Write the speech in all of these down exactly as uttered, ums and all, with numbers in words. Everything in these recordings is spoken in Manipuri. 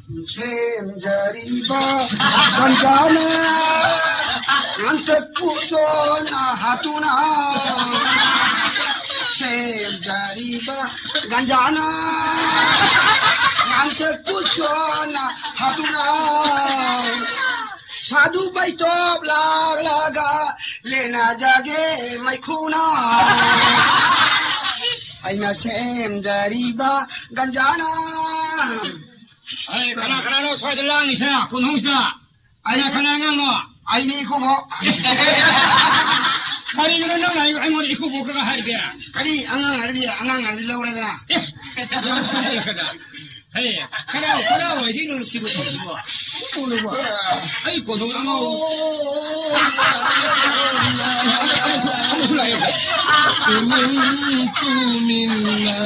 ꯁꯦꯝꯖꯔꯤꯕ ꯒꯟꯖꯥꯅ ꯉꯟꯇꯛ ꯄꯨꯛꯆꯣꯟꯅ ꯍꯥꯠꯇꯨꯅ꯫ ꯁꯦꯝꯖꯔꯤꯕ ꯒꯟꯖꯥꯅ ꯉꯟꯇꯛ ꯄꯨꯛꯆꯣꯟꯅ ꯍꯥꯠꯇꯨꯅ꯫ ꯁꯥꯗꯨ ꯕꯩꯁꯇꯣꯞ ꯂꯥꯛꯂꯒ ꯂꯦꯟꯅꯖꯒꯦ ꯃꯩꯈꯨꯅ꯫ ꯑꯩꯅ ꯁꯦꯝꯖꯔꯤꯕ ꯒꯟꯖꯥꯅ꯫ ꯑꯩ ꯀꯅꯥ ꯀꯅꯥꯅꯣ ꯁ꯭ꯋꯥꯏꯗ ꯂꯥꯡꯉꯤꯁꯦ ꯀꯣꯟꯊꯣꯡꯁꯤꯗ? ꯑꯩ ꯀꯅꯥ ꯀꯅꯥ ꯑꯉꯥꯡꯅꯣ? ꯑꯩꯅꯦ ꯏꯀꯨꯕꯣꯛ꯫ ꯀꯔꯤꯒꯤꯅꯣ ꯅꯪꯅ ꯑꯩ-, ꯑꯩꯉꯣꯟꯗ ꯏꯀꯨꯕꯣꯛꯀꯒ ꯍꯥꯏꯔꯤꯗꯤ? ꯀꯔꯤ ꯑꯉꯥꯡ ꯍꯥꯏꯔꯗꯤ, ꯑꯉꯥꯡ ꯍꯥꯏꯔꯗꯤ ꯂꯧꯔꯦꯗꯅ꯫ ꯑꯦ, ꯅꯪ ꯁꯣꯝꯗ ꯂꯥꯛꯀꯗ꯫ ꯍꯦ, ꯀꯅꯥ, ꯀꯅꯥ ꯑꯣꯏꯗꯣꯏꯅꯣ ꯁꯤꯕꯨ, ꯁꯤꯕꯨ? ꯁꯤꯕꯨ, ꯁꯤꯕꯨ? ꯑꯩ ꯀꯣꯟꯊꯣꯡ ꯑꯃ ꯑꯃꯁꯨ, ꯑꯃꯁꯨ ꯂꯥꯛꯑꯦ꯫ ꯇꯨꯃꯤꯟ ꯇꯨꯃꯤꯟꯅ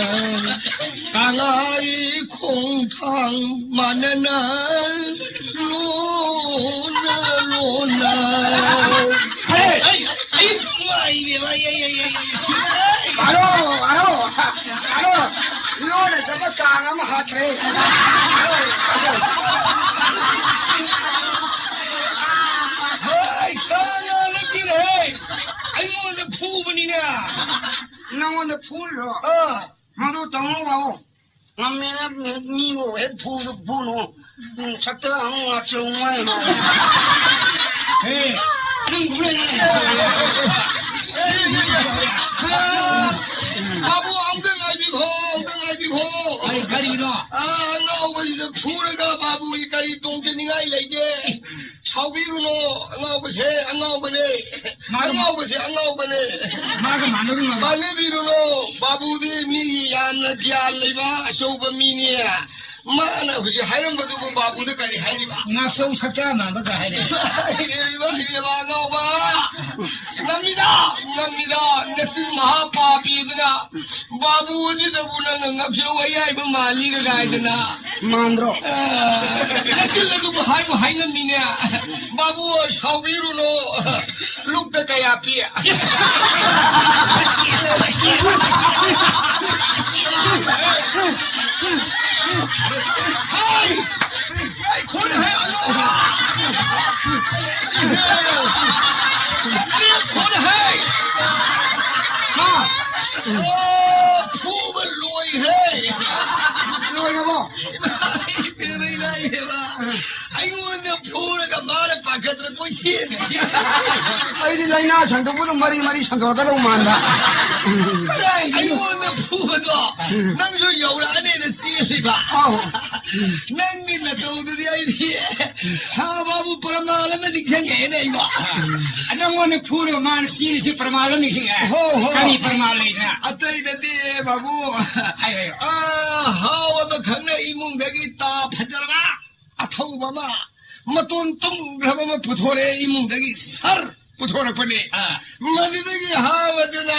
ꯀꯪꯂꯥꯒꯤ ꯈꯣꯡꯊꯥꯡ ꯃꯥꯟꯅꯅ ꯂꯣꯟꯅ ꯂꯣꯟꯅ꯫ ꯍꯦ! ꯑꯩ, ꯑꯩ, ꯏꯃꯥ, ꯏꯕꯦꯝꯃ, ꯑꯩ, ꯑꯩ, ꯑꯩ, ꯑꯩ, ꯑꯩ, ꯁꯤꯔꯦ꯫ ꯑꯔꯣ, ꯑꯔꯣ, ꯑꯔꯣ, ꯂꯣꯟꯅ ꯆꯠꯄ ꯀꯥꯡ ꯑꯃ ꯍꯥꯠꯈ꯭ꯔꯦ꯫ ꯑꯔꯣ, ꯑꯔꯣ꯫ ꯍꯣꯏ, ꯀꯥꯡ ꯅꯠꯇꯦꯅꯦꯍꯦ꯫ ꯑꯩꯉꯣꯟꯗ ꯐꯨꯕꯅꯤꯅꯦ꯫ ꯅꯪꯉꯣꯟꯗ ꯐꯨꯔꯤꯔꯣ? ꯑꯥ꯫ ꯃꯗꯨ ꯇꯧꯅꯨ ꯕꯥꯕꯨ꯫ ꯉꯝꯃꯦꯅ ꯃꯤ-, ꯃꯤꯕꯨ ꯍꯦꯛ ꯐꯨꯁꯨ ꯐꯨꯅꯨ꯫ ꯎꯝ, ꯁꯛꯇ ꯑꯃꯨꯛ ꯉꯥꯛꯁꯨ ꯉꯥꯏ ꯃꯥꯜꯂꯦ꯫ ꯍꯦ, ꯅꯪ ꯎꯔꯦ, ꯅꯪ꯫ ꯕꯥꯕꯨ, ꯑꯝꯇ ꯉꯥꯏꯕꯤꯈꯣ, ꯑꯝꯇ ꯉꯥꯏꯕꯤꯈꯣ꯫ ꯀꯔꯤ, ꯀꯔꯤꯅꯣ? ꯑꯥ, ꯑꯉꯥꯎꯕꯁꯤꯗ ꯐꯨꯔꯒ ꯕꯥꯕꯨꯒꯤ ꯀꯔꯤ ꯇꯣꯡꯖꯅꯤꯡꯉꯥꯏ ꯂꯩꯒꯦ? ꯁꯥꯎꯕꯤꯔꯨꯅꯣ, ꯑꯉꯥꯎꯕꯁꯦ ꯑꯉꯥꯎꯕꯅꯦ꯫ ꯃꯥꯒ ꯑꯉꯥꯎꯕꯁꯦ ꯑꯉꯥꯎꯕꯅꯦ꯫ ꯃꯥꯒ ꯃꯥꯟꯅꯔꯨꯅꯣ꯫ ꯃꯥꯟꯅꯕꯤꯔꯨꯅꯣ꯫ ꯕꯥꯕꯨꯗꯤ ꯃꯤꯒꯤ ꯌꯥꯝꯅ ꯒ꯭ꯌꯥꯟ ꯂꯩꯕ ꯑꯆꯧꯕ ꯃꯤꯅꯦ꯫ ꯃꯥꯅ ꯍꯧꯖꯤꯛ ꯍꯥꯏꯔꯝꯕꯗꯨꯕꯨ ꯕꯥꯕꯨꯗ ꯀꯔꯤ ꯍꯥꯏꯔꯤꯕ? ꯉꯥꯛꯆꯧ ꯁꯛꯆꯥ ꯃꯥꯟꯕꯒ ꯍꯥꯏꯔꯦ꯫ ꯏꯕꯦꯝꯃ, ꯏꯕꯦꯝꯃ, ꯑꯉꯥꯎꯕ꯫ ꯉꯝꯃꯤꯗ, ꯉꯝꯃꯤꯗ, ꯅꯆꯤꯟ ꯃꯍꯥ ꯄꯥꯄꯤꯗꯨꯅ ꯕꯥꯕꯨ ꯑꯁꯤꯗꯕꯨ ꯅꯪꯅ ꯉꯥꯛꯆꯧ ꯑꯌꯥꯏꯕ ꯃꯥꯜꯂꯤꯒ ꯀꯥꯏꯗꯅ꯫ ꯃꯥꯟꯗ꯭ꯔꯣ? ꯑ, ꯅꯆꯤꯜ ꯑꯗꯨꯕꯨ ꯍꯥꯏꯕꯨ ꯍꯥꯏꯉꯝꯃꯤꯅꯦ꯫ ꯕꯥꯕꯨ, ꯁꯥꯎꯕꯤꯔꯨꯅꯨ꯫ ꯂꯨꯞꯇ ꯀꯌꯥ ꯄꯤ? ꯍꯥꯏ! ꯈꯨꯠ ꯍꯦ, ꯑꯜꯂꯣ! ꯈꯨꯠ ꯍꯦ! ꯍꯥ? ꯑꯣ, ꯐꯨꯕ ꯂꯣꯏꯈ꯭ꯔꯦ! ꯂꯣꯏꯔꯕꯣ? ꯏꯃꯥ, ꯏꯕꯦꯝꯃ, ꯏꯃꯥ, ꯏꯕꯦꯝꯃ꯫ ꯑꯩꯉꯣꯟꯗ ꯐꯨꯔꯒ ꯃꯥꯅ ꯄꯥꯈꯠꯇꯅ ꯀꯣꯏꯆꯦꯟ ꯆꯦꯜꯂꯤ꯫ ꯑꯩꯗꯤ ꯂꯥꯏꯅꯥ ꯁꯟꯗꯣꯛꯄꯗꯣ ꯃꯔꯤ ꯃꯔꯤ ꯁꯟꯗꯣꯔꯛꯀꯗꯧ ꯃꯥꯟꯕ꯫ ꯑꯩꯉꯣꯟꯗ ꯐꯨꯕꯗꯣ ꯅꯪꯁꯨ ꯌꯧꯔꯛꯑꯅꯦꯅ ꯆꯦꯜꯂꯤꯕ꯫ ꯑꯧ꯫ ꯅꯪꯒꯤ ꯅꯇꯧꯗꯨꯗꯤ ꯑꯩꯗꯤ ꯍꯥ ꯕꯥꯕꯨ ꯄ꯭ꯔꯃꯥꯟ ꯑꯃ ꯅꯤꯡꯁꯤꯡꯉꯛꯑꯦꯅꯦ ꯑꯩꯕꯣ꯫ ꯅꯪꯉꯣꯟꯗ ꯐꯨꯔꯒ ꯃꯥꯅ ꯆꯦꯜꯂꯤꯁꯦ ꯄ꯭ꯔꯃꯥꯟ ꯑꯃ ꯅꯤꯡꯁꯤꯡꯉꯛꯑꯦ꯫ ꯍꯣ, ꯍꯣ꯫ ꯀꯔꯤ ꯄ꯭ꯔꯃꯥꯟ ꯂꯩꯗꯅ? ꯑꯇꯩ ꯅꯠꯇꯦ ꯕꯥꯕꯨ꯫ ꯍꯥꯏꯌꯨ, ꯍꯥꯏꯌꯨ꯫ ꯑꯥ, ꯍꯥꯎ ꯑꯃꯈꯛꯅ ꯏꯃꯨꯡꯗꯒꯤ ꯇꯥ ꯐꯖꯔꯕ ꯑꯊꯧꯕ ꯑꯃ, ꯃꯇꯣꯟ ꯇꯨꯝꯈ꯭ꯔꯕ ꯑꯃ ꯄꯨꯊꯣꯔꯛꯑꯦ ꯏꯃꯨꯡꯗꯒꯤ꯫ ꯁꯔ ꯄꯨꯊꯣꯔꯛꯄꯅꯤ꯫ ꯑꯥ꯫ ꯃꯗꯨꯗꯒꯤ ꯍꯥꯎ ꯑꯗꯨꯅ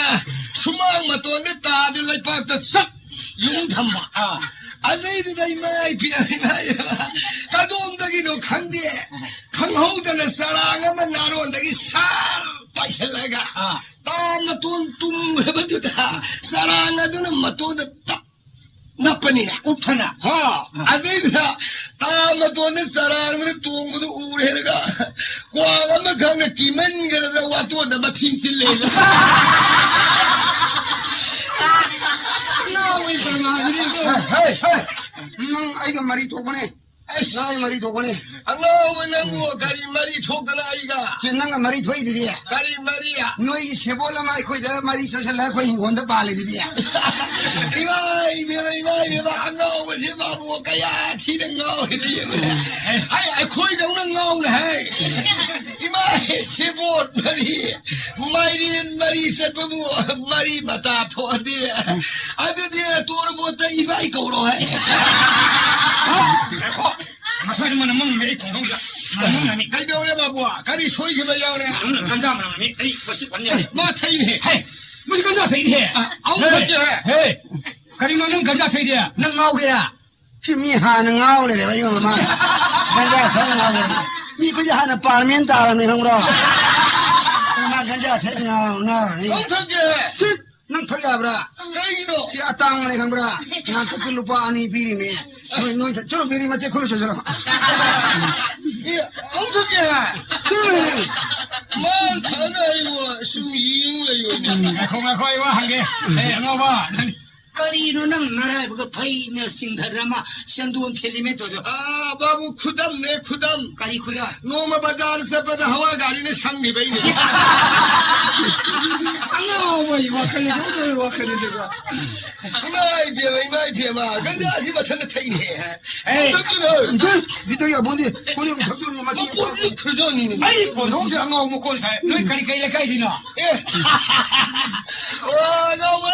ꯁꯨꯃꯥꯡ ꯃꯇꯣꯟꯗ ꯇꯥꯗꯨ ꯂꯩꯄꯥꯛꯇ ꯆꯞ ꯌꯨꯡ ꯊꯝꯕ꯫ ꯑꯥ꯫ ꯑꯗꯩꯗꯨꯗ ꯏꯃꯥ ꯏꯄꯦꯝ, ꯏꯃꯥ ꯏꯄꯦꯝ, ꯀꯗꯣꯝꯗꯒꯤꯅꯣ ꯈꯪꯗꯦ, ꯈꯪꯍꯧꯗꯅ ꯆꯔꯥꯡ ꯑꯃ ꯅꯥꯔꯣꯟꯗꯒꯤ ꯁꯥꯔ ꯄꯥꯏꯁꯤꯜꯂꯒ, ꯑꯥ꯫ ꯇꯥ ꯃꯇꯣꯟ ꯇꯨꯝꯈ꯭ꯔꯕꯗꯨꯗ ꯆꯔꯥꯡ ꯑꯗꯨꯅ ꯃꯇꯣꯟꯗ ꯇꯞ ꯅꯞꯄꯅꯤꯅ꯫ ꯀꯨꯞꯊꯅ꯫ ꯍꯥ, ꯑꯥ꯫ ꯑꯗꯩꯗꯨꯗ ꯇꯥ ꯃꯇꯣꯟꯗ ꯆꯔꯥꯡꯗꯨꯅ ꯇꯣꯡꯕꯗꯨ ꯎꯔꯦꯔꯒ ꯀ꯭ꯋꯥꯛ ꯑꯃꯈꯛꯅ ꯀꯤꯃꯟꯒ꯭ꯔꯗꯅ ꯋꯥꯇꯣꯟꯗ ꯃꯊꯤ ꯆꯤꯜꯂꯦ꯫ ꯉꯥꯎꯋꯤ ꯄ꯭ꯔꯃꯥꯟꯗꯨꯗꯤ꯫ ꯍꯦ, ꯍꯦ, ꯍꯦ꯫ ꯅꯪ ꯑꯩꯒ ꯃꯔꯤ ꯊꯣꯛꯄꯅꯦ꯫ ꯑꯩꯁ꯫ ꯅꯪ ꯃꯔꯤ ꯊꯣꯛꯄꯅꯦ꯫ ꯑꯉꯥꯎꯕ ꯅꯪꯕꯨ ꯀꯔꯤ ꯃꯔꯤ ꯊꯣꯛꯇꯅ ꯑꯩꯒ? ꯁꯤ ꯅꯪꯒ ꯃꯔꯤ ꯊꯣꯛꯏꯗꯨꯗꯤ꯫ ꯀꯔꯤ ꯃꯔꯤ? ꯅꯣꯏꯒꯤ ꯁꯦꯕꯣꯠ ꯑꯃ ꯑꯩꯈꯣꯏꯗ ꯃꯔꯤ ꯆꯠꯁꯜꯂꯒ ꯑꯩꯈꯣꯏ ꯍꯤꯡꯒꯣꯜꯗ ꯄꯥꯜꯂꯤꯗꯨꯗꯤ꯫ ꯏꯃꯥ ꯏꯕꯦꯝꯃ, ꯏꯃꯥ ꯏꯕꯦꯝꯃ, ꯑꯉꯥꯎꯕꯁꯦ ꯃꯥꯕꯨ ꯀꯌꯥ ꯊꯤꯅ ꯉꯥꯎꯔꯤꯅꯣ ꯌꯦꯡꯉꯨꯅꯦ꯫ ꯍꯥꯏ, ꯑꯩꯈꯣꯏꯗꯧꯅ ꯉꯥꯎꯅ ꯍꯥꯏ꯫ ꯏꯃꯥ, ꯁꯦꯕꯣꯠ ꯃꯔꯤ, ꯃꯥꯏꯔꯦꯟ ꯃꯔꯤ ꯆꯠꯄꯕꯨ ꯃꯔꯤ ꯃꯇꯥ ꯊꯣꯛꯑꯗꯤ, ꯑꯗꯨꯗꯤ ꯇꯣꯔꯕꯣꯠꯇ ꯏꯕꯥꯏ ꯀꯧꯔꯣ ꯍꯥꯏ꯫ ꯉꯥꯏꯈꯣ, ꯉꯁꯥꯏꯗ ꯃꯅꯝ ꯑꯃ ꯅꯝꯃꯦ, ꯑꯩ ꯊꯣꯡꯍꯧꯗ꯫ ꯃꯅꯝ ꯑꯃ ꯅꯝꯃꯦ꯫ ꯀꯩꯗꯧꯔꯦ ꯕꯥꯕꯨ? ꯀꯔꯤ ꯁꯣꯏꯈꯤꯕ ꯌꯥꯎꯔꯦ? ꯎꯝ, ꯒꯟꯖꯥ ꯃꯅꯝ ꯅꯝꯃꯦ, ꯑꯩ ꯃꯁꯤ ꯄꯟ ꯌꯥꯗꯦ꯫ ꯃꯥ ꯊꯛꯏꯅꯦ꯫ ꯍꯦ, ꯃꯁꯤ ꯒꯟꯖꯥ ꯊꯛꯏꯅꯦ꯫ ꯑ, ꯑꯃꯨꯛ ꯍꯦ, ꯊꯛꯀꯦ ꯍꯥꯏ? ꯍꯦ, ꯀꯔꯤꯅꯣ ꯅꯪ ꯒꯟꯖꯥ ꯊꯛꯏꯗꯤ? ꯅꯪ ꯉꯥꯎꯒꯦꯔꯥ? ꯁꯤ ꯃꯤ ꯍꯥꯟꯅ ꯉꯥꯎ ꯂꯩꯔꯦꯕ ꯑꯩ ꯃꯃꯥꯡꯗ꯫ ꯒꯟꯖꯥ ꯊꯛꯑ ꯉꯥꯎ ꯂꯩꯔꯦ꯫ ꯃꯤ ꯑꯩꯈꯣꯏꯗꯤ ꯍꯥꯟꯅ ꯄꯥꯔꯃꯦꯟ ꯇꯥꯔꯕꯅꯤ ꯈꯪꯕ꯭ꯔꯣ? ꯃꯥ ꯒꯟꯖꯥ ꯊꯛꯑ ꯉꯥꯎ-, ꯉꯥꯎꯔꯅꯤ꯫ ꯑꯃꯨꯛ ꯊꯛꯀꯦ꯫ ꯁꯤ ꯅꯪ ꯊꯛ ꯌꯥꯕ꯭ꯔꯥ? ꯀꯩꯒꯤꯅꯣ? ꯁꯤ ꯑꯇꯥꯡꯕꯅꯤ ꯈꯪꯕ꯭ꯔꯥ? ꯉꯥꯡꯊꯛꯇ ꯂꯨꯄꯥ ꯑꯅꯤ ꯄꯤꯔꯤꯅꯦ꯫ ꯅꯣꯏ, ꯅꯣꯏ ꯊꯛ-, ꯆꯠꯂꯣ, ꯕꯤꯔꯤ ꯃꯇꯦꯛ ꯈꯨꯜꯂꯨ ꯆꯠꯂꯣ꯫ ꯑꯦ, ꯑꯃꯨꯛ ꯊꯛꯀꯦ ꯍꯥꯏ? ꯆꯠꯂꯣ꯫ ꯃꯥ ꯊꯛꯑꯒ ꯑꯩꯕꯨ ꯁꯨꯝ ꯌꯦꯡ ꯂꯩꯕꯅꯦ꯫ ꯉꯥꯏꯈꯣ, ꯉꯥꯏꯈꯣ, ꯑꯩ ꯋꯥ ꯍꯪꯒꯦ꯫ ꯑꯦ, ꯑꯉꯥꯎꯕ, ꯅꯪ ꯀꯔꯤꯅꯣ ꯅꯪ ꯅꯔꯥꯏꯕꯛꯇ ꯐꯩꯅ ꯆꯤꯡꯊꯗ꯭ꯔ ꯑꯃ ꯆꯟꯗꯣꯟ ꯊꯤꯜꯂꯤꯃꯦ ꯇꯧꯔꯤꯗꯣ? ꯑꯥ, ꯕꯥꯕꯨ, ꯈꯨꯗꯝꯅꯦ, ꯈꯨꯗꯝ꯫ ꯀꯔꯤ ꯈꯨꯗꯝ? ꯅꯣꯡꯃ ꯕꯖꯥꯔ ꯆꯠꯄꯗ ꯍꯋꯥ ꯒꯥꯔꯤꯅ ꯁꯪꯈꯤꯕꯩꯅꯦ꯫ ꯑꯉꯥꯎꯕꯒꯤ ꯋꯥꯈꯜꯅꯤ, ꯑꯉꯥꯎꯕꯒꯤ ꯋꯥꯈꯜꯅꯤ ꯑꯗꯨꯒ꯫ ꯏꯃꯥ ꯏꯕꯦꯝꯃ, ꯏꯃꯥ ꯏꯕꯦꯝꯃ, ꯒꯟꯖꯥꯁꯤ ꯃꯊꯟꯇ ꯊꯛꯏꯅꯦ꯫ ꯑꯦ꯫ ꯊꯛꯀꯅꯨ꯫ ꯕꯤꯖꯣꯏ ꯑꯕꯣꯟꯗꯤ ꯀꯣꯔꯤꯌꯥ ꯊꯛꯇꯣꯏꯅꯤ, ꯃꯇꯦꯡ ꯃꯄꯣꯠ ꯄꯥꯡ-, ꯂꯣꯏꯈ꯭ꯔꯖꯥꯠꯅꯤꯅꯦ꯫ ꯑꯩ ꯄꯣꯟꯊꯣꯛꯁꯦ ꯑꯉꯥꯎꯕ ꯃꯀꯣꯟ ꯁꯥꯏ꯫ ꯅꯣꯏ ꯀꯔꯤ, ꯀꯔꯤ ꯂꯩꯀꯥꯏꯗꯤꯅꯣ? ꯑꯦ꯫ ꯑꯣ, ꯑꯉꯥꯎꯕ꯫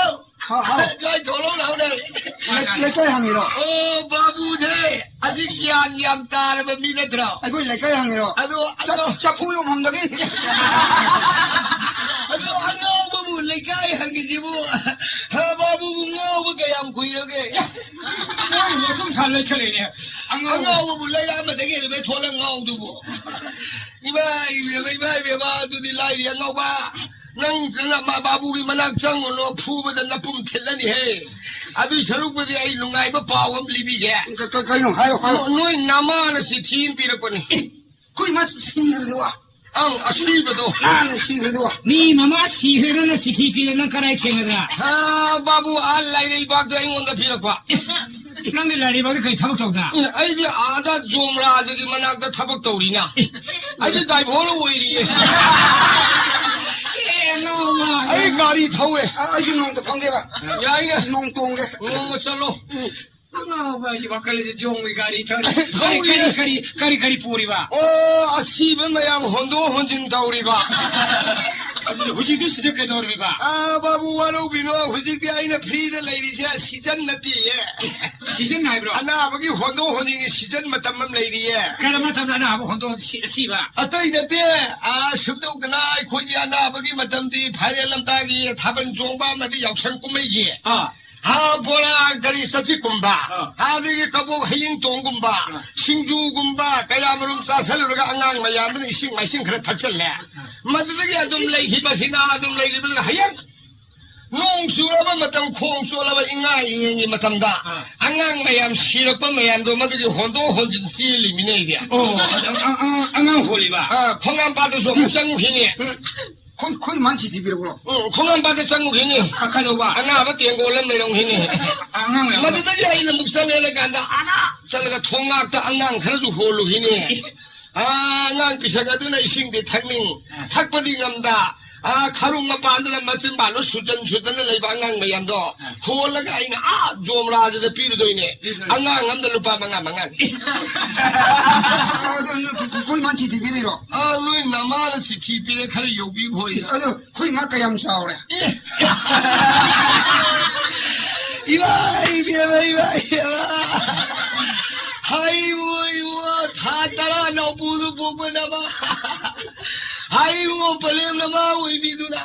ꯍꯥ, ꯍꯥ꯫ ꯖꯣꯏ ꯊꯣꯛꯂꯛꯎ ꯂꯥꯎꯅꯦ꯫ ꯂꯩ-, ꯂꯩꯀꯥꯏ ꯍꯪꯉꯤꯔꯣ? ꯑꯣ, ꯕꯥꯕꯨꯁꯦ ꯑꯁꯤ ꯒ꯭ꯌꯥꯟ ꯌꯥꯝ ꯇꯥꯔꯕ ꯃꯤ ꯅꯠꯇ꯭ꯔꯣ? ꯑꯩꯈꯣꯏ ꯂꯩꯀꯥꯏ ꯍꯪꯉꯤꯔꯣ? ꯑꯗꯣ ꯆ-, ꯑꯉꯥꯎ-, ꯆꯐꯨ ꯌꯣꯟꯐꯝꯗꯒꯤ꯫ ꯑꯗꯣ ꯑꯉꯥꯎꯕꯕꯨ ꯂꯩꯀꯥꯏ ꯍꯪꯉꯤꯁꯤꯕꯨ, ꯍꯥ, ꯕꯥꯕꯨꯕꯨ ꯉꯥꯎꯕ ꯀꯌꯥꯝ ꯀꯨꯏꯔꯒꯦ? ꯃꯣꯏꯅ ꯃꯁꯨꯝ ꯁꯥ ꯂꯩꯈꯠꯂꯛꯏꯅꯦ꯫ ꯑꯉꯥꯎꯕ꯫ ꯑꯉꯥꯎꯕꯕꯨ ꯂꯩꯔꯛ ꯑꯃꯗꯒꯤ ꯑꯗꯨꯃꯥꯏ ꯊꯣꯛꯂꯛ ꯉꯥꯎꯗꯨꯕꯨ? ꯏꯃꯥ ꯏꯕꯦꯝꯃ, ꯏꯃꯥ ꯏꯕꯦꯝꯃ, ꯑꯗꯨꯗꯤ ꯂꯥꯏꯔꯤ ꯑꯉꯥꯎꯕ꯫ ꯅꯪ ꯅꯃꯥ ꯕꯥꯕꯨꯒꯤ ꯃꯅꯥꯛ ꯆꯪꯉꯨꯅꯣ, ꯐꯨꯕꯗ ꯅꯄꯨꯝ ꯊꯤꯜꯂꯅꯤꯍꯦ꯫ ꯑꯗꯨꯏ ꯁꯔꯨꯛꯄꯨꯗꯤ ꯑꯩ ꯅꯨꯡꯉꯥꯏꯕ ꯄꯥꯎ ꯑꯃ ꯂꯤꯕꯤꯒꯦ꯫ ꯀ-, ꯀ-, ꯀꯩꯅꯣ? ꯍꯥꯏꯌꯣ, ꯍꯥꯏꯌꯣ꯫ ꯅꯣ-, ꯅꯣꯏ ꯅꯃꯥꯅ ꯆꯤꯊꯤ ꯑꯃ ꯄꯤꯔꯛꯄꯅꯤ꯫ ꯑꯦ, ꯑꯩꯈꯣꯏ ꯏꯃꯥ ꯁꯤꯈ꯭ꯔꯤꯗꯨꯕꯣ? ꯑꯪ, ꯑꯁꯤꯕꯗꯣ꯫ ꯅꯍꯥꯟꯅ ꯁꯤꯈ꯭ꯔꯤꯗꯨꯕꯣ? ꯃꯤ ꯃꯃꯥ ꯁꯤꯈ꯭ꯔꯦꯅ ꯆꯤꯊꯤ ꯄꯤꯔꯦ, ꯅꯪ ꯀꯗꯥꯏ ꯊꯦꯡꯅꯗꯅ? ꯍꯥ, ꯕꯥꯕꯨ, ꯑꯥ ꯂꯥꯏꯔꯩꯕꯥꯛꯇ ꯑꯩꯉꯣꯟꯗ ꯄꯤꯔꯛꯄ꯫ ꯅꯪꯗꯤ ꯂꯥꯏꯔꯩꯕꯥꯛꯇ ꯀꯩ ꯊꯕꯛ ꯇꯧꯗꯅ? ꯑꯦ, ꯑꯩꯗꯤ ꯑꯥꯗ ꯖꯣꯝꯔꯥꯖꯒꯤ ꯃꯅꯥꯛꯇ ꯊꯕꯛ ꯇꯧꯔꯤꯅ꯫ ꯑꯩꯗꯤ ꯗ꯭ꯔꯥꯏꯚꯔ ꯑꯣꯏꯔꯤꯌꯦ꯫ ꯑꯦ, ꯉꯥꯎꯕ꯫ ꯑꯩ ꯒꯥꯔꯤ ꯊꯧꯋꯦ꯫ ꯑ, ꯑꯩꯁꯨ ꯅꯣꯡꯇ ꯐꯝꯒꯦꯕ꯫ ꯌꯥꯏꯅꯦ꯫ ꯅꯣꯡ ꯇꯣꯡꯒꯦ꯫ ꯅꯣꯡꯃ ꯆꯠꯂꯣ꯫ ꯎꯝ꯫ ꯑꯉꯥꯎꯕ ꯍꯥꯏꯁꯤ ꯋꯥꯈꯜꯁꯤ ꯖꯣꯝꯒꯤ ꯒꯥꯔꯤ ꯊꯧꯔꯤ꯫ ꯊꯧꯔꯤꯌꯦ꯫ ꯀꯔꯤ, ꯀꯔꯤ, ꯀꯔꯤ, ꯀꯔꯤ ꯄꯨꯔꯤꯕ? ꯑꯣ, ꯑꯁꯤꯕ ꯃꯌꯥꯝ ꯍꯣꯟꯗꯣꯛ ꯍꯣꯟꯖꯤꯟ ꯇꯧꯔꯤꯕ꯫ ꯑꯗꯨꯗꯤ ꯍꯧꯖꯤꯛꯇꯤ ꯁꯤꯗ ꯀꯩꯗꯧꯔꯤꯕ? ꯑꯥ, ꯕꯥꯕꯨ, ꯋꯥꯔꯧꯕꯤꯅꯣ, ꯍꯧꯖꯤꯛꯇꯤ ꯑꯩꯅ ꯐ꯭ꯔꯤꯗ ꯂꯩꯔꯤꯁꯦ ꯁꯤꯖꯟ ꯅꯠꯇꯤꯌꯦ꯫ ꯁꯤꯖꯟ ꯍꯥꯏꯕ꯭ꯔꯣ? ꯑꯅꯥꯕꯒꯤ ꯍꯣꯟꯗꯣꯛ ꯍꯣꯟꯖꯤꯟꯒꯤ ꯁꯤꯖꯟ ꯃꯇꯝ ꯑꯃ ꯂꯩꯔꯤꯌꯦ꯫ ꯀꯔꯝꯕ ꯃꯇꯝꯗ ꯑꯅꯥꯕ ꯍꯣꯟꯗꯣꯛ ꯁꯤ-, ꯁꯤꯕ? ꯑꯇꯩ ꯅꯠꯇꯦ, ꯑꯥ, ꯁꯨꯝ ꯇꯧꯗꯅ ꯑꯩꯈꯣꯏꯒꯤ ꯑꯅꯥꯕꯒꯤ ꯃꯇꯝꯗꯤ ꯐꯥꯏꯔꯦꯜ ꯂꯝꯇꯥꯒꯤ ꯊꯥꯕꯜ ꯆꯣꯡꯕ ꯑꯃꯗꯤ ꯌꯥꯎꯁꯪ ꯀꯨꯝꯍꯩꯒꯤ꯫ ꯑꯥ꯫ ꯍꯥ, ꯕꯣꯔꯥ, ꯀꯔꯤ ꯆꯠꯊꯤꯛꯀꯨꯝꯕ, ꯑꯥ꯫ ꯑꯗꯒꯤ ꯀꯕꯣꯛ ꯍꯌꯤꯡ ꯇꯣꯡꯒꯨꯝꯕ, ꯑꯥ꯫ ꯁꯤꯡꯖꯨꯒꯨꯝꯕ ꯀꯌꯥꯃꯔꯨꯝ ꯆꯥꯁꯤꯜꯂꯨꯔꯒ ꯑꯉꯥꯡ ꯃꯌꯥꯝꯗꯨꯅ ꯏꯁꯤꯡ ꯃꯥꯏꯁꯤꯡ ꯈꯔ ꯊꯛꯆꯜꯂꯦ꯫ ꯑꯥ꯫ ꯃꯗꯨꯗꯒꯤ ꯑꯗꯨꯝ ꯂꯩꯈꯤꯕꯁꯤꯅ, ꯑꯗꯨꯝ ꯂꯩꯈꯤꯕꯁꯤꯅ ꯍꯌꯦꯡ ꯅꯣꯡ ꯆꯨꯔꯕ ꯃꯇꯝ, ꯈꯣꯡ ꯆꯣꯠꯂꯕ ꯏꯉꯥ ꯏꯉꯦꯟꯒꯤ ꯃꯇꯝꯗ ꯑꯥ꯫ ꯑꯉꯥꯡ ꯃꯌꯥꯝ ꯁꯤꯔꯛꯄ ꯃꯌꯥꯝꯗꯣ ꯃꯗꯨꯒꯤ ꯍꯣꯟꯗꯣꯛ ꯍꯣꯟꯖꯤꯟ ꯆꯦꯜꯂꯤꯃꯤꯅꯦ ꯑꯩꯗꯤ꯫ ꯑꯣ, ꯑꯉꯥꯡ, ꯑꯉꯥꯡ, ꯑꯉꯥꯡ ꯍꯣꯜꯂꯤꯕ? ꯑꯥ, ꯈꯣꯡꯉꯥꯝꯄꯥꯠꯇꯁꯨ ꯑꯃꯨꯛ ꯆꯪꯉꯨꯈꯤꯅꯦ꯫ ꯎꯝ, ꯈꯣꯏ, ꯈꯣꯏ ꯃꯥꯟ ꯁꯤꯊꯤ ꯄꯤꯔꯛꯎꯔꯣ? ꯎꯝ, ꯈꯣꯡꯉꯥꯝꯄꯥꯠꯇ ꯆꯪꯉꯨꯈꯤꯅꯦ꯫ ꯀ-, ꯀꯩꯗꯧꯕ? ꯑꯅꯥꯕ ꯇꯦꯡꯒꯣꯜ ꯑꯃ ꯂꯩꯔꯝꯈꯤꯅꯦ꯫ ꯑꯉꯥꯡ ꯃꯌꯥꯝ꯫ ꯃꯗꯨꯗꯒꯤ ꯑꯩꯅ ꯑꯃꯨꯛ ꯆꯠꯂꯦꯅ ꯀꯥꯟꯗ, ꯑꯥꯗ ꯆꯠꯂꯒ ꯊꯣꯡꯉꯥꯛꯇ ꯑꯉꯥꯡ ꯈꯔꯁꯨ ꯍꯣꯜꯂꯨꯈꯤꯅꯦ꯫ ꯑꯥ, ꯑꯉꯥꯡ ꯄꯤꯁꯛ ꯑꯗꯨꯅ ꯏꯁꯤꯡꯗꯤ ꯊꯛꯅꯤꯡ, ꯊꯛꯄꯗꯤ ꯉꯝꯗ, ꯑꯥ, ꯈꯔꯨꯡ ꯃꯄꯥꯟꯗꯨꯗ ꯃꯆꯤꯟꯕꯥꯜꯗꯣ ꯁꯨꯗꯟ ꯁꯨꯗꯟꯅ ꯂꯩꯕ ꯑꯉꯥꯡ ꯃꯌꯥꯝꯗꯣ ꯍꯣꯜꯂꯒ ꯑꯩꯅ ꯑꯥ ꯖꯣꯝꯔꯥꯗꯨꯗ ꯄꯤꯔꯨꯗꯣꯏꯅꯦ꯫ ꯄꯤꯔꯨꯗꯣꯏꯅꯦ꯫ ꯑꯉꯥꯡ ꯑꯃꯗ ꯂꯨꯄꯥ ꯃꯉꯥ ꯃꯉꯥꯅꯤ꯫ ꯑꯗꯣ ꯅꯣꯏ ꯀꯨ-, ꯀꯨ-, ꯀꯨꯏ ꯃꯥꯟ ꯊꯤꯗꯤ ꯄꯤꯔꯤꯔꯣ? ꯑꯥ, ꯅꯣꯏ ꯅꯃꯥꯅ ꯆꯤꯊꯤ ꯄꯤꯔꯦ, ꯈꯔ ꯌꯧꯕꯤꯈꯣ ꯍꯥꯏꯗ꯫ ꯑꯗꯣ ꯑꯩꯈꯣꯏ ꯏꯃꯥ ꯀꯌꯥꯝ ꯆꯥꯎꯔꯦ? ꯑꯦ! ꯏꯃꯥ ꯏꯕꯦꯝꯃ, ꯏꯃꯥ ꯏꯕꯦꯝꯃ! ꯍꯥꯏꯕꯨ ꯏꯕꯨ, ꯊꯥ ꯇꯔꯥ ꯅꯧꯄꯨꯗꯨ ꯄꯣꯛꯄ ꯅꯃꯥ꯫ ꯍꯥꯏꯕꯨ ꯄꯂꯦꯝ ꯅꯃꯥ ꯑꯣꯏꯕꯤꯗꯨꯅ꯫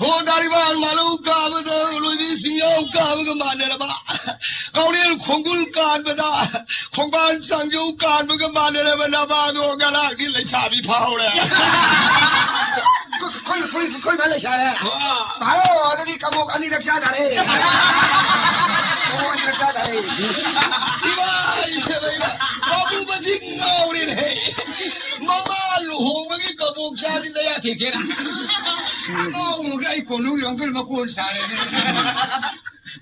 ꯍꯣ ꯗꯥꯔꯤꯕꯥꯟ ꯃꯥꯂꯧ ꯀꯥꯕꯗ ꯂꯣꯏꯕꯤ ꯁꯤꯡꯌꯥꯎ ꯀꯥꯕꯒ ꯃꯥꯟꯅꯔꯕ꯫ ꯀꯥꯎꯔꯦꯜ ꯈꯣꯡꯒꯨꯜ ꯀꯥꯟꯕꯗ ꯈꯣꯡꯕꯥꯟ ꯆꯥꯡꯖꯧ ꯀꯥꯟꯕꯒ ꯃꯥꯟꯅꯔꯕ ꯅꯃꯥꯗꯣ ꯉꯔꯥꯡꯗꯤ ꯂꯩꯁꯥꯕꯤ ꯐꯥꯍꯧꯔꯦ꯫ ꯑꯩꯈꯣꯏ, ꯑꯩꯈꯣꯏ, ꯑꯩꯈꯣꯏ ꯃꯥ ꯂꯩꯁꯥꯔꯦ꯫ ꯋꯥ꯫ ꯇꯥꯔꯣ, ꯑꯗꯨꯗꯤ ꯀꯕꯣꯛ ꯑꯅꯤꯔꯛ ꯆꯥ ꯇꯥꯔꯦ꯫ ꯀꯕꯣꯛ ꯑꯅꯤꯔꯛ ꯆꯥ ꯇꯥꯔꯦ꯫ ꯏꯃꯥ, ꯏꯃꯥ, ꯏꯃꯥ, ꯏꯃꯥ꯫ ꯄꯥꯕꯨꯡ ꯃꯁꯤ ꯉꯥꯎꯔꯦꯅꯦ꯫ ꯃꯃꯥ ꯂꯨꯍꯣꯡꯕꯒꯤ ꯀꯕꯣꯛ ꯆꯥꯗꯤ ꯅꯌꯥ ꯊꯦꯛꯀꯦꯔꯥ? ꯑꯉꯥꯎꯕꯒ ꯑꯩ ꯀꯣꯟꯗꯧ ꯌꯣꯡꯈꯩ ꯃꯀꯣꯟ ꯁꯥꯔꯦꯅꯦ꯫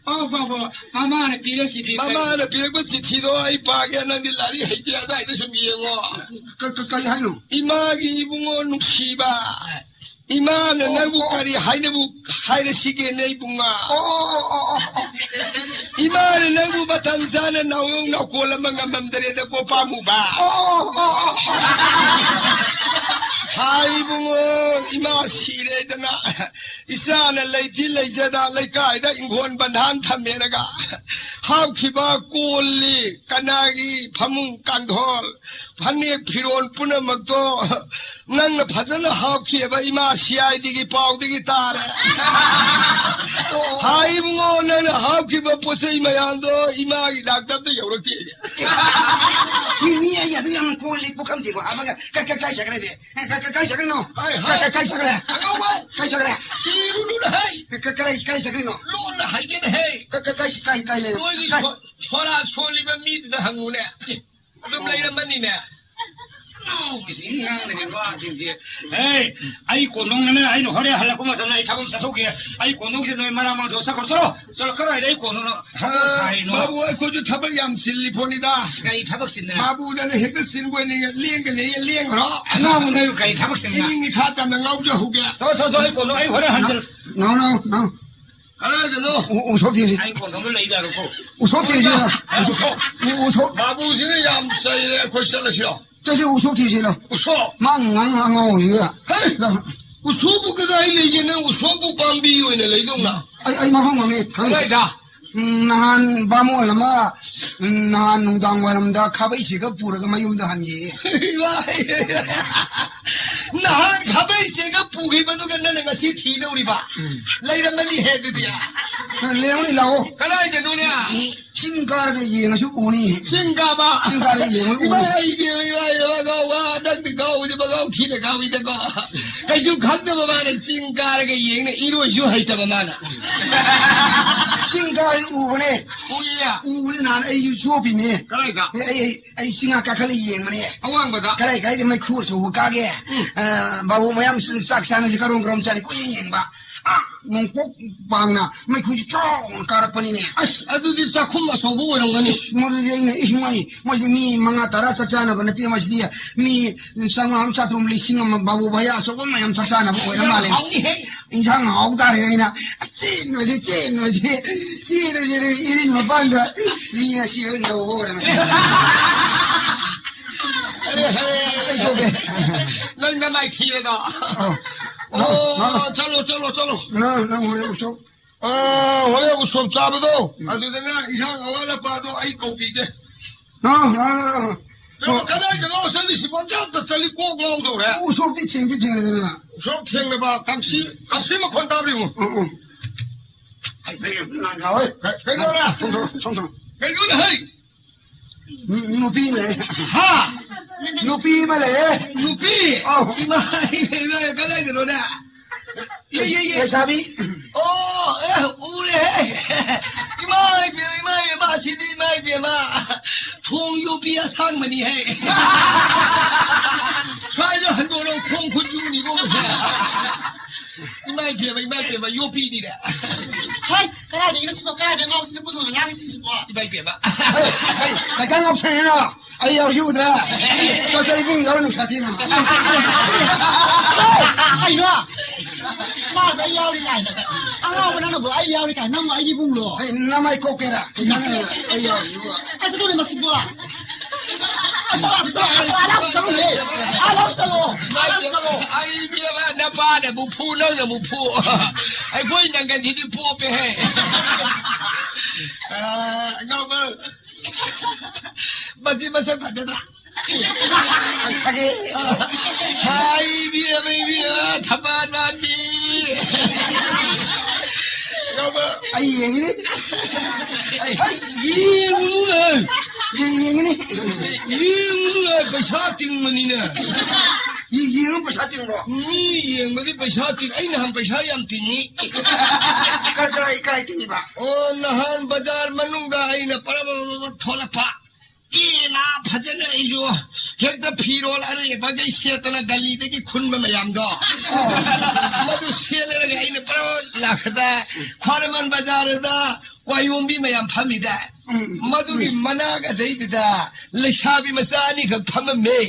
ꯑꯣ, ꯕꯥꯕꯣ, ꯃꯃꯥꯅ ꯄꯤꯔ ꯆꯤꯊꯤ ꯃꯃꯥꯅ ꯄꯤꯔꯛꯄ ꯆꯤꯊꯤꯗꯣ ꯑꯩ ꯄꯥꯒꯦ, ꯅꯪꯗꯤ ꯂꯥꯏꯔꯤꯛ ꯍꯩꯇꯦ, ꯑꯗꯥꯏꯗ ꯁꯨꯝ ꯌꯦꯡꯉꯣ꯫ ꯀ-, ꯀ-, ꯀꯔꯤ ꯍꯥꯏꯅꯣ? ꯏꯃꯥꯒꯤ ꯏꯕꯨꯡꯉꯣ ꯅꯨꯡꯁꯤꯕ, ꯏꯃꯥꯅ ꯑꯣ, ꯅꯪꯕꯨ ꯑꯣ꯫ ꯀꯔꯤ ꯍꯥꯏꯅꯕꯨ ꯍꯥꯏꯔꯁꯤꯒꯦꯅꯦ ꯏꯕꯨꯡꯉꯣ? ꯑꯣ, ꯑꯣ, ꯑꯣ, ꯑꯣ, ꯑꯣ꯫ ꯏꯃꯥꯅ ꯅꯪꯕꯨ ꯃꯇꯝ ꯆꯥꯅ ꯅꯥꯎꯌꯣꯡ ꯅꯥꯎꯀꯣꯜ ꯑꯃ ꯉꯝꯃꯝꯗꯔꯦꯗꯀꯣ ꯄꯥꯝꯃꯨꯕ꯫ ꯑꯣ, ꯑꯣ, ꯑꯣ, ꯑꯣ꯫ ꯍꯥꯏ ꯏꯕꯨꯡꯉꯣ, ꯏꯃꯥ ꯁꯤꯔꯦꯗꯅ ꯏꯆꯥꯅ ꯂꯩꯇꯤ ꯂꯩꯖꯗ ꯂꯩꯀꯥꯏꯗ ꯏꯪꯈꯣꯜ ꯕꯟꯙꯥꯟ ꯊꯝꯃꯦꯅꯒ ꯍꯥꯞꯈꯤꯕ ꯀꯣꯜ ꯂꯤꯛ, ꯀꯅꯥꯒꯤ ꯐꯃꯨꯡ ꯀꯥꯡꯊꯣꯜ, ꯐꯅꯦꯛ ꯐꯤꯔꯣꯜ ꯄꯨꯝꯅꯃꯛꯇꯣ ꯅꯪꯅ ꯐꯖꯅ ꯍꯥꯞꯈꯤꯑꯕ ꯏꯃꯥ ꯁꯤ ꯑꯥꯏ ꯗꯤꯒꯤ ꯄꯥꯎꯗꯒꯤ ꯇꯥꯔꯦ꯫ ꯍꯥꯏ ꯏꯕꯨꯡꯉꯣ, ꯅꯪꯅ ꯍꯥꯞꯈꯤꯕ ꯄꯣꯠ ꯆꯩ ꯃꯌꯥꯝꯗꯣ ꯏꯃꯥꯒꯤ ꯗꯥꯛꯇꯔꯗ ꯌꯧꯔꯛꯇꯦ꯫ ꯃꯤ, ꯃꯤ ꯑꯩꯅ ꯑꯗꯨ ꯌꯥꯝ ꯀꯣꯜ ꯂꯤꯛ ꯄꯨꯈꯝ ꯇꯦꯡꯀꯣꯠ ꯍꯥꯞꯄꯒ ꯀ-, ꯀ-, ꯀꯥꯏ ꯆꯠꯈ꯭ꯔꯦꯅꯦ? ꯀ-, ꯀ-, ꯀꯥꯏ ꯆꯠꯈ꯭ꯔꯤꯅꯣ? ꯍꯥꯏ, ꯀ-, ꯍꯥꯏ꯫ ꯀ-, ꯀꯥꯏ ꯆꯠꯈ꯭ꯔꯦ? ꯑꯉꯧꯕ! ꯀꯥꯏ ꯆꯠꯈ꯭ꯔꯦ? ꯁꯤꯔꯨꯅꯨꯅ ꯍꯥꯏ! ꯀ-, ꯀ-, ꯀꯗꯥꯏ, ꯀꯗꯥꯏ ꯆꯠꯈ꯭ꯔꯤꯅꯣ? ꯂꯣꯟꯅ ꯍꯥꯏꯒꯦꯅꯦꯍꯦ꯫ ꯀ-, ꯀ-, ꯀꯥꯏ, ꯀꯥꯏ, ꯀꯥꯏ ꯂꯩꯅꯣ? ꯅꯣꯏꯒꯤ ꯀꯥꯏ? ꯁꯣ-, ꯁꯣꯔꯥ ꯁꯣꯜꯂꯤꯕ ꯃꯤꯗꯨꯗ ꯍꯪꯉꯨꯅꯦ꯫ ꯑꯗꯨꯝ ꯂꯩꯔꯝꯃꯅꯤꯅꯦ꯫ ꯉꯥꯎꯕꯁꯤ ꯉꯥꯡꯗ꯭ꯔꯗꯤ ꯋꯥꯁꯤꯡꯁꯦ꯫ ꯑꯦ, ꯑꯩ ꯀꯣꯟꯗꯣꯡꯅꯅꯦ, ꯑꯩꯅ ꯍꯣꯔꯦꯟ ꯍꯜꯂꯛꯄ ꯃꯇꯝꯗ ꯑꯩ ꯊꯕꯛ ꯆꯠꯊꯣꯛꯈꯤꯒꯦ꯫ ꯑꯩ ꯀꯣꯟꯗꯣꯡꯁꯦ ꯅꯣꯏ ꯃꯔꯥꯡ ꯃꯔꯥꯡ ꯊꯣꯛꯑ ꯆꯠꯈ꯭ꯔꯣ꯫ ꯆꯠꯂꯣ, ꯆꯠꯂꯣ, ꯀꯔꯥꯏꯗ ꯑꯩ ꯀꯣꯟꯗꯣꯡꯅꯣ? ꯊꯕꯛ ꯁꯥꯏꯅꯣ? ꯕꯥꯕꯨ, ꯑꯩꯈꯣꯏꯁꯨ ꯊꯕꯛ ꯌꯥꯝ ꯆꯤꯜꯂꯤ ꯄꯣꯠꯅꯤꯗ꯫ ꯀꯔꯤ ꯊꯕꯛ ꯆꯤꯟꯗꯅ? ꯕꯥꯕꯨꯗꯅ ꯍꯦꯛꯇ ꯆꯤꯟꯕꯣꯏ ꯅꯤꯡꯉꯦ, ꯂꯦꯡꯒꯅꯦꯌꯦ, ꯂꯦꯡꯈ꯭ꯔꯣ꯫ ꯑꯉꯥꯡꯕ ꯅꯣꯏꯕꯨ ꯀꯔꯤ ꯊꯕꯛ ꯆꯤꯟꯕ? ꯏꯅꯤꯡ ꯏꯈꯥ ꯇꯝꯅ ꯉꯥꯎꯖꯍꯧꯒꯦ꯫ ꯆꯠꯂꯣ, ꯆꯠꯂꯣ, ꯆꯠꯂꯣ, ꯑꯩ ꯀꯣꯟꯗꯣꯡ, ꯑꯩ ꯍꯣꯔꯦꯟ ꯍꯟꯖꯤꯜ- No, no, no. ꯀꯗꯥꯏꯗꯅꯣ? ꯎ-, ꯎꯁꯣꯞ ꯊꯤꯔꯤ꯫ ꯑꯩ ꯀꯣꯟꯗꯣꯡꯗ ꯂꯩ ꯌꯥꯔꯣꯏꯀꯣ꯫ ꯎꯁꯣꯞ ꯊꯤꯔꯤꯁꯤ ꯂꯥꯎ꯫ ꯎꯁꯣꯞ, ꯎ-, ꯎꯁꯣꯞ꯫ ꯕꯥꯕꯨꯁꯤꯅ ꯌꯥꯝ ꯆꯩꯔꯦ, ꯑꯩꯈꯣꯏ ꯆꯠꯂꯁꯤꯔꯣ? ꯆꯠꯁꯤ, ꯎꯁꯣꯞ ꯊꯤꯔꯨꯁꯤ ꯂꯥꯎ꯫ ꯎꯁꯣꯞ? ꯃꯥ ꯉꯥꯡ ꯑꯉꯥꯎꯕꯁꯤꯒ꯫ ꯍꯦ! ꯂꯥꯎ꯫ ꯎꯁꯣꯞꯄꯨ ꯀꯗꯥꯏ ꯂꯩꯒꯦ? ꯅꯪ ꯎꯁꯣꯞꯄꯨ ꯄꯥꯝꯕꯤ ꯑꯣꯏꯅ ꯂꯩꯗꯧꯅ꯫ ꯑꯩ, ꯑꯩ ꯃꯐꯝ ꯈꯪꯉꯦ, ꯈꯪꯉꯦ꯫ ꯀꯗꯥꯏꯗ? ꯎꯝ, ꯅꯍꯥꯟ ꯕꯥꯃꯣꯟ ꯑꯃ, ꯎꯝ, ꯅꯍꯥꯟ ꯅꯨꯡꯗꯥꯡ ꯋꯥꯏꯔꯝꯗ ꯈꯥꯕꯩꯁꯤꯒ ꯄꯨꯔꯒ ꯃꯌꯨꯝꯗ ꯍꯟꯈꯤꯌꯦ꯫ ꯏꯃꯥꯏ! ꯅꯍꯥꯟ ꯈꯥꯕꯩꯁꯤꯒ ꯄꯨꯈꯤꯕꯗꯨꯒ ꯅꯪꯅ ꯉꯁꯤ ꯊꯤꯗꯧꯔꯤꯕ? ꯎꯝ꯫ ꯂꯩꯔꯝꯃꯅꯤꯍꯦ ꯑꯗꯨꯗꯤ꯫ ꯂꯩꯔꯝꯒꯅꯤ, ꯂꯥꯛꯑꯣ꯫ ꯀꯗꯥꯏꯗꯅꯣꯅꯦ? ꯎꯝ, ꯆꯤꯡ ꯀꯥꯔꯒ ꯌꯦꯡꯉꯁꯨ ꯎꯅꯤ꯫ ꯆꯤꯡ ꯀꯥꯕ? ꯆꯤꯡ ꯀꯥꯔꯒ ꯌꯦꯡꯉꯁꯨ ꯎꯅꯤ꯫ ꯏꯃꯥ, ꯏꯕꯦꯝꯃ, ꯏꯃꯥ, ꯏꯕꯦꯝꯃ, ꯉꯥꯎꯕ, ꯅꯪꯗꯤ ꯉꯥꯎꯕꯗꯤ ꯃꯉꯥꯎ ꯊꯤꯅ ꯉꯥꯎꯏꯗꯀꯣ꯫ ꯀꯩꯁꯨ ꯈꯪꯗꯕ ꯃꯥꯅ ꯆꯤꯡ ꯀꯥꯔꯒ ꯌꯦꯡꯅ ꯏꯔꯣꯏꯁꯨ ꯍꯩꯇꯕ ꯃꯥꯅ꯫ ꯆꯤꯡ ꯀꯥꯔꯒ ꯎꯕꯅꯦ꯫ ꯎꯏꯌꯦ꯫ ꯎꯕꯅꯦ, ꯅꯍꯥꯟ ꯑꯩꯁꯨ ꯆꯣꯞꯄꯤꯅꯦ꯫ ꯀꯗꯥꯏꯗ? ꯑꯩ, ꯑꯩ, ꯑꯩ ꯆꯤꯡ ꯀꯥꯈꯠꯂ ꯌꯦꯡꯕꯅꯦ꯫ ꯑꯋꯥꯡꯕꯗ? ꯀꯗꯥꯏ ꯀꯗꯥꯏꯗ ꯃꯩꯈꯨ ꯑꯆꯧꯕ ꯀꯥꯒꯦ? ꯎꯝ꯫ ꯑ, ꯕꯥꯕꯨ ꯃꯌꯥꯝ ꯆꯥꯛ ꯆꯥꯅꯁꯤ ꯀꯔꯣꯝ ꯀꯔꯣꯝ ꯆꯥꯅꯤ ꯀꯣꯏꯌꯦꯡ ꯌꯦꯡꯕ꯫ ꯑꯥ, ꯅꯣꯡꯄꯣꯛ ꯄꯥꯡꯅ ꯃꯩꯈꯨꯁꯤ ꯆꯥꯎꯅ ꯀꯥꯔꯛꯄꯅꯤꯅꯦ꯫ ꯑꯁ, ꯑꯗꯨꯗꯤ ꯆꯥꯛꯈꯨꯝ ꯑꯆꯧꯕ ꯑꯣꯏꯔꯝꯒꯅꯤ꯫ ꯏꯁ, ꯃꯗꯨꯗꯤ ꯑꯩꯅ, ꯏꯁ, ꯃꯣꯏ, ꯃꯣꯏꯗꯤ ꯃꯤ ꯃꯉꯥ ꯇꯔꯥ ꯆꯥꯛ ꯆꯥꯅꯕ ꯅꯠꯇꯦ, ꯃꯁꯤꯗꯤ ꯃꯤ ꯆꯥꯝꯃꯉꯥ ꯑꯃ, ꯆꯥꯇ꯭ꯔꯨꯛ ꯑꯃ, ꯂꯤꯁꯤꯡ ꯑꯃ, ꯕꯥꯕꯨ ꯚꯩꯌꯥ ꯑꯆꯧꯕ ꯃꯌꯥꯝ ꯆꯥꯛ ꯆꯥꯅꯕ ꯑꯣꯏꯔ ꯃꯥꯜꯂꯦ꯫ ꯍꯥꯎꯅꯤꯍꯦ꯫ ꯏꯟꯁꯥꯡ ꯍꯥꯎ ꯇꯥꯔꯦ ꯑꯩꯅ, ꯑꯁ, ꯆꯦꯟꯕꯁꯤ, ꯆꯦꯟꯕꯁꯤ, ꯆꯦꯟꯕꯁꯤ, ꯏꯔꯤꯜ ꯃꯄꯥꯟꯗ ꯃꯤ ꯑꯁꯤꯕ ꯂꯧꯕ ꯑꯣꯏꯔꯝꯃꯦ꯫ ꯑꯩ ꯊꯣꯛꯀꯦ꯫ ꯅꯪ ꯅꯃꯥꯏ ꯊꯤꯔꯦꯗꯣ꯫ ꯑꯣ, ꯑꯣ, ꯆꯠꯂꯣ, ꯆꯠꯂꯣ, ꯆꯠꯂꯣ꯫ ꯅꯪ, ꯅꯪ ꯍꯣꯔꯦꯟ ꯎꯁꯣꯞ꯫ ꯑ, ꯍꯣꯔꯦꯟ ꯎꯁꯣꯞ ꯆꯥꯕꯗꯣ, ꯎꯝ꯫ ꯑꯗꯨꯗꯅ ꯏꯟꯁꯥꯡ ꯑꯋꯥꯠ ꯑꯄꯥꯗꯣ ꯑꯩ ꯀꯧꯕꯤꯒꯦ꯫ ꯅꯣ, ꯅꯣ, ꯅꯣ, ꯅꯣ꯫ ꯅꯪ ꯀꯗꯥꯏꯗꯅꯣ ꯆꯠꯂꯤꯁꯤ? ꯄꯪꯆꯠꯇ ꯆꯠꯂꯤ, ꯀꯣꯛ ꯉꯥꯎꯗꯧꯔꯦ꯫ ꯎꯁꯣꯞꯇꯤ ꯊꯦꯡꯗꯤ ꯊꯦꯡꯅꯗꯅ꯫ ꯎꯁꯣꯞ ꯊꯦꯡꯅꯕ, ꯀꯥꯡꯁꯤ, ꯀꯥꯡꯁꯤ ꯃꯈꯣꯟ ꯇꯥꯕ꯭ꯔ ꯌꯦꯡꯉꯨ꯫ ꯎꯝ, ꯎꯝ꯫ ꯍꯩ, ꯍꯩ, ꯅꯪ ꯉꯥꯎꯋꯦ꯫ ꯀ-, ꯀꯩꯅꯣꯅꯦ? ꯁꯣꯝ ꯊꯣꯛꯂꯣ, ꯁꯣꯝ ꯊꯣꯛꯂꯣ꯫ ꯀꯩꯅꯣꯅꯦ, ꯍꯩ? ꯅꯨ-, ꯅꯨꯄꯤ ꯂꯩ꯫ ꯍꯥ? ꯅꯨꯄꯤ ꯑꯃ ꯂꯩꯔꯦ꯫ ꯅꯨꯄꯤ? ꯑꯧ꯫ ꯏꯃꯥ, ꯏꯃꯥ, ꯏꯃꯥ, ꯀꯗꯥꯏꯗꯅꯣꯅꯦ? ꯌꯦ, ꯌꯦ, ꯌꯦ꯫ ꯂꯩꯁꯥꯕꯤ꯫ ꯑꯣ, ꯑꯦ, ꯎꯔꯦꯍꯦ꯫ ꯏꯃꯥ ꯏꯕꯦꯝꯃ, ꯏꯃꯥ ꯏꯕꯦꯝꯃ, ꯑꯁꯤꯗꯤ ꯏꯃꯥ ꯏꯕꯦꯝꯃ꯫ ꯊꯣꯡ ꯌꯣꯠꯄꯤ ꯑꯁꯥꯡꯕꯅꯤꯍꯦ꯫ ꯁ꯭ꯋꯥꯏꯗ ꯍꯟꯗꯣꯔꯛꯑꯣ, ꯈꯣꯡ ꯈꯨꯠ ꯌꯨꯅꯤꯀꯣ ꯃꯁꯦ꯫ ꯏꯃꯥ ꯏꯕꯦꯝꯃ, ꯏꯃꯥ ꯏꯕꯦꯝꯃ, ꯌꯣꯠꯄꯤꯅꯤꯅꯦ꯫ ꯍꯩ, ꯀꯗꯥꯏꯗꯒꯤꯅꯣ ꯁꯤꯕꯣ? ꯀꯗꯥꯏꯗ ꯉꯥꯎꯁꯤꯅ ꯄꯨꯊꯣꯛꯑ ꯂꯥꯡꯉꯤꯁꯤꯡꯁꯤꯕꯣ? ꯏꯃꯥ ꯏꯕꯦꯝꯃ꯫ ꯍꯩ, ꯍꯩ, ꯀꯩꯀꯥ ꯉꯥꯎꯁꯟꯅꯩꯅꯣ? ꯑꯩ ꯌꯥꯎꯔꯤ ꯎꯗ꯭ꯔꯥ? ꯆꯠꯂꯣ, ꯏꯕꯨꯡ ꯌꯥꯎꯔ ꯅꯨꯡꯁꯥ ꯊꯤꯅ꯫ ꯀꯩꯅꯣ? ꯃꯥꯁꯨ ꯑꯩ ꯌꯥꯎꯔꯤ ꯀꯥꯏꯅ꯫ ꯑꯉꯥꯎꯕ ꯅꯪꯅꯕꯨ ꯑꯩ ꯌꯥꯎꯔꯤ ꯀꯥꯏꯅ, ꯅꯪꯕꯨ ꯑꯩꯒꯤ ꯏꯕꯨꯡꯂꯣ? ꯑꯩ ꯅꯃꯥꯏ ꯀꯣꯛꯀꯦꯔꯥ? ꯀꯩ ꯀꯥꯟꯅꯕ? ꯑꯩ ꯌꯥꯎꯔꯤ ꯏꯕꯨꯡ꯫ ꯑꯁ, ꯑꯗꯨꯅꯦ ꯃꯁꯤꯕꯣ꯫ ꯑꯁ, ꯑꯂꯥꯞ ꯆꯠꯂꯣ, ꯑꯂꯥꯞ ꯆꯠꯂꯣ, ꯑꯂꯥꯞ ꯆꯠꯂꯣ꯫ ꯑꯩ ꯏꯕꯦꯝꯃ, ꯅꯄꯥꯅ ꯑꯃꯨꯛ ꯐꯨ, ꯅꯪꯅ ꯑꯃꯨꯛ ꯐꯨ꯫ ꯑꯩꯈꯣꯏ ꯅꯪꯒꯟꯁꯤꯗꯤ ꯄꯣꯞꯄꯦꯍꯦ꯫ ꯑ, ꯑꯉꯥꯎꯕ꯫ ꯃꯁꯤ ꯃꯁꯛ ꯐꯖꯗ꯭ꯔꯥ? ꯍꯥꯏ, ꯏꯕꯦꯝꯃ, ꯏꯕꯦꯝꯃ, ꯊꯝꯕꯥꯜ ꯃꯥꯟꯕꯤ꯫ ꯑꯩ ꯌꯦꯡꯉꯤꯅꯤ꯫ ꯑꯩ ꯌꯦꯡꯉꯨꯅꯨꯅꯦ꯫ ꯌꯦꯡꯉꯤꯅꯤ꯫ ꯌꯦꯡꯉꯨꯅꯨꯅꯦ, ꯄꯩꯁꯥ ꯇꯤꯡꯕꯅꯤꯅꯦ꯫ ꯌꯦꯡꯉꯨ ꯄꯩꯁꯥ ꯇꯤꯡꯕ꯭ꯔꯣ? ꯃꯤ ꯌꯦꯡꯕꯗꯤ ꯄꯩꯁꯥ ꯇꯤꯡ-, ꯑꯩ ꯅꯍꯥꯟ ꯄꯩꯁꯥ ꯌꯥꯝ ꯇꯤꯡꯉꯤ꯫ ꯀꯔ-, ꯀꯔꯥꯏ, ꯀꯔꯥꯏ ꯇꯤꯡꯉꯤꯕ? ꯑꯣ, ꯅꯍꯥꯟ ꯕꯖꯥꯔ ꯃꯅꯨꯡꯗ ꯑꯩꯅ ꯄꯔꯞ ꯄꯔꯞ ꯄꯔꯞ ꯊꯣꯛꯂꯛꯄ꯫ ꯀꯦꯅ ꯐꯖꯅ ꯑꯩꯁꯨ ꯍꯦꯛꯇ ꯐꯤꯔꯣꯜ ꯑꯔꯩꯕꯈꯩ ꯁꯦꯠꯇꯅ ꯒꯂꯤꯗꯒꯤ ꯈꯨꯟꯕ ꯃꯌꯥꯝꯗꯣ꯫ ꯃꯗꯨ ꯁꯦꯠꯂꯒ ꯑꯩꯅ ꯄꯔꯞ ꯂꯥꯛꯄꯗ ꯈ꯭ꯋꯥꯏꯔꯝꯕꯟ ꯕꯖꯥꯔꯗ ꯀ꯭ꯋꯥꯌꯣꯝꯕꯤ ꯃꯌꯥꯝ ꯐꯝꯃꯤꯗ꯫ ꯎꯝ꯫ ꯃꯗꯨꯒꯤ ꯃꯅꯥꯛ ꯑꯗꯩꯗꯨꯗ ꯂꯩꯁꯥꯕꯤ ꯃꯆꯥ ꯑꯅꯤꯈꯛ ꯐꯝꯃꯝꯃꯦ꯫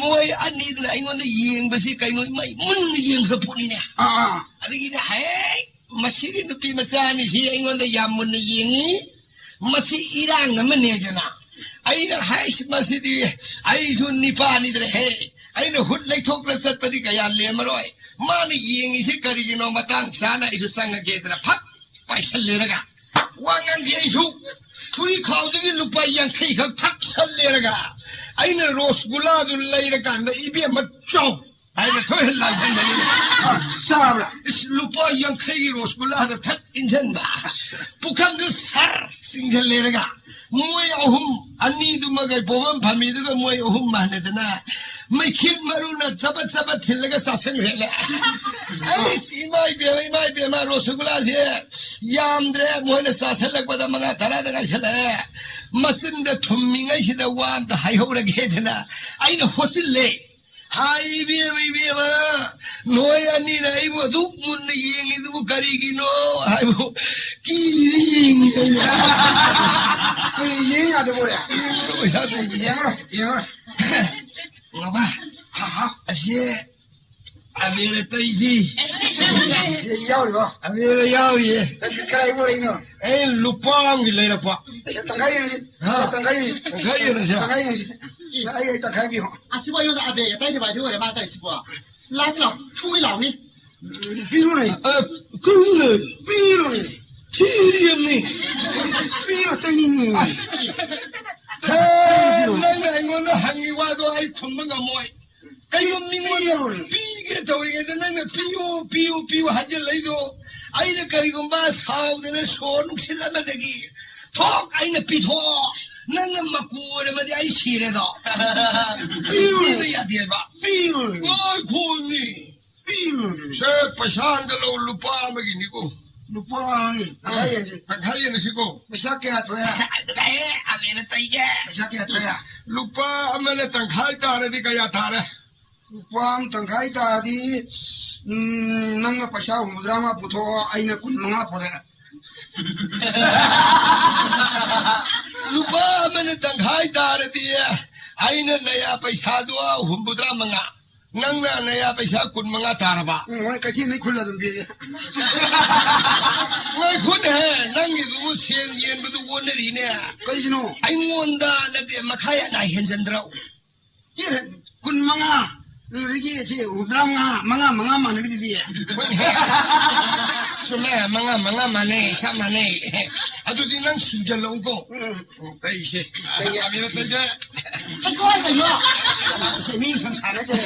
ꯃꯣꯏ ꯑꯅꯤꯗꯨꯅ ꯑꯩꯉꯣꯟꯗ ꯌꯦꯡꯕꯁꯤ ꯀꯩꯅꯣ ꯏꯃꯥꯏ ꯃꯨꯟꯅ ꯌꯦꯡꯈ꯭ꯔ ꯄꯣꯠꯅꯤꯅꯦ꯫ ꯑꯥ, ꯑꯥ꯫ ꯑꯗꯒꯤꯗꯤ ꯍꯦꯛ ꯃꯁꯤꯒꯤ ꯅꯨꯄꯤ ꯃꯆꯥ ꯑꯅꯤꯁꯤ ꯑꯩꯉꯣꯟꯗ ꯌꯥꯝ ꯃꯨꯟꯅ ꯌꯦꯡꯉꯤ꯫ ꯃꯁꯤ ꯏꯔꯥꯡ ꯑꯃꯅꯦꯗꯅ꯫ ꯑꯩꯅ ꯍꯥꯏꯁꯤ ꯃꯁꯤꯗꯤ ꯑꯩꯁꯨ ꯅꯤꯄꯥꯅꯤꯗꯅ ꯍꯦ꯫ ꯑꯩꯅ ꯍꯨꯠ ꯂꯩꯊꯣꯛꯇꯅ ꯆꯠꯄꯗꯤ ꯀꯌꯥ ꯂꯦꯝꯃꯔꯣꯏ꯫ ꯃꯥꯅ ꯌꯦꯡꯉꯤꯁꯤ ꯀꯔꯤꯒꯤꯅꯣ? ꯃꯇꯥꯡ ꯆꯥꯅ ꯑꯩꯁꯨ ꯆꯪꯉꯒꯦꯗꯅ ꯐꯠ ꯄꯥꯏꯁꯜꯂꯦꯔꯒ꯫ ꯋꯥ ꯉꯥꯡꯗꯦ ꯑꯩꯁꯨ꯫ ꯐꯨꯔꯤꯠ ꯈꯥꯎꯗꯒꯤ ꯂꯨꯄꯥ ꯌꯥꯡꯈꯩ ꯈꯛ ꯊꯛꯁꯜꯂꯦꯔꯒ꯫ ꯑꯩꯅ ꯔꯣꯁꯒꯨꯂꯥꯗꯨ ꯂꯩꯔꯀꯥꯟꯗ ꯏꯕꯦꯝꯃ ꯆꯥꯎ ꯍꯥꯏꯅ ꯊꯣꯏꯍꯟ ꯂꯥꯟꯍꯟꯕꯅꯤ꯫ ꯆꯥꯕ꯭ꯔꯥ? ꯏꯁ, ꯂꯨꯄꯥ ꯌꯥꯡꯈꯩꯒꯤ ꯔꯣꯁꯒꯨꯂꯥꯗ ꯊꯛ ꯏꯟꯁꯤꯟꯕ, ꯄꯨꯈꯝꯗꯨ ꯁꯔ ꯆꯤꯡꯁꯤꯜꯂꯦꯔꯒ, ꯃꯣꯏ ꯑꯍꯨꯝ, ꯑꯅꯤꯗꯨꯃꯒ, ꯄꯣꯐꯝ ꯐꯝꯃꯤꯗꯨꯒ, ꯃꯣꯏ ꯑꯍꯨꯝ ꯃꯥꯟꯅꯗꯅ ꯃꯩꯈꯦꯠ ꯃꯔꯨꯅ ꯆꯕꯠ ꯆꯕꯠ ꯊꯤꯜꯂꯒ ꯆꯥꯁꯤꯟꯈ꯭ꯔꯦꯅꯦ꯫ ꯑꯩꯁ, ꯏꯃꯥ ꯏꯕꯦꯝꯃ, ꯏꯃꯥ ꯏꯕꯦꯝꯃ, ꯔꯣꯁꯒꯨꯂꯥꯁꯦ ꯌꯥꯝꯗ꯭ꯔꯦ, ꯃꯣꯏꯅ ꯆꯥꯁꯤꯜꯂꯛꯄꯗ ꯃꯉꯥ ꯇꯔꯥꯗ ꯉꯥꯏꯁꯜꯂꯛꯑꯦ꯫ ꯃꯆꯤꯟꯗ ꯊꯨꯝꯃꯤꯉꯩꯁꯤꯗ ꯋꯥ ꯑꯝꯇ ꯍꯥꯏꯍꯧꯔꯒꯦꯗꯅ ꯑꯩꯅ ꯍꯣꯠꯆꯤꯜꯂꯦ꯫ ꯍꯥꯏ, ꯏꯕꯦꯝꯃ, ꯏꯕꯦꯝꯃ, ꯅꯣꯏ ꯑꯅꯤꯅ ꯑꯩꯕꯨ ꯑꯗꯨꯛ ꯃꯨꯟꯅ ꯌꯦꯡꯉꯤꯗꯨꯕꯨ ꯀꯔꯤꯒꯤꯅꯣ ꯍꯥꯏꯕꯨ ꯀꯤꯔꯤ ꯌꯦꯡꯉꯤ꯫ ꯀꯔꯤ ꯌꯦꯡ ꯌꯥꯗꯕ ꯑꯣꯏꯔꯦ? ꯌꯦꯡꯉꯔꯣꯏ ꯌꯥꯗꯦ꯫ ꯌꯦꯡꯉꯔꯣꯏ, ꯌꯦꯡꯉꯔꯣꯏ꯫ ꯉꯥꯎꯕ, ꯍꯥ, ꯍꯥ꯫ ꯑꯁꯤ ꯑꯕꯦꯔ ꯇꯩꯁꯤ꯫ ꯌꯥꯎꯔꯤꯕꯣ? ꯑꯕꯦꯔ ꯌꯥꯎꯔꯤꯌꯦ꯫ ꯀꯗꯥꯏ ꯄꯨꯔꯛꯏꯅꯣ? ꯑꯩ ꯂꯨꯄꯥ ꯑꯃꯒꯤ ꯂꯩꯔꯛꯄ꯫ ꯑꯦ, ꯇꯪꯈꯥꯏ ꯌꯦꯡꯁꯤ꯫ ꯍꯥ? ꯇꯪꯈꯥꯏ ꯌꯦꯡꯁꯤ꯫ ꯇꯪꯈꯥꯏ ꯌꯦꯡꯉꯁꯦ꯫ ꯇꯪꯈꯥꯏ ꯌꯦꯡꯁꯤ꯫ ꯑꯩ, ꯑꯩ ꯇꯪꯈꯥꯏ ꯄꯤꯌꯣ꯫ ꯑꯁꯤꯕꯨ ꯑꯩꯉꯣꯟꯗ ꯑꯕꯦꯔ ꯇꯩꯗꯕ ꯍꯥꯏꯗꯤ ꯑꯣꯏꯔꯦ ꯃꯥ ꯇꯧꯔꯤꯁꯤꯕꯣ꯫ ꯂꯥꯛꯁꯤ ꯂꯥꯎ, ꯊꯨꯒꯤ ꯂꯥꯎꯅꯤ꯫ ꯄꯤꯔꯨꯅꯦ꯫ ꯑ, ꯀꯔꯤꯅꯣ? ꯄꯤꯔꯨꯅꯦ꯫ ꯊꯤꯔꯤꯕꯅꯤ꯫ ꯄꯤꯔꯣ, ꯇꯩꯅꯤꯡꯉꯤ꯫ ꯍꯦ, ꯅꯪꯅ ꯑꯩꯉꯣꯟꯗ ꯍꯪꯉꯤ ꯋꯥꯗꯣ ꯑꯩ ꯈꯨꯝꯕ ꯉꯝꯃꯣꯏ꯫ ꯀꯩꯒꯨꯝꯕ ꯃꯤꯉꯣꯟꯗ ꯄꯤꯒꯦ ꯇꯧꯔꯤꯉꯩꯗ ꯅꯪꯅ "ꯄꯤꯌꯨ, ꯄꯤꯌꯨ, ꯄꯤꯌꯨ" ꯍꯥꯏꯖꯤꯜꯂꯛꯏꯗꯣ, ꯑꯩꯅ ꯀꯔꯤꯒꯨꯝꯕ ꯁꯥꯎꯗꯅ ꯁꯣꯔ ꯅꯨꯡꯁꯤꯠ ꯑꯃꯗꯒꯤ ꯊꯣꯛ ꯑꯩꯅ ꯄꯤꯊꯣꯛꯑꯣ, ꯅꯪꯅ ꯃꯀꯨ ꯑꯣꯏꯔꯝꯃꯗꯤ ꯑꯩ ꯁꯤꯔꯦꯗꯣ꯫ ꯄꯤꯕ ꯌꯥꯗꯦꯕ꯫ ꯄꯤꯔꯣꯏ꯫ ꯉꯥꯏꯈꯣꯅꯦ꯫ ꯄꯤꯔꯣꯏ꯫ ꯁꯦ, ꯄꯩꯁꯥ ꯑꯝꯇ ꯂꯧ, ꯂꯨꯄꯥ ꯑꯃꯒꯤꯅꯤꯀꯣ꯫ ꯂꯨꯄꯥ ꯑꯃꯒꯤ꯫ ꯇꯪꯈꯥꯏ ꯌꯦꯡꯁꯤ꯫ ꯇꯪꯈꯥꯏ ꯌꯦꯡꯉꯁꯤꯀꯣ꯫ ꯄꯩꯁꯥ ꯀꯌꯥ ꯊꯣꯛꯑꯦ? ꯇꯪꯈꯥꯏ ꯑꯃꯅ ꯇꯩꯒꯦ꯫ ꯄꯩꯁꯥ ꯀꯌꯥ ꯊꯣꯛꯑꯦ? ꯂꯨꯄꯥ ꯑꯃꯅ ꯇꯪꯈꯥꯏ ꯇꯥꯔꯗꯤ ꯀꯌꯥ ꯇꯥꯔꯦ? ꯂꯨꯄꯥ ꯑꯃ ꯇꯪꯈꯥꯏ ꯇꯥꯔꯗꯤ, ꯎꯝ, ꯅꯪꯅ ꯄꯩꯁꯥ ꯍꯨꯝꯐꯨꯇꯔꯥ ꯃꯉꯥ ꯄꯨꯊꯣꯛꯑꯣ, ꯑꯩꯅ ꯀꯨꯟ ꯃꯉꯥ ꯄꯨꯔꯛꯑꯦ꯫ ꯂꯨꯄꯥ ꯑꯃꯅ ꯇꯪꯈꯥꯏ ꯇꯥꯔꯗꯤ, ꯑꯩꯅ ꯅꯌꯥ ꯄꯩꯁꯥꯗꯣ ꯍꯨꯝꯐꯨꯇꯔꯥ ꯃꯉꯥ, ꯅꯪꯅ ꯅꯌꯥ ꯄꯩꯁꯥ ꯀꯨꯟ ꯃꯉꯥ ꯇꯥꯔꯕ? ꯎꯝ, ꯍꯣꯏ, ꯀꯩꯊꯦꯜꯗꯩ ꯈꯨꯜꯂ ꯑꯗꯨꯝ ꯄꯤꯔꯛꯑꯦ꯫ ꯉꯥꯏꯈꯣꯅꯦꯍꯦ, ꯅꯪꯒꯤꯗꯨꯕꯨ ꯁꯦꯟ ꯌꯦꯟꯕꯗꯨ ꯑꯣꯟꯅꯔꯤꯅꯦ꯫ ꯀꯩꯒꯤꯅꯣ? ꯑꯩꯉꯣꯟꯗ ꯅꯠꯇꯦ, ꯃꯈꯥ ꯌꯥꯝꯅ ꯍꯦꯟꯖꯟꯗ꯭ꯔꯣ? ꯑꯦ, ꯀꯨꯟ ꯃꯉꯥ, ꯑꯗꯒꯤ ꯁꯤ ꯍꯨꯝꯐꯨꯇꯔꯥ ꯃꯉꯥ, ꯃꯉꯥ, ꯃꯉꯥ ꯃꯥꯟꯅꯔꯤꯗꯨꯗꯤ꯫ ꯆꯨꯝꯃꯦ, ꯃꯉꯥ, ꯃꯉꯥ ꯃꯥꯟꯅꯩ, ꯆꯞ ꯃꯥꯟꯅꯩ꯫ ꯑꯗꯨꯗꯤ ꯅꯪ ꯁꯤꯡꯖꯜꯂꯛꯎꯀꯣ꯫ ꯎꯝ꯫ ꯎꯝ, ꯇꯩꯁꯦ꯫ ꯇꯩꯌꯦ꯫ ꯑꯕꯦꯔ ꯇꯩꯁꯦ꯫ ꯑꯁ, ꯀꯃꯥꯏꯅ ꯇꯧꯔꯤꯅꯣ? ꯁꯦ, ꯃꯤ ꯁꯨꯝ ꯁꯥꯟꯅꯖꯔꯦ꯫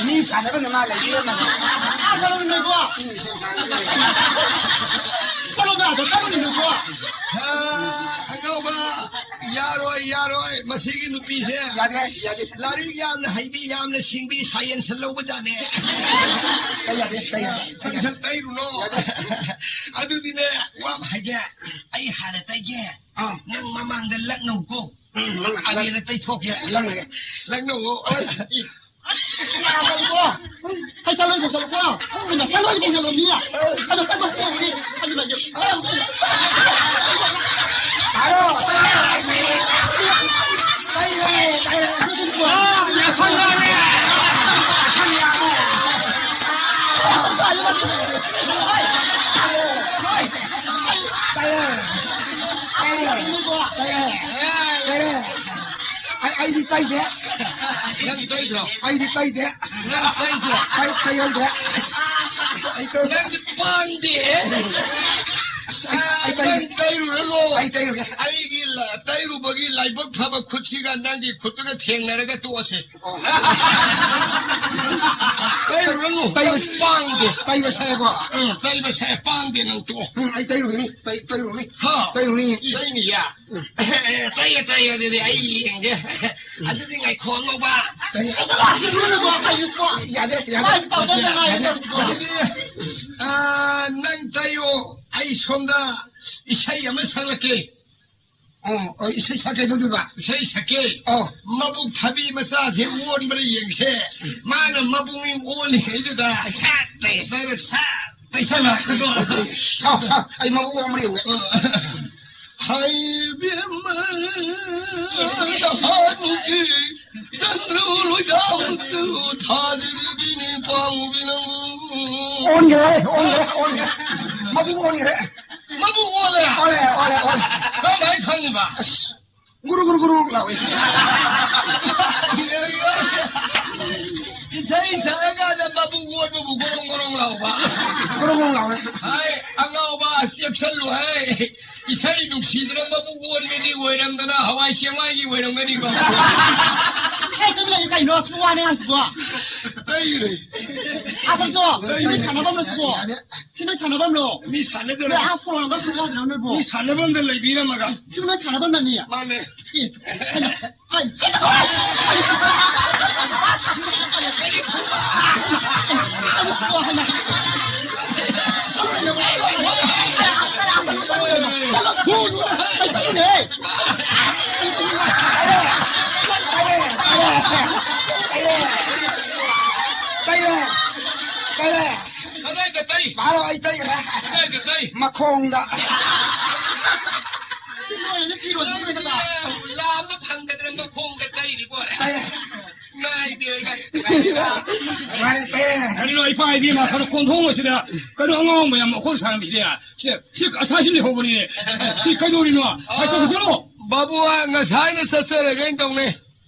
ꯃꯤ ꯁꯥꯟꯅꯕꯅ ꯃꯥ ꯂꯩꯕꯤꯔꯝꯃꯒ꯫ ꯑꯥ, ꯆꯠꯂꯨꯅꯦꯀꯣ꯫ ꯃꯤ ꯏꯁꯦꯡ ꯁꯥꯟꯅꯕ ꯂꯩ꯫ ꯆꯠꯂꯨꯗ, ꯑꯗꯣ ꯆꯠꯂꯨꯅꯦꯀꯣ꯫ ꯍꯥ, ꯑꯉꯥꯎꯕ, ꯌꯥꯔꯣꯏ, ꯌꯥꯔꯣꯏ, ꯃꯁꯤꯒꯤ ꯅꯨꯄꯤꯁꯦ꯫ ꯌꯥꯗꯦ, ꯌꯥꯗꯦ꯫ ꯂꯥꯏꯔꯤꯛ ꯌꯥꯝꯅ ꯍꯩꯕꯤ, ꯌꯥꯝꯅ ꯁꯤꯡꯕꯤ, ꯁꯥꯏꯟꯁ ꯂꯧꯕ ꯖꯥꯠꯅꯦ꯫ ꯇꯩ ꯌꯥꯗꯦ, ꯇꯩ ꯌꯥꯗꯦ, ꯇꯩ ꯌꯥꯗꯦ꯫ ꯁꯪꯁꯟ ꯇꯩꯔꯨꯅꯣ꯫ ꯌꯥꯗꯦ꯫ ꯑꯗꯨꯗꯤꯅꯦ, ꯋꯥ ꯑꯃ ꯍꯥꯏꯒꯦ꯫ ꯑꯩ ꯍꯥꯟꯅ ꯇꯩꯒꯦ꯫ ꯑꯥ꯫ ꯅꯪ ꯃꯃꯥꯡꯗ ꯂꯛꯅꯧꯀꯣ꯫ ꯎꯝ, ꯂꯛꯅ-, ꯑꯕꯦꯔꯅ ꯇꯩꯊꯣꯛꯀꯦ꯫ ꯂꯛꯅꯒꯦ꯫ ꯂꯛꯅꯧꯋꯣ꯫ ꯑꯣꯏ꯫ ꯌꯥꯗꯕꯀꯣ꯫ ꯍꯩ, ꯆꯠꯂꯣꯏ, ꯆꯠꯂꯣꯏꯀꯣ꯫ ꯑꯗꯨꯅ ꯆꯠꯂꯣꯏ, ꯆꯠꯂꯣꯏ, ꯃꯤ꯫ ꯑꯗꯨꯅ ꯆꯠꯄꯁꯨ ꯌꯥꯏꯅꯤ꯫ ꯑꯗꯨꯅ ꯌꯦ-, ꯇꯥꯔꯣ꯫ ꯇꯩꯔꯦ, ꯇꯩꯔꯦ꯫ ꯑꯥ, ꯌꯥꯁꯪ ꯌꯥꯔꯦ꯫ ꯌꯥꯁꯪ ꯌꯥꯔꯦ꯫ ꯇꯩꯔꯦ꯫ ꯇꯩꯔꯦ꯫ ꯇꯩꯔꯦ꯫ ꯇꯩꯔꯦ꯫ ꯑꯩ, ꯑꯩꯗꯤ ꯇꯩꯗꯦ꯫ ꯅꯪ ꯇꯩꯗ꯭ꯔꯣ? ꯑꯩꯗꯤ ꯇꯩꯗꯦ꯫ ꯅꯪ ꯇꯩꯗ꯭ꯔꯣ? ꯇꯩ-, ꯇꯩꯍꯧꯗ꯭ꯔꯦ꯫ ꯑꯩ ꯇꯩ-, ꯅꯪꯗꯤ ꯄꯥꯡꯗꯦ꯫ ꯑꯩ, ꯑꯩ ꯇꯩꯗꯦ꯫ ꯅꯪ ꯇꯩꯔꯨꯔꯅꯨ꯫ ꯑꯩ ꯇꯩꯔꯨꯒꯦ꯫ ꯑꯩꯒꯤ ꯂ-, ꯇꯩꯔꯨꯕꯒꯤ ꯂꯥꯏꯕꯛ ꯐꯕ ꯈꯨꯠꯁꯤꯒ ꯅꯪꯒꯤ ꯈꯨꯠꯇꯨꯒ ꯊꯦꯡꯅꯔꯒ ꯇꯣꯛꯑꯁꯦ꯫ ꯑꯣ꯫ ꯇꯩꯔꯨꯔꯅꯨ꯫ ꯇꯩꯕ-, ꯅꯪ ꯄꯥꯡꯗꯦ꯫ ꯇꯩꯕ ꯁꯥꯏꯀꯣ? ꯎꯝ, ꯇꯩꯕ ꯁꯥꯏ, ꯄꯥꯡꯗꯦ ꯅꯪ ꯇꯣꯛꯑꯣ꯫ ꯎꯝ, ꯑꯩ ꯇꯩꯔꯨꯒꯅꯤ꯫ ꯇꯩ-, ꯇꯩꯔꯨꯒꯅꯤ꯫ ꯍꯥ? ꯇꯩꯔꯨꯅꯤ꯫ ꯇꯩꯅꯤꯌꯦ? ꯎꯝ꯫ ꯑꯦ, ꯇꯩꯌꯦ, ꯇꯩꯌꯦ, ꯑꯗꯨꯗꯤ ꯑꯩ ꯌꯦꯡꯒꯦ꯫ ꯑꯗꯨꯗꯤ ꯉꯥꯏꯈꯣ, ꯑꯉꯧꯕ꯫ ꯇꯩꯌꯦ꯫ ꯌꯥꯗꯦ, ꯌꯥꯗꯦ꯫ ꯌꯥꯗꯦ꯫ ꯑꯗꯨꯗꯤ, ꯑ, ꯅꯪ ꯇꯩꯌꯣ, ꯑꯩ ꯁꯣꯝꯗ ꯏꯁꯩ ꯑꯃ ꯁꯛꯂꯛꯀꯦ꯫ ꯑꯣ, ꯑꯣ, ꯏꯁꯩ ꯁꯛꯀꯦ ꯑꯗꯨꯗꯨꯕ? ꯏꯁꯩ ꯁꯛꯀꯦ꯫ ꯑꯣ꯫ ꯃꯕꯨꯛ ꯊꯕꯤ ꯃꯆꯥꯁꯦ ꯑꯣꯟꯕ꯭ꯔꯥ ꯌꯦꯡꯁꯦ꯫ ꯃꯥꯅ ꯃꯕꯨꯛꯅꯤꯡ ꯑꯣꯜꯂꯤꯉꯩꯗꯨꯗ ꯁꯠ ꯇꯩꯁꯜꯂꯦ, ꯁꯠ ꯇꯩꯁꯜꯂꯦ꯫ ꯁꯥꯎ, ꯁꯥꯎ, ꯑꯩ ꯃꯕꯨꯛ ꯑꯣꯟꯕ꯭ꯔꯥ ꯌꯦꯡꯒꯦ꯫ ꯍꯥꯏ ꯏꯕꯦꯝꯃ, ꯅꯍꯥꯟꯒꯤ ꯆꯟꯗ꯭ꯔꯨ ꯂꯣꯏꯖꯥꯎꯗꯨ ꯊꯥꯗꯔꯤꯕꯤꯅꯤ ꯄꯥꯎꯕꯤ ꯅꯪ꯫ ꯑꯣꯟꯈ꯭ꯔꯦ, ꯑꯣꯟꯈ꯭ꯔꯦ, ꯑꯣꯟꯈ꯭ꯔꯦ꯫ ꯃꯕꯨꯛ ꯑꯣꯟꯈ꯭ꯔꯦ꯫ ꯃꯕꯨꯛ ꯑꯣꯜꯂꯦ꯫ ꯑꯣꯜꯂꯦ, ꯑꯣꯜꯂꯦ, ꯑꯣꯜꯂꯦ꯫ ꯀꯔꯝꯍꯥꯏꯅ ꯈꯪꯉꯤꯕ? ꯑꯁ, ꯒꯨꯔꯨ, ꯒꯨꯔꯨ, ꯒꯨꯔꯨ ꯂꯥꯎꯋꯦ꯫ ꯏꯁꯩ ꯁꯛꯑꯀꯥꯟꯗ ꯃꯕꯨꯛ ꯑꯣꯟꯕꯕꯨ ꯒꯣꯔꯣꯡ ꯒꯣꯔꯣꯡ ꯂꯥꯎꯕ꯫ ꯒꯣꯔꯣꯡ ꯒꯣꯔꯣꯡ ꯂꯥꯎꯋꯦ꯫ ꯍꯥꯏ, ꯑꯉꯥꯎꯕ, ꯆꯦꯛꯁꯜꯂꯨ ꯍꯥꯏ꯫ ꯏꯁꯩ ꯅꯨꯡꯁꯤꯗꯅ ꯃꯕꯨꯛ ꯑꯣꯟꯕꯗꯤ ꯑꯣꯏꯔꯝꯗꯅ ꯍꯋꯥꯏ ꯆꯦꯡꯋꯥꯏꯒꯤ ꯑꯣꯏꯔꯝꯒꯅꯤꯀꯣ꯫ ꯍꯦ, ꯑꯗꯨꯝ ꯂꯩꯌꯨ ꯀꯩꯅꯣ, ꯑꯁ, ꯋꯥꯅꯦ ꯍꯥꯏꯁꯤꯕꯣ꯫ ꯑꯩ ꯂꯩ꯫ ꯑꯁ, ꯑꯁ, ꯁꯤ ꯅꯣꯏ ꯁꯥꯟꯅꯐꯝꯂꯣ ꯁꯤꯕꯣ? ꯁꯤ ꯅꯣꯏ ꯁꯥꯟꯅꯐꯝꯂꯣ? ꯃꯤ ꯁꯥꯟꯅꯗꯅ꯫ ꯅꯣꯏ ꯑꯁ ꯈꯣꯡꯅꯥꯡꯗ ꯁꯥꯟꯅ ꯌꯥꯗ꯭ꯔꯣ ꯅꯣꯏꯕꯣ? ꯃꯤ ꯁꯥꯟꯅꯐꯝꯗ ꯂꯩꯕꯤꯔꯝꯃꯒ꯫ ꯁꯤ ꯅꯣꯏ ꯁꯥꯟꯅꯐꯝꯅꯅꯤ? ꯃꯥꯅꯦ꯫ ꯑꯦ, ꯑꯩ, ꯑꯩ, ꯀꯩꯔꯦ? ꯀꯩꯔꯦ? ꯀꯗꯥꯏꯗ ꯇꯩ? ꯚꯥꯔꯣ, ꯑꯩ ꯇꯩꯔꯦ꯫ ꯀꯗꯥꯏꯗ ꯇꯩ? ꯃꯈꯣꯡꯗ꯫ ꯂꯥꯝꯕ ꯐꯪꯗꯗꯅ ꯃꯈꯣꯡꯗ ꯇꯩꯔꯤꯕꯣꯔꯦ꯫ ꯇꯩꯔꯦ꯫ ꯅꯥꯏꯗꯦ꯫ ꯅꯨꯡꯉꯥꯏꯔꯦ, ꯇꯩꯔꯦ꯫ ꯀꯔꯤꯅꯣ ꯏꯄꯥ ꯏꯕꯦꯝꯃ, ꯀꯩꯅꯣ ꯈꯣꯡꯊꯣꯡ ꯑꯁꯤꯗ ꯀꯩꯅꯣ ꯑꯉꯥꯎ ꯃꯌꯥꯝ ꯑꯩꯈꯣꯏ ꯁꯥꯟꯅꯕꯁꯤꯗꯤ? ꯁꯤ, ꯁꯤ ꯑꯁꯥꯁꯤ ꯂꯩꯍꯧꯕꯅꯤꯅꯦ꯫ ꯁꯤ ꯀꯩꯗꯧꯔꯤꯅꯣ? ꯍꯥꯏ ꯆꯠꯂꯣ, ꯆꯠꯂꯣ꯫ ꯕꯥꯕꯨ, ꯉꯁꯥꯏꯅ ꯆꯠꯆꯔꯒꯦꯅ ꯇꯧꯅꯦ꯫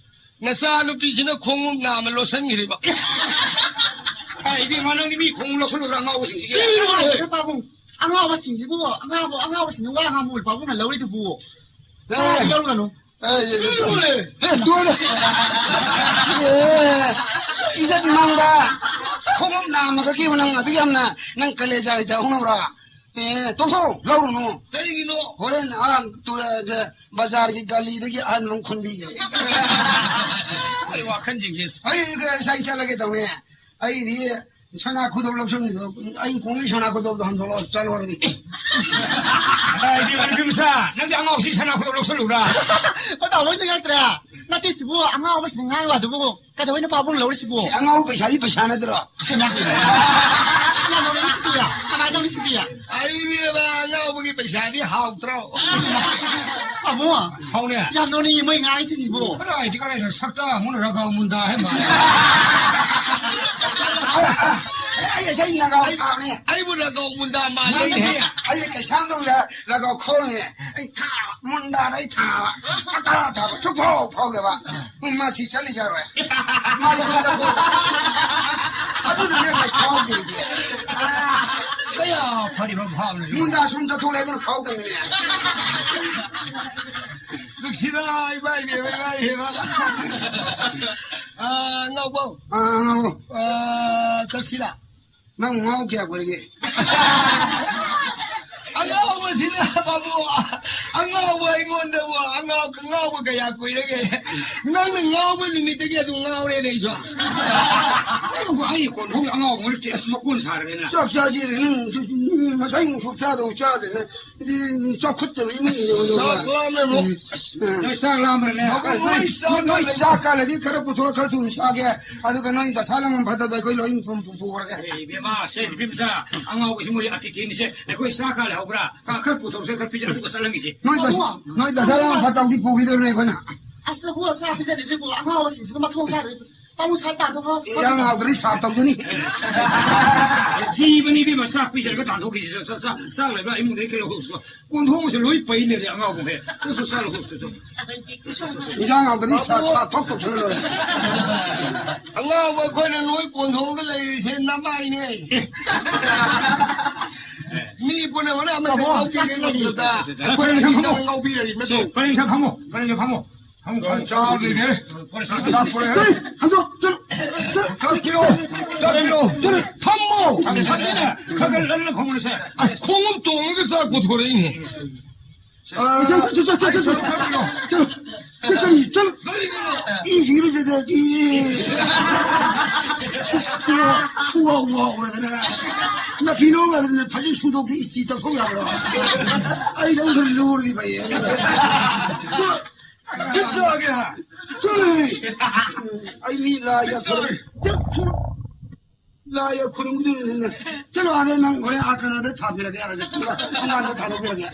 ꯅꯆꯥ ꯅꯨꯄꯤꯁꯤꯅ ꯈꯣꯡꯎꯞ ꯅꯥꯝꯃ ꯂꯣꯠꯁꯟꯈ꯭ꯔꯤꯕ꯫ ꯑꯦ, ꯏꯕꯦꯝꯃ, ꯅꯪꯗꯤ ꯃꯤ ꯈꯣꯡꯎꯞ ꯂꯧꯁꯜꯂꯨꯔ ꯑꯉꯥꯎꯕꯁꯤꯡꯁꯤꯒꯤ? ꯀꯩꯅꯣꯅꯦ, ꯄꯥꯕꯨꯡ? ꯑꯉꯥꯎꯕꯁꯤꯡꯁꯤꯕꯨ, ꯑꯉꯥꯎꯕ, ꯑꯉꯥꯎꯕꯁꯤꯡꯁꯤ ꯋꯥ ꯉꯥꯡꯕ ꯄꯥꯕꯨꯡꯅ ꯂꯧꯔꯤꯗꯨꯕꯨ? ꯑꯦ, ꯂꯧꯔꯒꯅꯨ꯫ ꯑꯦ, ꯑꯦ, ꯑꯦ, ꯑꯦ, ꯇꯣꯛꯑꯣꯅꯦ꯫ ꯑꯦ, ꯏꯖꯠ ꯃꯥꯡꯕ꯫ ꯈꯣꯡꯎꯞ ꯅꯥꯝꯃꯒ ꯀꯦꯕ ꯅꯪ ꯑꯗꯨꯛ ꯌꯥꯝꯅ ꯅꯪ ꯀꯂꯦꯖꯥ ꯂꯩꯇ ꯍꯧꯅꯕ꯭ꯔꯣ? ꯑꯦ, ꯇꯣꯛꯊꯣꯛꯑꯣ, ꯂꯧꯔꯨꯅꯨ꯫ ꯀꯔꯤꯒꯤꯅꯣ? ꯍꯣꯔꯦꯟ ꯑꯥ ꯇꯨꯔꯦꯜꯗ ꯕꯖꯥꯔꯒꯤ ꯒꯥꯂꯤꯗꯒꯤ ꯑꯍꯟ ꯑꯃ ꯈꯨꯟꯕꯤꯒꯦ꯫ ꯑꯩ ꯋꯥꯈꯜꯁꯤꯡꯁꯦ꯫ ꯑꯩ ꯉꯁꯥꯏ ꯆꯠꯂꯒꯦ ꯇꯧꯅꯦ꯫ ꯑꯩꯗꯤ ꯁꯅꯥ ꯈꯨꯗꯣꯞ ꯂꯧꯁꯟꯕꯤꯗꯣ, ꯑꯩ ꯈꯣꯡꯒꯤ ꯁꯅꯥ ꯈꯨꯗꯣꯞꯇꯣ ꯍꯟꯗꯣꯛꯂꯣ, ꯆꯠꯂꯣꯔꯗꯤ꯫ ꯑꯩꯗꯤ ꯅꯨꯄꯤ ꯃꯆꯥ, ꯅꯪꯗꯤ ꯑꯉꯥꯎꯁꯤ ꯁꯅꯥ ꯈꯨꯗꯣꯞ ꯂꯧꯁꯜꯂꯨꯕ꯭ꯔꯥ? ꯍꯣꯏ, ꯇꯥꯃꯣ, ꯁꯤ ꯉꯛꯇ꯭ꯔꯥ? ꯅꯠꯇꯦ, ꯁꯤꯕꯨ ꯑꯉꯥꯎꯕꯁꯤꯡꯅ ꯉꯥꯡꯕ ꯑꯗꯨꯕꯨ꯫ ꯀꯩꯗꯧꯕꯩꯅꯣ ꯄꯥꯕꯨꯡ ꯂꯧꯔꯤꯁꯤꯕꯣ? ꯁꯤ ꯑꯉꯥꯎ ꯄꯩꯁꯥꯗꯤ ꯄꯩꯁꯥ ꯅꯠꯇ꯭ꯔꯣ? ꯍꯩꯃꯥ! ꯌꯥꯝ ꯂꯧꯔꯤꯁꯤꯗꯤ, ꯀꯃꯥꯏꯅ ꯇꯧꯔꯤꯁꯤꯗꯤ? ꯑꯩ ꯏꯕꯦꯝꯃ, ꯑꯉꯥꯎꯕꯒꯤ ꯄꯩꯁꯥꯗꯤ ꯍꯥꯎꯇ꯭ꯔꯣ? ꯄꯥꯕꯨꯡ! ꯍꯥꯎꯅꯦ꯫ ꯌꯥꯝ ꯅꯣꯛꯅꯤꯡꯉꯤ ꯃꯣꯏ ꯉꯥꯡꯉꯤꯁꯤꯡꯁꯤꯕꯣ꯫ ꯀꯗꯥꯏꯗꯤ ꯀꯗꯥꯏꯗ ꯁꯛꯇ ꯑꯃꯨꯛ ꯔꯒꯥꯎ ꯃꯨꯟꯗꯥ ꯍꯥꯏ ꯃꯥꯜꯂꯦ꯫ ꯑꯩ ꯉꯁꯥꯏ ꯅꯒꯥꯎ ꯁꯥꯕꯅꯦ꯫ ꯑꯩꯕꯨ ꯔꯒꯥꯎ ꯃꯨꯟꯗꯥ ꯃꯥꯜꯂꯦ꯫ ꯅꯪꯗꯤ ꯑꯩꯅ ꯀꯩꯁꯥꯝꯗꯧꯅ ꯔꯒꯥꯎ ꯈꯧꯔꯅꯦ꯫ ꯑꯩ ꯊꯥꯕ, ꯃꯨꯟꯗꯥꯗ ꯑꯩ ꯊꯥꯕ꯫ ꯊꯥ ꯊꯥꯕ, ꯁꯨꯛꯐꯥꯎ ꯐꯥꯎꯗꯕ꯫ ꯃꯁꯤ ꯆꯠꯂꯤ ꯆꯠꯂꯣꯏ꯫ ꯃꯥꯗꯤ ꯁꯨꯝ ꯆꯠꯊꯣꯛꯑꯣ꯫ ꯑꯗꯨꯅꯅꯦ ꯉꯁꯥꯏ ꯐꯥꯎꯗ꯭ꯔꯤꯗꯤ꯫ ꯀꯌꯥ ꯐꯔꯤꯕ ꯐꯥꯕꯅꯣ? ꯃꯨꯟꯗꯥ ꯁꯨꯝ ꯆꯠꯊꯣꯛꯂꯦ, ꯑꯗꯨꯅ ꯐꯥꯎꯗꯕꯅꯦ꯫ ꯅꯨꯡꯁꯤꯗ, ꯏꯃꯥ ꯏꯕꯦꯝꯃ, ꯏꯃꯥ ꯏꯕꯦꯝꯃ꯫ ꯑꯥ, ꯉꯥꯎꯕꯧ꯫ ꯑꯥ, ꯉꯥꯎꯕꯧ꯫ ꯑꯥ, ꯆꯠꯁꯤꯔꯥ? ꯅꯪ ꯉꯥꯎ ꯀꯌꯥ ꯀꯨꯏꯔꯒꯦ? ꯑꯉꯥꯎꯕꯁꯤꯅ ꯕꯥꯕꯨ, ꯑꯉꯥꯎꯕ ꯑꯩꯉꯣꯟꯗꯕꯨ ꯑꯉꯥꯎ-, ꯉꯥꯎꯕ ꯀꯌꯥ ꯀꯨꯏꯔꯒꯦ? ꯅꯪꯅ ꯉꯥꯎꯕ ꯅꯨꯃꯤꯠꯇꯒꯤ ꯑꯗꯨꯝ ꯉꯥꯎꯔꯦꯅꯦ ꯑꯩꯁꯨ꯫ ꯑꯉꯥꯎꯕ ꯑꯩ ꯀꯣꯟꯊꯣꯡ ꯑꯉꯥꯎꯕ ꯃꯔꯛꯇ ꯃꯀꯣꯟ ꯁꯥꯔꯒꯦꯅ꯫ ꯆꯥꯛ ꯆꯥꯁꯤꯔꯦ, ꯅꯪ ꯁꯨ-, ꯁꯨ-, ꯉꯁꯥꯏ ꯅꯨꯡꯁꯨꯛ ꯆꯥꯗꯧ ꯆꯥꯗꯅ꯫ ꯏꯗꯤ ꯆꯥꯎꯈꯠꯇꯕ ꯏꯃꯨꯡꯅꯤ꯫ ꯆꯥꯛ ꯂꯥꯝꯃꯦꯕꯣ꯫ ꯎꯝ꯫ ꯅꯣꯏ ꯆꯥꯛ ꯂꯥꯝꯕ꯭ꯔꯅꯦ? ꯅꯣꯏ, ꯅꯣꯏ ꯆꯥꯛ ꯂꯥꯝꯃꯦ꯫ ꯆꯥꯛ ꯀꯥꯂꯗꯤ ꯈꯔ ꯄꯨꯊꯣꯔꯛ, ꯈꯔ ꯊꯨꯅ ꯆꯥꯒꯦ꯫ ꯑꯗꯨꯒ ꯅꯣꯏ ꯗꯁꯥ ꯂꯥꯝꯃꯝ ꯐꯠꯇꯕꯗꯣ ꯑꯩꯈꯣꯏ ꯂꯣꯏ ꯄꯨ-, ꯄꯨ-, ꯄꯨꯈ꯭ꯔꯒꯦ꯫ ꯑꯦ, ꯏꯕꯦꯝꯃ, ꯁꯦ, ꯏꯕꯦꯝꯆꯥ, ꯑꯉꯥꯎꯕꯁꯤ ꯃꯣꯏ ꯑꯇꯤꯊꯤꯅꯤꯁꯦ꯫ ꯑꯩꯈꯣꯏ ꯆꯥꯛ ꯈꯔ ꯂꯩꯍꯧꯕ꯭ꯔꯥ? ꯈꯔ, ꯈꯔ ꯄꯨꯊꯣꯔꯛꯁꯦ, ꯈꯔ ꯄꯤꯖ-, ꯑꯗꯨꯒ ꯆꯠꯍꯟꯈꯤꯁꯦ꯫ ꯅꯣꯏ ꯗꯁꯥ, ꯅꯣꯏ ꯗꯁꯥ ꯂꯥꯝꯃꯝ ꯐꯠꯇꯕꯗꯤ ꯄꯨꯈꯤꯗꯣꯏꯅꯦ ꯑꯩꯈꯣꯏꯅ꯫ ꯑꯁ, ꯂꯐꯨ ꯆꯥ ꯄꯤꯖꯔꯤꯗꯨꯕꯨ ꯑꯉꯥꯎꯕꯁꯤꯡꯁꯤꯕꯨ ꯃꯊꯣꯡ ꯆꯥꯗ꯭ꯔꯦ꯫ ꯄꯥꯕꯨꯡ ꯁꯥ ꯇꯥꯗꯣ ꯈꯔ ꯏꯟꯖꯥꯡ ꯍꯥꯎꯇ꯭ꯔꯗꯤ ꯁꯥꯞ ꯇꯧꯖꯅꯤ꯫ ꯖꯤꯕꯅꯤ ꯏꯕꯦꯝꯃ, ꯆꯥꯛ ꯄꯤꯖꯔꯒ ꯇꯥꯟꯊꯣꯛꯈꯤꯁꯤ꯫ ꯆꯥꯛ, ꯆꯥꯛ, ꯆꯥꯛ, ꯆꯥꯛ ꯂꯩꯕ꯭ꯔꯥ? ꯏꯃꯨꯡꯗꯒꯤ ꯀꯩꯅꯣ ꯍꯧꯔꯁꯨ꯫ ꯀꯣꯟꯊꯣꯡꯁꯦ ꯂꯣꯏ ꯄꯩ ꯂꯩꯔꯦ ꯑꯉꯥꯎꯕꯈꯩ꯫ ꯆꯠꯁꯨ ꯆꯥ ꯂꯧꯊꯣꯛꯁꯨ ꯆꯠ꯫ ꯏꯟꯖꯥꯡ ꯍꯥꯎꯇ꯭ꯔꯗꯤ ꯁꯥ, ꯁꯥ ꯊꯣꯛ ꯇꯧꯁꯜꯂ ꯂꯣꯏꯔꯦ꯫ ꯑꯉꯥꯎꯕ ꯑꯩꯈꯣꯏꯅ ꯅꯣꯏ ꯀꯣꯟꯊꯣꯡꯗ ꯂꯩꯔꯤꯁꯦ ꯅꯃꯥꯏꯅꯦ꯫ ꯃꯤ ꯄꯨꯝꯅꯃꯛꯅ ꯑꯃꯠꯇ ꯇꯥꯃꯣ, ꯉꯥꯎꯕꯤꯒꯦ ꯆꯥꯁꯤꯟꯅꯔꯤ꯫ ꯉꯝꯗꯕꯗ ꯑꯩꯈꯣꯏꯅ ꯃꯤ ꯆꯥꯡ ꯉꯥꯎꯕꯤꯔꯗꯤ ꯁꯦ, ꯃꯗꯨ꯫ ꯄꯔꯦꯡ ꯁꯥ ꯐꯝꯃꯣ, ꯄꯔꯦꯡ ꯁꯥ ꯐꯝꯃꯣ꯫ ꯐꯝꯃꯣ, ꯐꯝꯃꯣ꯫ ꯆꯥꯗꯣꯏꯅꯦ꯫ ꯐꯔꯦ, ꯁꯥ, ꯁꯥ꯫ ꯆꯠꯂꯣ, ꯍꯟꯗꯣꯛ, ꯆꯠꯂꯣ, ꯆꯠꯂꯣ꯫ ꯀꯛꯄꯤꯔꯣ, ꯀꯛꯄꯤꯔꯣ꯫ ꯆꯠꯂꯣ, ꯊꯝꯃꯣ꯫ ꯊꯝꯃꯦ, ꯊꯝꯃꯦ꯫ ꯈꯔ ꯈꯔ ꯂꯟꯅ ꯐꯝꯃꯨꯅꯦꯁꯦ꯫ ꯑꯁ, ꯈꯣꯡꯎꯞ ꯇꯣꯡꯉꯒ ꯆꯥꯛ ꯄꯨꯊꯣꯔꯛꯏꯅꯦ꯫ ꯑ, ꯆꯠꯂꯣ, ꯆꯠꯂꯣ, ꯆꯠꯂꯣ, ꯆꯠꯂꯣ, ꯆꯠꯂꯣ꯫ ꯆꯠꯂꯣ, ꯆꯠꯂꯣ, ꯀꯔꯤ, ꯆꯠꯂꯣ꯫ ꯀꯔꯤꯒꯤꯅꯣ? ꯏ ꯁꯤꯕ ꯆꯠꯂꯣ, ꯏ꯫ ꯊꯨꯋꯥꯎ, ꯊꯨꯋꯥꯎ ꯉꯥꯎꯔꯗꯅ꯫ ꯅꯐꯤ ꯅꯣꯡ ꯉꯥꯗꯅ ꯐꯖꯅ ꯁꯨꯗꯣꯛꯁꯤ, ꯏꯁꯇꯤ ꯇꯧꯊꯣꯛ ꯌꯥꯕ꯭ꯔꯣ? ꯑꯩꯗꯧ ꯈꯔ ꯂꯨꯔꯗꯤ ꯐꯩꯌꯦ꯫ ꯆꯠꯂꯣ꯫ ꯆꯠꯂꯣ꯫ ꯑꯩ ꯃꯤ ꯂꯥꯏ ꯌꯥꯈꯣꯏ꯫ ꯆꯠꯂꯣ꯫ ꯂꯥꯏ ꯈꯨꯔꯨꯝꯗꯨꯅ ꯆꯠꯂꯣ, ꯑꯗꯩ ꯅꯪ ꯍꯣꯔꯦꯟ ꯑꯥ ꯀꯩꯅꯣꯗ ꯊꯥꯕꯤꯔꯒꯦ, ꯍꯧꯖꯤꯛ ꯊꯣꯡꯒꯥꯟꯗ ꯊꯥꯗꯣꯛꯄꯤꯔꯒꯦ꯫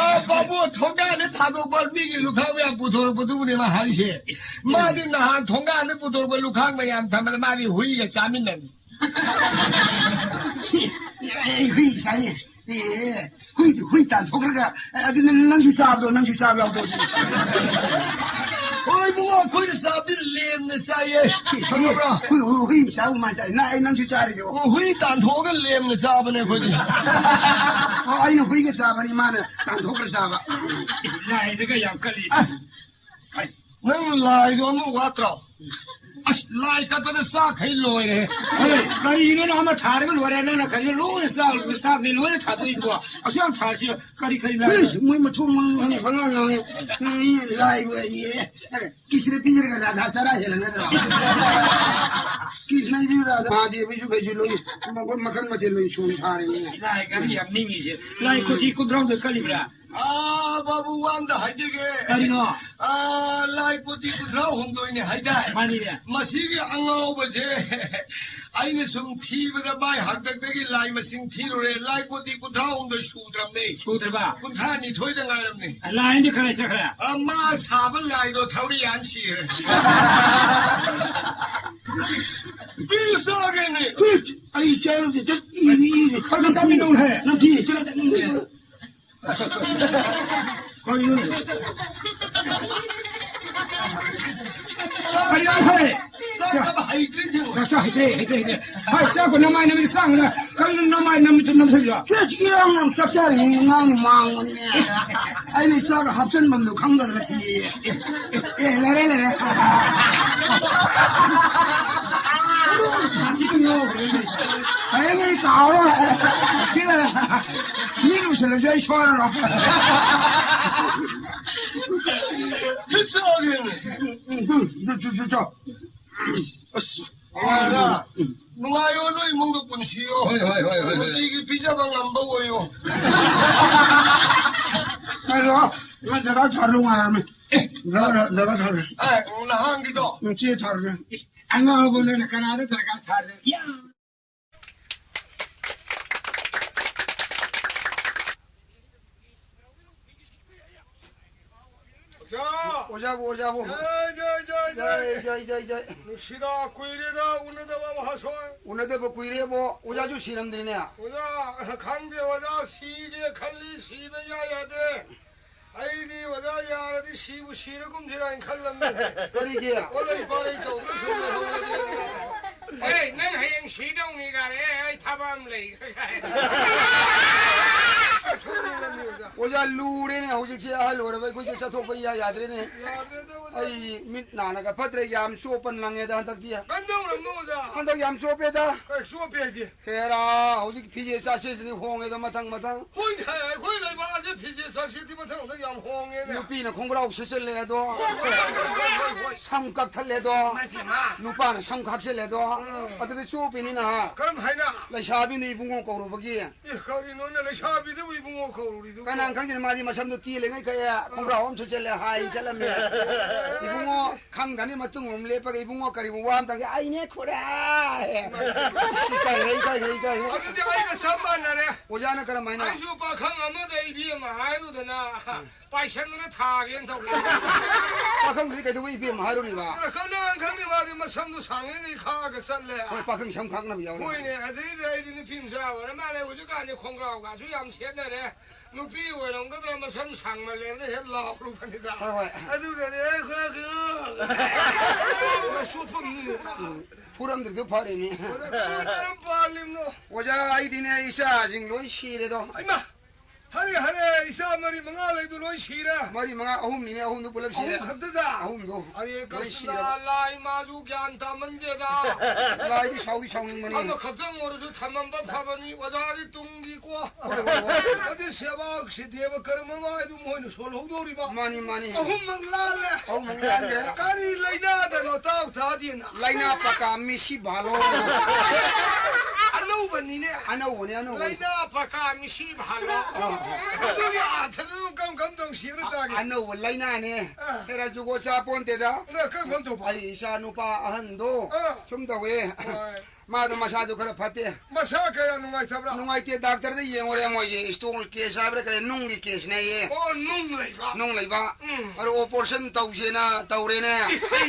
ꯑ, ꯕꯥꯕꯨ, ꯊꯣꯡꯒꯥꯟꯗ ꯊꯥꯗꯣꯛꯄ ꯃꯤꯒꯤ ꯂꯨꯈꯥꯛ ꯃꯌꯥꯝ ꯄꯨꯊꯣꯔꯛꯄꯗꯨꯕꯨꯅꯦ ꯃꯥ ꯍꯥꯏꯔꯤꯁꯦ꯫ ꯃꯥꯗꯤ ꯅꯍꯥꯟ ꯊꯣꯡꯒꯥꯟꯗ ꯄꯨꯊꯣꯔꯛꯄ ꯂꯨꯈꯥꯛ ꯃꯌꯥꯝ ꯊꯝꯕꯗ ꯃꯥꯗꯤ ꯍꯨꯏꯒ ꯆꯥꯃꯤꯟꯅꯔꯤ꯫ ꯁꯤ, ꯑꯩ ꯍꯨꯏ ꯆꯥꯅꯤ꯫ ꯑꯦ, ꯍꯨꯏ, ꯍꯨꯏ ꯇꯥꯟꯊꯣꯛꯈ꯭ꯔꯒ, ꯑꯗꯨ ꯅꯪ, ꯅꯪꯁꯨ ꯆꯥꯕꯗꯣ, ꯅꯪꯁꯨ ꯆꯥꯕ ꯌꯥꯎꯗꯣ ꯁꯤꯅꯤ꯫ ꯍꯣꯏ, ꯏꯕꯨꯡꯉꯣ, ꯑꯩꯈꯣꯏꯅ ꯆꯥꯕꯗꯤ ꯂꯦꯝꯅ ꯆꯥꯏꯌꯦ꯫ ꯁꯤ, ꯈꯪꯉꯕ꯭ꯔꯣ? ꯍꯨꯏ, ꯍꯨꯏ, ꯍꯨꯏ ꯆꯥꯕ ꯃꯥꯟ ꯆꯥꯏ꯫ ꯅꯪ, ꯑꯩ ꯅꯪꯁꯨ ꯆꯥꯔꯤꯗꯣ꯫ ꯑꯣ, ꯍꯨꯏ ꯇꯥꯟꯊꯣꯛꯑꯒ ꯂꯦꯝꯅ ꯆꯥꯕꯅꯦ ꯑꯩꯈꯣꯏꯗꯤ꯫ ꯑꯣ, ꯑꯩꯅ ꯍꯨꯏꯒ ꯆꯥꯕꯅꯤ, ꯃꯥꯅ ꯇꯥꯟꯊꯣꯛꯈ꯭ꯔ ꯆꯥꯕ꯫ ꯂꯥꯏꯗꯒ ꯌꯥꯝ ꯀꯜꯂꯤ꯫ ꯑꯁ꯫ ꯍꯥꯏ꯫ ꯅꯪ ꯂꯥꯏꯗꯣ ꯑꯃ ꯋꯥꯠꯇ꯭ꯔꯣ? ꯑꯁ, ꯂꯥꯏ ꯀꯠꯄꯗ ꯆꯥꯛꯈꯩ ꯂꯣꯏꯔꯦ꯫ ꯑꯦ, ꯀꯔꯤꯅꯣ ꯅꯪ ꯑꯃ ꯊꯥꯔꯒ ꯂꯣꯏꯔꯦ? ꯅꯪꯅ ꯀꯔꯤ ꯂꯣꯏꯅ ꯆꯥꯛ-, ꯆꯥꯛꯅꯤ ꯂꯣꯏꯅ ꯊꯥꯗꯣꯛꯏꯗꯨꯕꯣ? ꯑꯁꯨꯛ ꯌꯥꯝ ꯊꯥꯔꯤꯁꯤ ꯀꯔꯤ ꯀꯔꯤ ꯂꯥꯏ? ꯏꯁ, ꯃꯣꯏ ꯃꯊꯣꯡ ꯃꯔꯝ ꯈꯪꯗꯦ, ꯄꯉꯥꯡ ꯉꯥꯡꯉꯦ꯫ ꯃꯤ ꯂꯥꯏꯕꯨ ꯑꯩꯌꯦ꯫ ꯀꯤꯁꯅ ꯄꯤꯖꯔꯒ ꯔꯥꯙꯥ ꯆꯔꯥ ꯍꯦꯜꯂꯝꯒꯗ꯭ꯔꯣ? ꯀꯤꯁꯅ ꯄꯤꯕ ꯔꯥꯙꯥ, ꯃꯍꯥꯗꯦꯕꯒꯤꯁꯨ ꯀꯩꯁꯨ ꯂꯣꯏ ꯃꯈꯜ ꯃꯊꯦꯜ ꯂꯣꯏ ꯁꯨꯅ ꯊꯥꯔꯤꯅꯦ꯫ ꯂꯥꯏ ꯉꯥꯔꯤ ꯌꯥꯝ ꯅꯤꯡꯉꯤꯁꯦ꯫ ꯂꯥꯏ ꯀꯣꯊꯤ ꯀꯨꯟꯊ꯭ꯔꯥꯍꯨꯝꯗꯣꯏ ꯀꯠꯂꯤꯕ꯭ꯔꯥ? ꯑꯥ, ꯕꯥꯕꯨ, ꯋꯥ ꯑꯝꯇ ꯍꯥꯏꯖꯒꯦ꯫ ꯀꯔꯤꯅꯣ? ꯑꯥ, ꯂꯥꯏ ꯀꯣꯇꯤ ꯀꯨꯟꯊ꯭ꯔꯥ ꯍꯨꯝꯗꯣꯏꯅꯦ ꯍꯥꯏꯗꯥꯏ? ꯃꯥꯅꯤꯅꯦ꯫ ꯃꯁꯤꯒꯤ ꯑꯉꯥꯎꯕꯁꯦ ꯑꯩꯅ ꯁꯨꯝ ꯊꯤꯕꯗ ꯃꯥꯏ ꯍꯥꯛꯇꯛꯇꯒꯤ ꯂꯥꯏ ꯃꯁꯤꯡ ꯊꯤꯔꯨꯔꯦ꯫ ꯂꯥꯏ ꯀꯣꯇꯤ ꯀꯨꯟꯊ꯭ꯔꯥ ꯍꯨꯝꯗꯣꯏ ꯁꯨꯗ꯭ꯔꯕꯅꯦ꯫ ꯁꯨꯗ꯭ꯔꯕ? ꯀꯨꯟꯊ꯭ꯔꯥ ꯅꯤꯊꯣꯏꯗ ꯉꯥꯏꯔꯕꯅꯦ꯫ ꯂꯥꯏ ꯑꯃꯗꯤ ꯀꯔꯥꯏ ꯆꯠꯈ꯭ꯔꯦ? ꯑꯥ, ꯃꯥ ꯁꯥꯕ ꯂꯥꯏꯗꯣ ꯊꯧꯔꯤ ꯌꯥꯟ ꯁꯤꯈ꯭ꯔꯦ꯫ ꯄꯤꯌꯨ ꯆꯥꯒꯦꯅꯦ꯫ ꯑꯩ ꯆꯥꯔꯨꯁꯦ, ꯆꯠ-, ꯏ-, ꯏ-, ꯏ-, ꯈꯔ ꯈꯔ ꯆꯥꯃꯤꯟꯅꯧꯍꯦ꯫ ꯅꯠꯇꯦ, ꯆꯠ-, ꯀꯔꯤꯅꯣꯅꯦ? ꯀꯔꯤꯅꯣ ꯍꯥꯏ? ꯆꯥꯛ ꯆꯥꯕ ꯍꯩꯇ꯭ꯔꯤ ꯊꯦꯡꯉꯣ꯫ ꯆꯥꯛ ꯆꯥ ꯍꯩꯇ꯭ꯔꯦ, ꯍꯩꯇ꯭ꯔꯦ, ꯍꯩꯇ꯭ꯔꯦ꯫ ꯍꯥꯏ, ꯆꯥꯛꯄꯨ ꯅꯃꯥꯏ ꯅꯃꯤꯠ ꯆꯥꯡꯅ ꯀꯔꯤꯅꯣ ꯅꯃꯥꯏ ꯅꯃꯤꯠ ꯅꯝꯁꯤꯜꯂꯤꯗꯣ? ꯁꯦ, ꯏꯔꯥꯡ ꯌꯥꯝ ꯆꯥꯛ ꯆꯥꯔꯤꯉꯩ ꯉꯥꯡ ꯃꯥꯡꯕꯅꯦ꯫ ꯑꯩꯅ ꯆꯥꯛ ꯍꯥꯞꯆꯟꯐꯝꯗꯣ ꯈꯪꯗꯗꯅ ꯊꯤꯔꯦ꯫ ꯑꯦ, ꯂꯩꯔꯦ, ꯂꯩꯔꯦ꯫ ꯍꯌꯦꯡ ꯑꯩ ꯀꯥꯎꯔꯣꯏ꯫ ꯁꯤ ꯂꯩꯔꯦ꯫ ꯃꯤ ꯂꯣꯏꯁꯤꯜꯂꯁꯨ ꯑꯩ ꯁꯣꯏꯔꯔꯣꯏ꯫ ꯈꯤꯠꯆꯥꯒꯦꯅꯦ꯫ ꯎꯝ, ꯎꯝ, ꯎꯝ, ꯎꯝ, ꯎꯝ, ꯎꯝ꯫ ꯑꯁ꯫ ꯅꯨꯡꯉꯥꯏꯔꯣ? ꯅꯨꯡꯉꯥꯏꯌꯣ, ꯅꯣꯏ ꯏꯃꯨꯡꯗꯣ ꯄꯨꯟꯁꯤꯌꯣ꯫ ꯍꯣꯏ, ꯍꯣꯏ, ꯍꯣꯏ, ꯍꯣꯏ, ꯍꯣꯏ꯫ ꯅꯨꯡꯇꯤꯒꯤ ꯄꯤꯖꯕ ꯉꯝꯕ ꯑꯣꯏꯌꯣ꯫ ꯍꯜꯂꯣ, ꯅꯪ ꯗꯔꯀꯥꯔ ꯊꯥꯔꯨ ꯉꯥꯏꯔꯝꯃꯦ꯫ ꯑꯦ, ꯗꯔꯀꯥꯔ, ꯗꯔꯀꯥꯔ ꯊꯥꯔꯨ꯫ ꯑꯦ, ꯅꯍꯥꯟꯒꯤꯗꯣ꯫ ꯎꯝ, ꯆꯦ ꯊꯥꯔꯨꯅꯦ꯫ ꯑꯉꯥꯡꯕ ꯅꯪꯅ ꯀꯅꯥꯗ ꯗꯔꯀꯥꯔ ꯊꯥꯔꯦ? ꯑꯣꯖꯥ! ꯑꯣꯖꯥꯕꯨ, ꯑꯣꯖꯥꯕꯨ꯫ ꯖꯩ, ꯖꯩ, ꯖꯩ, ꯖꯩ꯫ ꯖꯩ, ꯖꯩ, ꯖꯩ, ꯖꯩ꯫ ꯅꯨꯡꯁꯤꯗ, ꯀꯨꯏꯔꯦꯗ ꯎꯅꯗꯕ ꯃꯍꯥꯁꯣꯏ꯫ ꯎꯅꯗꯕ ꯀꯨꯏꯔꯦꯕꯣ꯫ ꯑꯣꯖꯥꯁꯨ ꯁꯤꯔꯝꯗ꯭ꯔꯦꯅꯦ꯫ ꯑꯣꯖꯥ, ꯈꯪꯗꯦ ꯑꯣꯖꯥ, ꯁꯤꯒꯦ ꯈꯜꯂꯤ, ꯁꯤꯕ ꯏꯌꯥ ꯌꯥꯗꯦ꯫ ꯑꯩꯗꯤ ꯑꯣꯖꯥ ꯌꯥꯔꯗꯤ ꯁꯤꯕꯨ ꯁꯤꯔꯒꯨꯝꯁꯤꯔꯥ ꯍꯥꯏꯅ ꯈꯜꯂꯝꯃꯤ꯫ ꯀꯔꯤꯒꯤ? ꯑꯣ, ꯂꯩ ꯄꯥꯔꯩ ꯇꯧꯗꯅ ꯁꯨꯝ ꯂꯩꯍꯧꯔꯒꯦꯅ꯫ ꯑꯦ, ꯅꯪ ꯍꯌꯦꯡ ꯁꯤꯗꯧꯅꯤ ꯀꯥꯏꯅ, ꯑꯦ, ꯑꯩ ꯊꯕꯛ ꯑꯃ ꯂꯩ꯫ ꯊꯣꯛꯅꯤꯡꯉꯝꯃꯤ ꯑꯣꯖꯥ꯫ ꯑꯣꯖꯥ, ꯂꯨꯔꯦꯅꯦ ꯍꯧꯖꯤꯛꯁꯦ, ꯑꯍꯜ ꯑꯣꯏꯔꯕ ꯑꯩꯈꯣꯏꯁꯦ ꯆꯠꯊꯣꯛꯄ ꯏꯌꯥ ꯌꯥꯗ꯭ꯔꯦꯅꯦ꯫ ꯌꯥꯗ꯭ꯔꯦꯗ ꯑꯣꯖꯥ꯫ ꯑꯩ ꯃꯤꯠ ꯅꯥꯅꯒ ꯐꯠꯇ꯭ꯔꯦ, ꯌꯥꯝ ꯆꯣꯞꯄ ꯅꯪꯉꯦꯗ ꯍꯟꯗꯛꯇꯤ꯫ ꯀꯝꯗꯧꯔꯝꯅꯣ ꯑꯣꯖꯥ? ꯍꯟꯗꯛ ꯌꯥꯝ ꯆꯣꯞꯄꯦꯗ꯫ ꯀꯩ ꯆꯣꯞꯄꯦ ꯍꯥꯏꯗꯤ? ꯍꯦꯔꯥ, ꯍꯧꯖꯤꯛ ꯐꯤꯖꯦ ꯆꯥꯛꯁꯦꯁꯤꯗꯤ ꯍꯣꯡꯉꯦꯗ ꯃꯊꯪ ꯃꯊꯪ꯫ ꯍꯣꯏꯅꯦ, ꯑꯩꯈꯣꯏ ꯂꯩꯕꯥꯛ ꯑꯁꯤ ꯐꯤꯖꯦ ꯆꯥꯛꯁꯦꯁꯇꯤ ꯃꯊꯪ ꯃꯊꯪ ꯌꯥꯝ ꯍꯣꯡꯉꯦꯅꯦ꯫ ꯅꯨꯄꯤꯅ ꯈꯣꯡꯒ꯭ꯔꯥꯎ ꯁꯦꯠꯆꯜꯂꯦ ꯑꯗꯣ꯫ ꯍꯣꯏ, ꯍꯣꯏ, ꯍꯣꯏ, ꯍꯣꯏ, ꯍꯣꯏ꯫ ꯁꯝ ꯀꯛꯊꯠꯂꯦꯗꯣ꯫ ꯏꯃꯥ ꯏꯕꯦꯝꯃ꯫ ꯅꯨꯄꯥꯅ ꯁꯝ ꯈꯥꯛꯆꯜꯂꯦꯗꯣ꯫ ꯎꯝ꯫ ꯑꯗꯨꯗꯤ ꯆꯣꯞꯄꯤꯅꯤꯅ꯫ ꯀꯔꯝ ꯍꯥꯏꯅ? ꯂꯩꯁꯥꯕꯤꯅ ꯏꯕꯨꯡꯉꯣ ꯀꯧꯔꯨꯕꯒꯤ꯫ ꯑꯦ, ꯀꯔꯤꯅꯣꯅꯦ, ꯂꯩꯁꯥꯕꯤꯗꯨꯕꯨ ꯏꯕꯨꯡꯉꯣ ꯀꯧꯔꯨꯔꯤꯗꯨꯕꯨ? ꯀꯅꯥꯅ ꯈꯪꯒꯅꯤ, ꯃꯥꯗꯤ ꯃꯁꯝꯗꯣ ꯇꯦꯜꯂꯤꯉꯩ ꯀꯛꯑꯦ, ꯈꯣꯡꯒ꯭ꯔꯥꯎ ꯑꯃ ꯁꯦꯠꯆꯜꯂꯦ, ꯍꯥꯏ ꯆꯠꯂꯝꯃꯦ꯫ ꯏꯕꯨꯡꯉꯣ ꯈꯪꯗꯅꯤ, ꯃꯇꯨꯡ ꯑꯃ ꯂꯦꯞꯄꯒ, "ꯏꯕꯨꯡꯉꯣ, ꯀꯔꯤꯕꯨ ꯋꯥ ꯑꯝꯇꯪꯒꯦ?" "ꯑꯩꯅꯦ ꯈꯨꯔꯥ"꯫ ꯏꯀꯥꯏꯔꯦ, ꯏꯀꯥꯏꯔꯦ, ꯏꯀꯥꯏꯔꯦ꯫ ꯑꯗꯨꯗꯤ ꯑꯩꯒ ꯆꯞ ꯃꯥꯟꯅꯔꯦ꯫ ꯑꯣꯖꯥꯅ ꯀꯔꯝ ꯍꯥꯏꯅ? ꯑꯩꯁꯨ ꯄꯥꯈꯪ ꯑꯃꯗ ꯏꯕꯦꯝꯃ ꯍꯥꯏꯔꯨꯗꯅ ꯄꯥꯏꯁꯟꯗꯅ ꯊꯥꯒꯦꯅ ꯇꯧꯔꯤ꯫ ꯄꯥꯈꯪꯗꯨꯗꯤ ꯀꯩꯗꯧꯕꯩ ꯏꯕꯦꯝꯃ ꯍꯥꯏꯔꯨꯔꯤꯕ? ꯑꯗꯨꯅ ꯀꯅꯥꯅ ꯈꯪꯅꯤ, ꯃꯥꯗꯤ ꯃꯁꯝꯗꯣ ꯁꯥꯡꯉꯤꯉꯩ ꯈꯥꯛꯑꯒ ꯆꯠꯂꯦ꯫ ꯍꯣꯏ, ꯄꯥꯈꯪ ꯁꯝ ꯈꯥꯛꯅꯕ ꯌꯥꯎꯔꯦ꯫ ꯍꯣꯏꯅꯦ, ꯑꯗꯩꯗꯤ ꯑꯩꯗꯤ ꯅꯨꯄꯤ ꯃꯆꯥ ꯑꯣꯏꯔ ꯃꯥꯜꯂꯦ꯫ ꯍꯧꯖꯤꯛꯀꯥꯟꯗꯤ ꯈꯣꯡꯒ꯭ꯔꯥꯎꯒꯁꯨ ꯌꯥꯝ ꯁꯦꯠꯅꯔꯦ꯫ ꯅꯨꯄꯤ ꯑꯣꯏꯔꯝꯒꯗ꯭ꯔꯥ, ꯃꯁꯝ ꯁꯥꯡꯃꯜꯂꯦꯅ ꯍꯦꯛ ꯂꯥꯎꯔꯨꯕꯅꯤꯗ꯫ ꯍꯣꯏ, ꯍꯣꯏ꯫ ꯑꯗꯨꯒꯗꯤ ꯑꯩ ꯈꯔ ꯀꯩꯅꯣ ꯁꯣꯠꯐꯝꯅꯤꯅꯦ꯫ ꯎꯝ, ꯐꯨꯔꯝꯗ꯭ꯔꯤꯗꯨ ꯐꯔꯤꯅꯤ꯫ ꯑꯣꯖꯥ, ꯀꯔꯝ ꯀꯔꯝ ꯄꯥꯜꯂꯤꯕꯅꯣ? ꯑꯣꯖꯥ, ꯑꯩꯗꯤꯅꯦ, ꯏꯆꯥꯁꯤꯡ ꯂꯣꯏ ꯁꯤꯔꯦꯗꯣ꯫ ꯍꯩꯃꯥ! ꯍꯔꯦ, ꯍꯔꯦ, ꯏꯆꯥ ꯃꯔꯤ ꯃꯉꯥ ꯂꯩꯗꯨ ꯂꯣꯏ ꯁꯤꯔꯦ꯫ ꯃꯔꯤ ꯃꯉꯥ, ꯑꯍꯨꯝꯅꯤꯅꯦ, ꯑꯍꯨꯝꯗꯨ ꯄꯨꯂꯞ ꯁꯤꯔꯦ꯫ ꯑꯍꯨꯝ ꯈꯛꯇꯗ? ꯑꯍꯨꯝꯗꯣ ꯑꯔꯦ ꯂꯣꯏ ꯀ꯭ꯔꯤꯁꯅ, ꯁꯤꯔꯦꯕ꯫ ꯂꯥꯏ ꯃꯥꯁꯨ ꯒ꯭ꯌꯥꯟ ꯇꯥꯃꯟꯗꯦꯗ꯫ ꯂꯥꯏꯗꯤ ꯁꯥꯎꯗꯤ ꯁꯥꯎꯅꯤꯡꯕꯅꯤ꯫ ꯑꯃꯈꯛꯇꯪ ꯑꯣꯏꯔꯁꯨ ꯊꯝꯃꯝꯕ ꯐꯕꯅꯤ, ꯑꯣꯖꯥꯒꯤ ꯇꯨꯡꯒꯤꯀꯣ꯫ ꯍꯣꯏ, ꯍꯣꯏ, ꯍꯣꯏ꯫ ꯑꯗꯨ ꯁꯦꯕꯥ ꯁꯤꯗꯦꯕ ꯀꯔꯝꯕ ꯍꯥꯏꯗꯨ ꯃꯣꯏꯅ ꯁꯣꯜꯍꯧꯗꯣꯔꯤꯕ꯫ ꯃꯥꯅꯤ, ꯃꯥꯅꯤ꯫ ꯑꯍꯨꯝꯃꯛ ꯂꯥꯜꯂꯦ꯫ ꯑꯍꯨꯝꯃꯛ ꯂꯥꯜꯂꯦ꯫ ꯀꯔꯤ ꯂꯥꯏꯅꯥꯗꯅꯣ ꯇꯥꯎ ꯊꯥꯗꯦꯅ? ꯂꯥꯏꯅꯥ ꯄꯀꯥ ꯃꯤꯁꯤ ꯚꯥꯂꯣ꯫ ꯑꯅꯧꯕꯅꯤꯅꯦ꯫ ꯑꯅꯧꯕꯅꯦ, ꯑꯅꯧꯕꯅꯦ꯫ ꯂꯥꯏꯅꯥ ꯄꯀꯥ ꯃꯤꯁꯤ ꯚꯥꯂꯣ꯫ ꯑꯥ, ꯑꯥ꯫ ꯑꯗꯨꯒꯤ ꯑꯥꯊꯗꯨ ꯀꯝ ꯀꯝ ꯇꯧꯁꯤꯅ ꯇꯥꯒꯦ? ꯑꯅꯧꯕ ꯂꯥꯏꯅꯥꯅꯦ꯫ ꯑꯥ꯫ ꯍꯦꯔꯥ ꯖꯨꯒꯣꯠ ꯆꯥ ꯄꯣꯟꯇꯦꯗ꯫ ꯑꯗ ꯀꯝ ꯀꯝ ꯇꯧꯕ? ꯑꯩ ꯏꯆꯥ ꯅꯨꯄꯥ ꯑꯍꯟꯗꯣ ꯑꯥ꯫ ꯁꯨꯝ ꯇꯧꯋꯦ꯫ ꯍꯣꯏ꯫ ꯃꯥꯗꯣ ꯃꯁꯥꯗꯣ ꯈꯔ ꯐꯠꯇꯦ꯫ ꯃꯁꯥ ꯀꯌꯥ ꯅꯨꯡꯉꯥꯏꯇꯕ꯭ꯔꯥ? ꯅꯨꯡꯉꯥꯏꯇꯦ, ꯗꯥꯛꯇꯔꯗ ꯌꯦꯡꯉꯨꯔꯦ, ꯃꯣꯏꯁꯦ stone case ꯍꯥꯏꯕ꯭ꯔꯥ ꯀꯔꯤ, ꯅꯨꯡꯒꯤ caseꯅꯦꯌꯦ꯫ ꯑꯣ, ꯅꯨꯡ ꯂꯩꯕ꯫ ꯅꯨꯡ ꯂꯩꯕ꯫ ꯎꯝ꯫ ꯑꯗꯣ operation ꯇꯧꯁꯦꯅ ꯇꯧꯔꯦꯅꯦ꯫ E, E, E,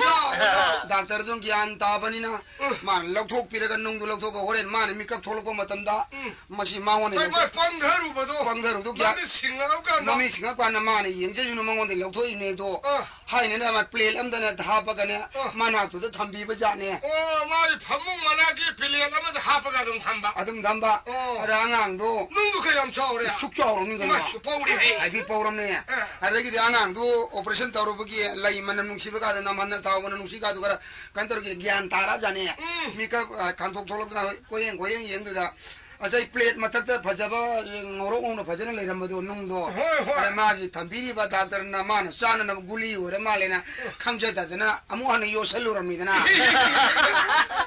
E. ꯗꯥꯛꯇꯔꯗꯨ ꯒ꯭ꯌꯥꯟ ꯇꯥꯕꯅꯤꯅ ꯎꯝ꯫ ꯃꯥꯅ ꯂꯧꯊꯣꯛꯄꯤꯔꯒ ꯅꯨꯡꯗꯨ ꯂꯧꯊꯣꯛꯑꯒ ꯍꯣꯔꯦꯟ ꯃꯥꯅ ꯃꯤꯀꯞ ꯊꯣꯛꯂꯛꯄ ꯃꯇꯝꯗ ꯎꯝ꯫ ꯃꯁꯤ ꯃꯉꯣꯟꯗ ꯃꯥ, ꯃꯥ ꯂꯧꯊꯣꯛ-, ꯄꯪꯊꯔꯨꯕꯗꯣ꯫ ꯄꯪꯊꯔꯨꯕꯗꯣ ꯒ꯭ꯌꯥꯟ-, ꯃꯃꯤꯠ ꯁꯤꯡꯉꯛꯑꯀꯥꯟꯗ꯫ ꯃꯃꯤꯠ ꯁꯤꯡꯉꯛꯄ ꯀꯥꯟꯗ ꯃꯥꯅ ꯌꯦꯡꯖꯁꯅꯨ ꯃꯉꯣꯟꯗ ꯂꯧꯊꯣꯛꯏꯅꯦꯗꯣ꯫ ꯑꯥ꯫ ꯍꯥꯏꯅꯅꯦ, ꯑꯃ ꯄ꯭ꯂꯦꯠ ꯑꯃꯗꯅꯦ ꯍꯥꯞꯄꯒꯅꯦ, ꯑꯣ꯫ ꯃꯅꯥꯛꯇꯨꯗ ꯊꯝꯕꯤꯕ ꯖꯥꯠꯅꯦ꯫ ꯑꯣ, ꯃꯥꯒꯤ ꯐꯃꯨꯡ ꯃꯅꯥꯛꯀꯤ ꯄ꯭ꯂꯦꯠ ꯑꯃꯗ ꯍꯥꯞꯄꯒ ꯑꯗꯨꯝ ꯊꯝꯕ꯫ ꯑꯗꯨꯝ ꯊꯝꯕ꯫ ꯑꯣ꯫ ꯑꯗ ꯑꯉꯥꯡꯗꯣ ꯅꯨꯡꯗꯨ ꯀꯌꯥꯝ ꯆꯥꯎꯔꯦ? ꯁꯨꯛ ꯆꯥꯎꯔꯕꯅꯤꯗꯅ꯫ ꯏꯃꯥꯏ, ꯄꯧꯔꯦꯍꯦ꯫ ꯍꯥꯏꯕꯤ ꯄꯧꯔꯝꯅꯦ꯫ ꯑꯦ꯫ ꯑꯗꯒꯤꯗꯤ ꯑꯉꯥꯡꯗꯨ operation ꯇꯧꯔꯨꯕꯒꯤ ꯂꯩ ꯃꯅꯝ ꯅꯨꯡꯁꯤꯕ ꯀꯥꯗꯣ, ꯅꯝꯍꯟꯅ ꯊꯥꯎ ꯃꯅꯝ ꯅꯨꯡꯁꯤ ꯀꯥꯗꯣ ꯈꯔ ꯀꯩꯅꯣ ꯇꯧꯔꯒ ꯒ꯭ꯌꯥꯟ ꯇꯥꯔꯕ ꯖꯥꯠꯅꯦ꯫ ꯎꯝ꯫ ꯃꯤꯀꯞ, ꯑ, ꯈꯥꯡꯊꯣꯛ ꯊꯣꯛꯂꯛꯇꯅ ꯀꯣꯏꯌꯦꯡ ꯀꯣꯏꯌꯦꯡ ꯌꯦꯡꯗꯨꯗ, ꯉꯁꯥꯏ ꯄ꯭ꯂꯦꯠ ꯃꯊꯛꯇ ꯐꯖꯕ, ꯉꯧꯔꯣꯛ ꯉꯧꯅ ꯐꯖꯅ ꯂꯩꯔꯝꯕꯗꯣ, ꯅꯨꯡꯗꯣ꯫ ꯍꯣꯏ, ꯍꯣꯏ꯫ ꯑꯗ ꯃꯥꯒꯤ ꯊꯝꯕꯤꯔꯤꯕ ꯗꯥꯛꯇꯔꯅ ꯃꯥꯅ ꯆꯥꯅꯅꯕ ꯒꯨꯂꯤ ꯑꯣꯏꯔ ꯃꯥꯜꯂꯦꯅ ꯈꯪꯖꯗꯗꯅ ꯑꯃꯨꯛ ꯍꯟꯅ ꯌꯣꯠꯁꯜꯂꯨꯔꯝꯃꯤꯗꯅ꯫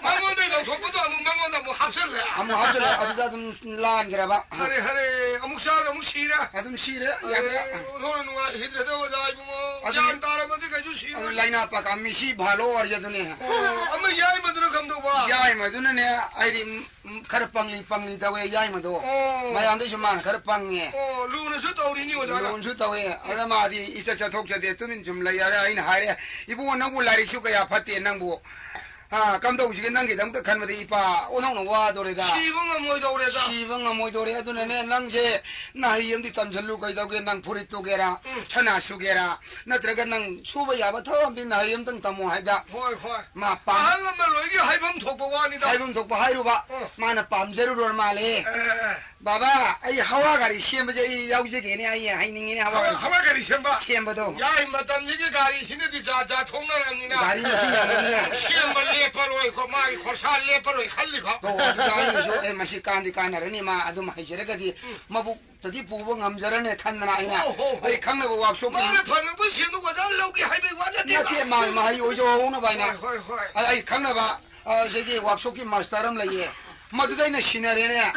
ꯃꯉꯣꯟꯗ ꯂꯧꯊꯣꯛꯄꯗꯣ ꯑꯃꯨꯛ ꯃꯉꯣꯟꯗ ꯑꯃꯨꯛ ꯍꯥꯞꯆꯜꯂꯦ꯫ ꯑꯃꯨꯛ ꯍꯥꯞꯆꯜꯂꯦ, ꯑꯗꯨꯗ ꯑꯗꯨꯝ ꯂꯥꯟꯈ꯭ꯔꯕ꯫ ꯍꯔꯦ, ꯍꯔꯦ, ꯑꯃꯨꯛ ꯆꯥꯗ ꯑꯃꯨꯛ ꯁꯤꯔꯦ꯫ ꯑꯗꯨꯝ ꯁꯤꯔꯦ, ꯑꯔꯦ, ꯌꯥꯗ꯭ꯔꯦ꯫ ꯑꯣꯟꯊꯣꯛꯅ ꯅꯨꯡꯉꯥꯏꯈꯤꯗ꯭ꯔꯦꯗ, ꯑꯣꯖꯥ ꯏꯕꯨꯡꯉꯣ꯫ ꯑꯗꯨ ꯒ꯭ꯌꯥꯟ ꯇꯥꯔꯝꯃꯗꯤ ꯀꯩꯁꯨ ꯁꯤꯔꯣꯏ꯫ ꯑꯗꯨ ꯂꯥꯏꯅꯥ ꯄꯥꯛꯀ ꯃꯤꯁꯤ ꯚꯥꯂꯣ ꯑꯣꯏꯔꯁꯦ ꯑꯗꯨꯅꯦ꯫ ꯑꯣ, ꯑꯃ ꯌꯥꯏꯃꯗꯨꯅ ꯀꯝꯗꯧꯕ? ꯌꯥꯏꯃꯗꯨꯅꯅꯦ, ꯑꯩꯗꯤ, ꯎꯝ, ꯎꯝ, ꯈꯔ ꯄꯪꯂꯤ ꯄꯪꯂꯤ ꯇꯧꯋꯦ ꯌꯥꯏꯃꯗꯣ꯫ ꯑꯣ꯫ ꯃꯌꯥꯝꯗꯩꯁꯨ ꯃꯥꯅ ꯈꯔ ꯄꯪꯉꯦ꯫ ꯑꯣ, ꯂꯨꯅꯁꯨ ꯇꯧꯔꯤꯅꯤ ꯑꯣꯖꯥꯅ꯫ ꯂꯨꯅꯁꯨ ꯇꯧꯋꯦ꯫ ꯑꯗ ꯃꯥꯗꯤ ꯏꯆꯠ ꯆꯠꯊꯣꯛꯆꯗꯦ, ꯇꯨꯃꯤꯟ ꯁꯨꯝ ꯂꯩ꯫ ꯑꯗ ꯑꯩꯅ ꯍꯥꯏꯔꯦ, "ꯏꯕꯨꯡꯉꯣ, ꯅꯪꯕꯨ ꯂꯥꯏꯔꯤꯛꯁꯨ ꯀꯌꯥ ꯐꯠꯇꯦ ꯅꯪꯕꯨ꯫ ꯑꯥ, ꯀꯝꯗꯧꯁꯤꯒꯦ ꯅꯪꯒꯤꯗꯃꯛꯇ ꯈꯟꯕꯗ ꯏꯄꯥ ꯑꯣꯟꯊꯣꯛꯅ ꯋꯥꯗꯣꯔꯦꯗ꯫ ꯁꯤꯕ ꯉꯝꯃꯣꯏꯗꯧꯔꯦꯗ꯫ ꯁꯤꯕ ꯉꯝꯃꯣꯏꯗꯧꯔꯦ꯫ ꯑꯗꯨꯅꯅꯦ ꯅꯪꯁꯦ ꯅꯍꯩ ꯑꯃꯗꯤ ꯇꯝꯁꯤꯜꯂꯨ ꯀꯩꯗꯧꯒꯦ? ꯅꯪ ꯐꯨꯔꯤꯠ ꯇꯨꯒꯦꯔꯥ, ꯎꯝ꯫ ꯁꯅꯥ ꯁꯨꯒꯦꯔꯥ, ꯅꯠꯇ꯭ꯔꯒ ꯅꯪ ꯁꯨꯕ ꯌꯥꯕ ꯊꯕꯛ ꯑꯃꯗꯤ ꯅꯍꯩ ꯑꯃꯇꯪ ꯇꯝꯃꯣ" ꯍꯥꯏꯗ꯫ ꯍꯣꯏ, ꯍꯣꯏ꯫ ꯃꯥ ꯄꯥꯝ- ꯑꯍꯜ ꯂꯃꯟ ꯂꯣꯏꯒꯤ ꯍꯥꯏꯐꯝ ꯊꯣꯛꯄ ꯋꯥꯅꯤꯗ꯫ ꯍꯥꯏꯐꯝ ꯊꯣꯛꯄ ꯍꯥꯏꯔꯨꯕ, ꯎꯝ꯫ ꯃꯥꯅ ꯄꯥꯝꯖꯔꯨꯔꯣꯔ ꯃꯥꯜꯂꯦ꯫ ꯑꯦ, ꯑꯦ, ꯑꯦ꯫ "ꯕꯥꯕꯥ, ꯑꯩ ꯍꯋꯥ ꯒꯥꯔꯤ ꯁꯦꯝꯕꯁꯦ ꯑꯩ ꯌꯥꯎꯖꯒꯦꯅꯦ, ꯑꯩ ꯍꯩꯅꯤꯡꯉꯦꯅꯦ ꯍꯋꯥ ꯍꯋꯥ, ꯒꯥꯔꯤ ꯍꯋꯥ ꯒꯥꯔꯤ ꯁꯦꯝꯕ? ꯁꯦꯝꯕꯗꯣ"꯫ ꯌꯥꯏ, ꯃꯇꯝꯁꯤꯒꯤ ꯒꯥꯔꯤꯁꯤꯅꯗꯤ ꯖꯥꯠ ꯖꯥꯠ ꯊꯣꯛꯅꯔꯕꯅꯤꯅ꯫ ꯒꯥꯔꯤ ꯃꯁꯤꯡ ꯌꯥꯝꯃꯟꯗꯅ꯫ ꯁꯦꯝꯕ ꯂꯦꯞꯄꯔꯣꯏꯀꯣ, ꯃꯥꯒꯤ ꯈꯣꯔꯁꯥ ꯂꯦꯞꯄꯔꯣꯏ ꯈꯜꯂꯤꯕ꯫ ꯑꯣ, ꯑꯗꯨꯗ ꯑꯩꯅꯁꯨ, "ꯑꯦ, ꯃꯁꯤ ꯀꯥꯟꯗꯤ ꯀꯥꯟꯅꯔꯅꯤ, ꯃꯥ ꯑꯗꯨꯝ ꯍꯩꯖꯔꯒꯗꯤ ꯃꯕꯨꯛꯇꯗꯤ ꯄꯨꯕ ꯉꯝꯖꯔꯅꯤ" ꯈꯟꯗꯅ ꯑꯩꯅ, ꯑꯣ, ꯍꯣ, ꯍꯣ꯫ ꯑꯩ ꯈꯪꯅꯕ ꯋꯥꯛꯁꯣꯞꯀꯤ ꯃꯥꯅ ꯐꯪꯉꯛꯄ ꯁꯦꯟꯗꯨ ꯑꯣꯖꯥ ꯂꯧꯒꯦ ꯍꯥꯏꯕꯒꯤ ꯋꯥ ꯅꯠꯇꯦꯗ꯫ ꯅꯠꯇꯦ, ꯃꯥ ꯃꯍꯩ ꯑꯣꯏꯖꯍꯧꯅꯕ ꯍꯥꯏꯅ꯫ ꯍꯣꯏ, ꯍꯣꯏ, ꯍꯣꯏ꯫ ꯑ-, ꯑꯩ ꯈꯪꯅꯕ, ꯑ, ꯁꯤꯒꯤ ꯋꯥꯛꯁꯣꯞꯀꯤ ꯃꯥꯁꯇꯔ ꯑꯃ ꯂꯩꯌꯦ꯫ ꯃꯗꯨꯗ ꯑꯩꯅ ꯁꯤꯟꯅꯔꯦꯅꯦ꯫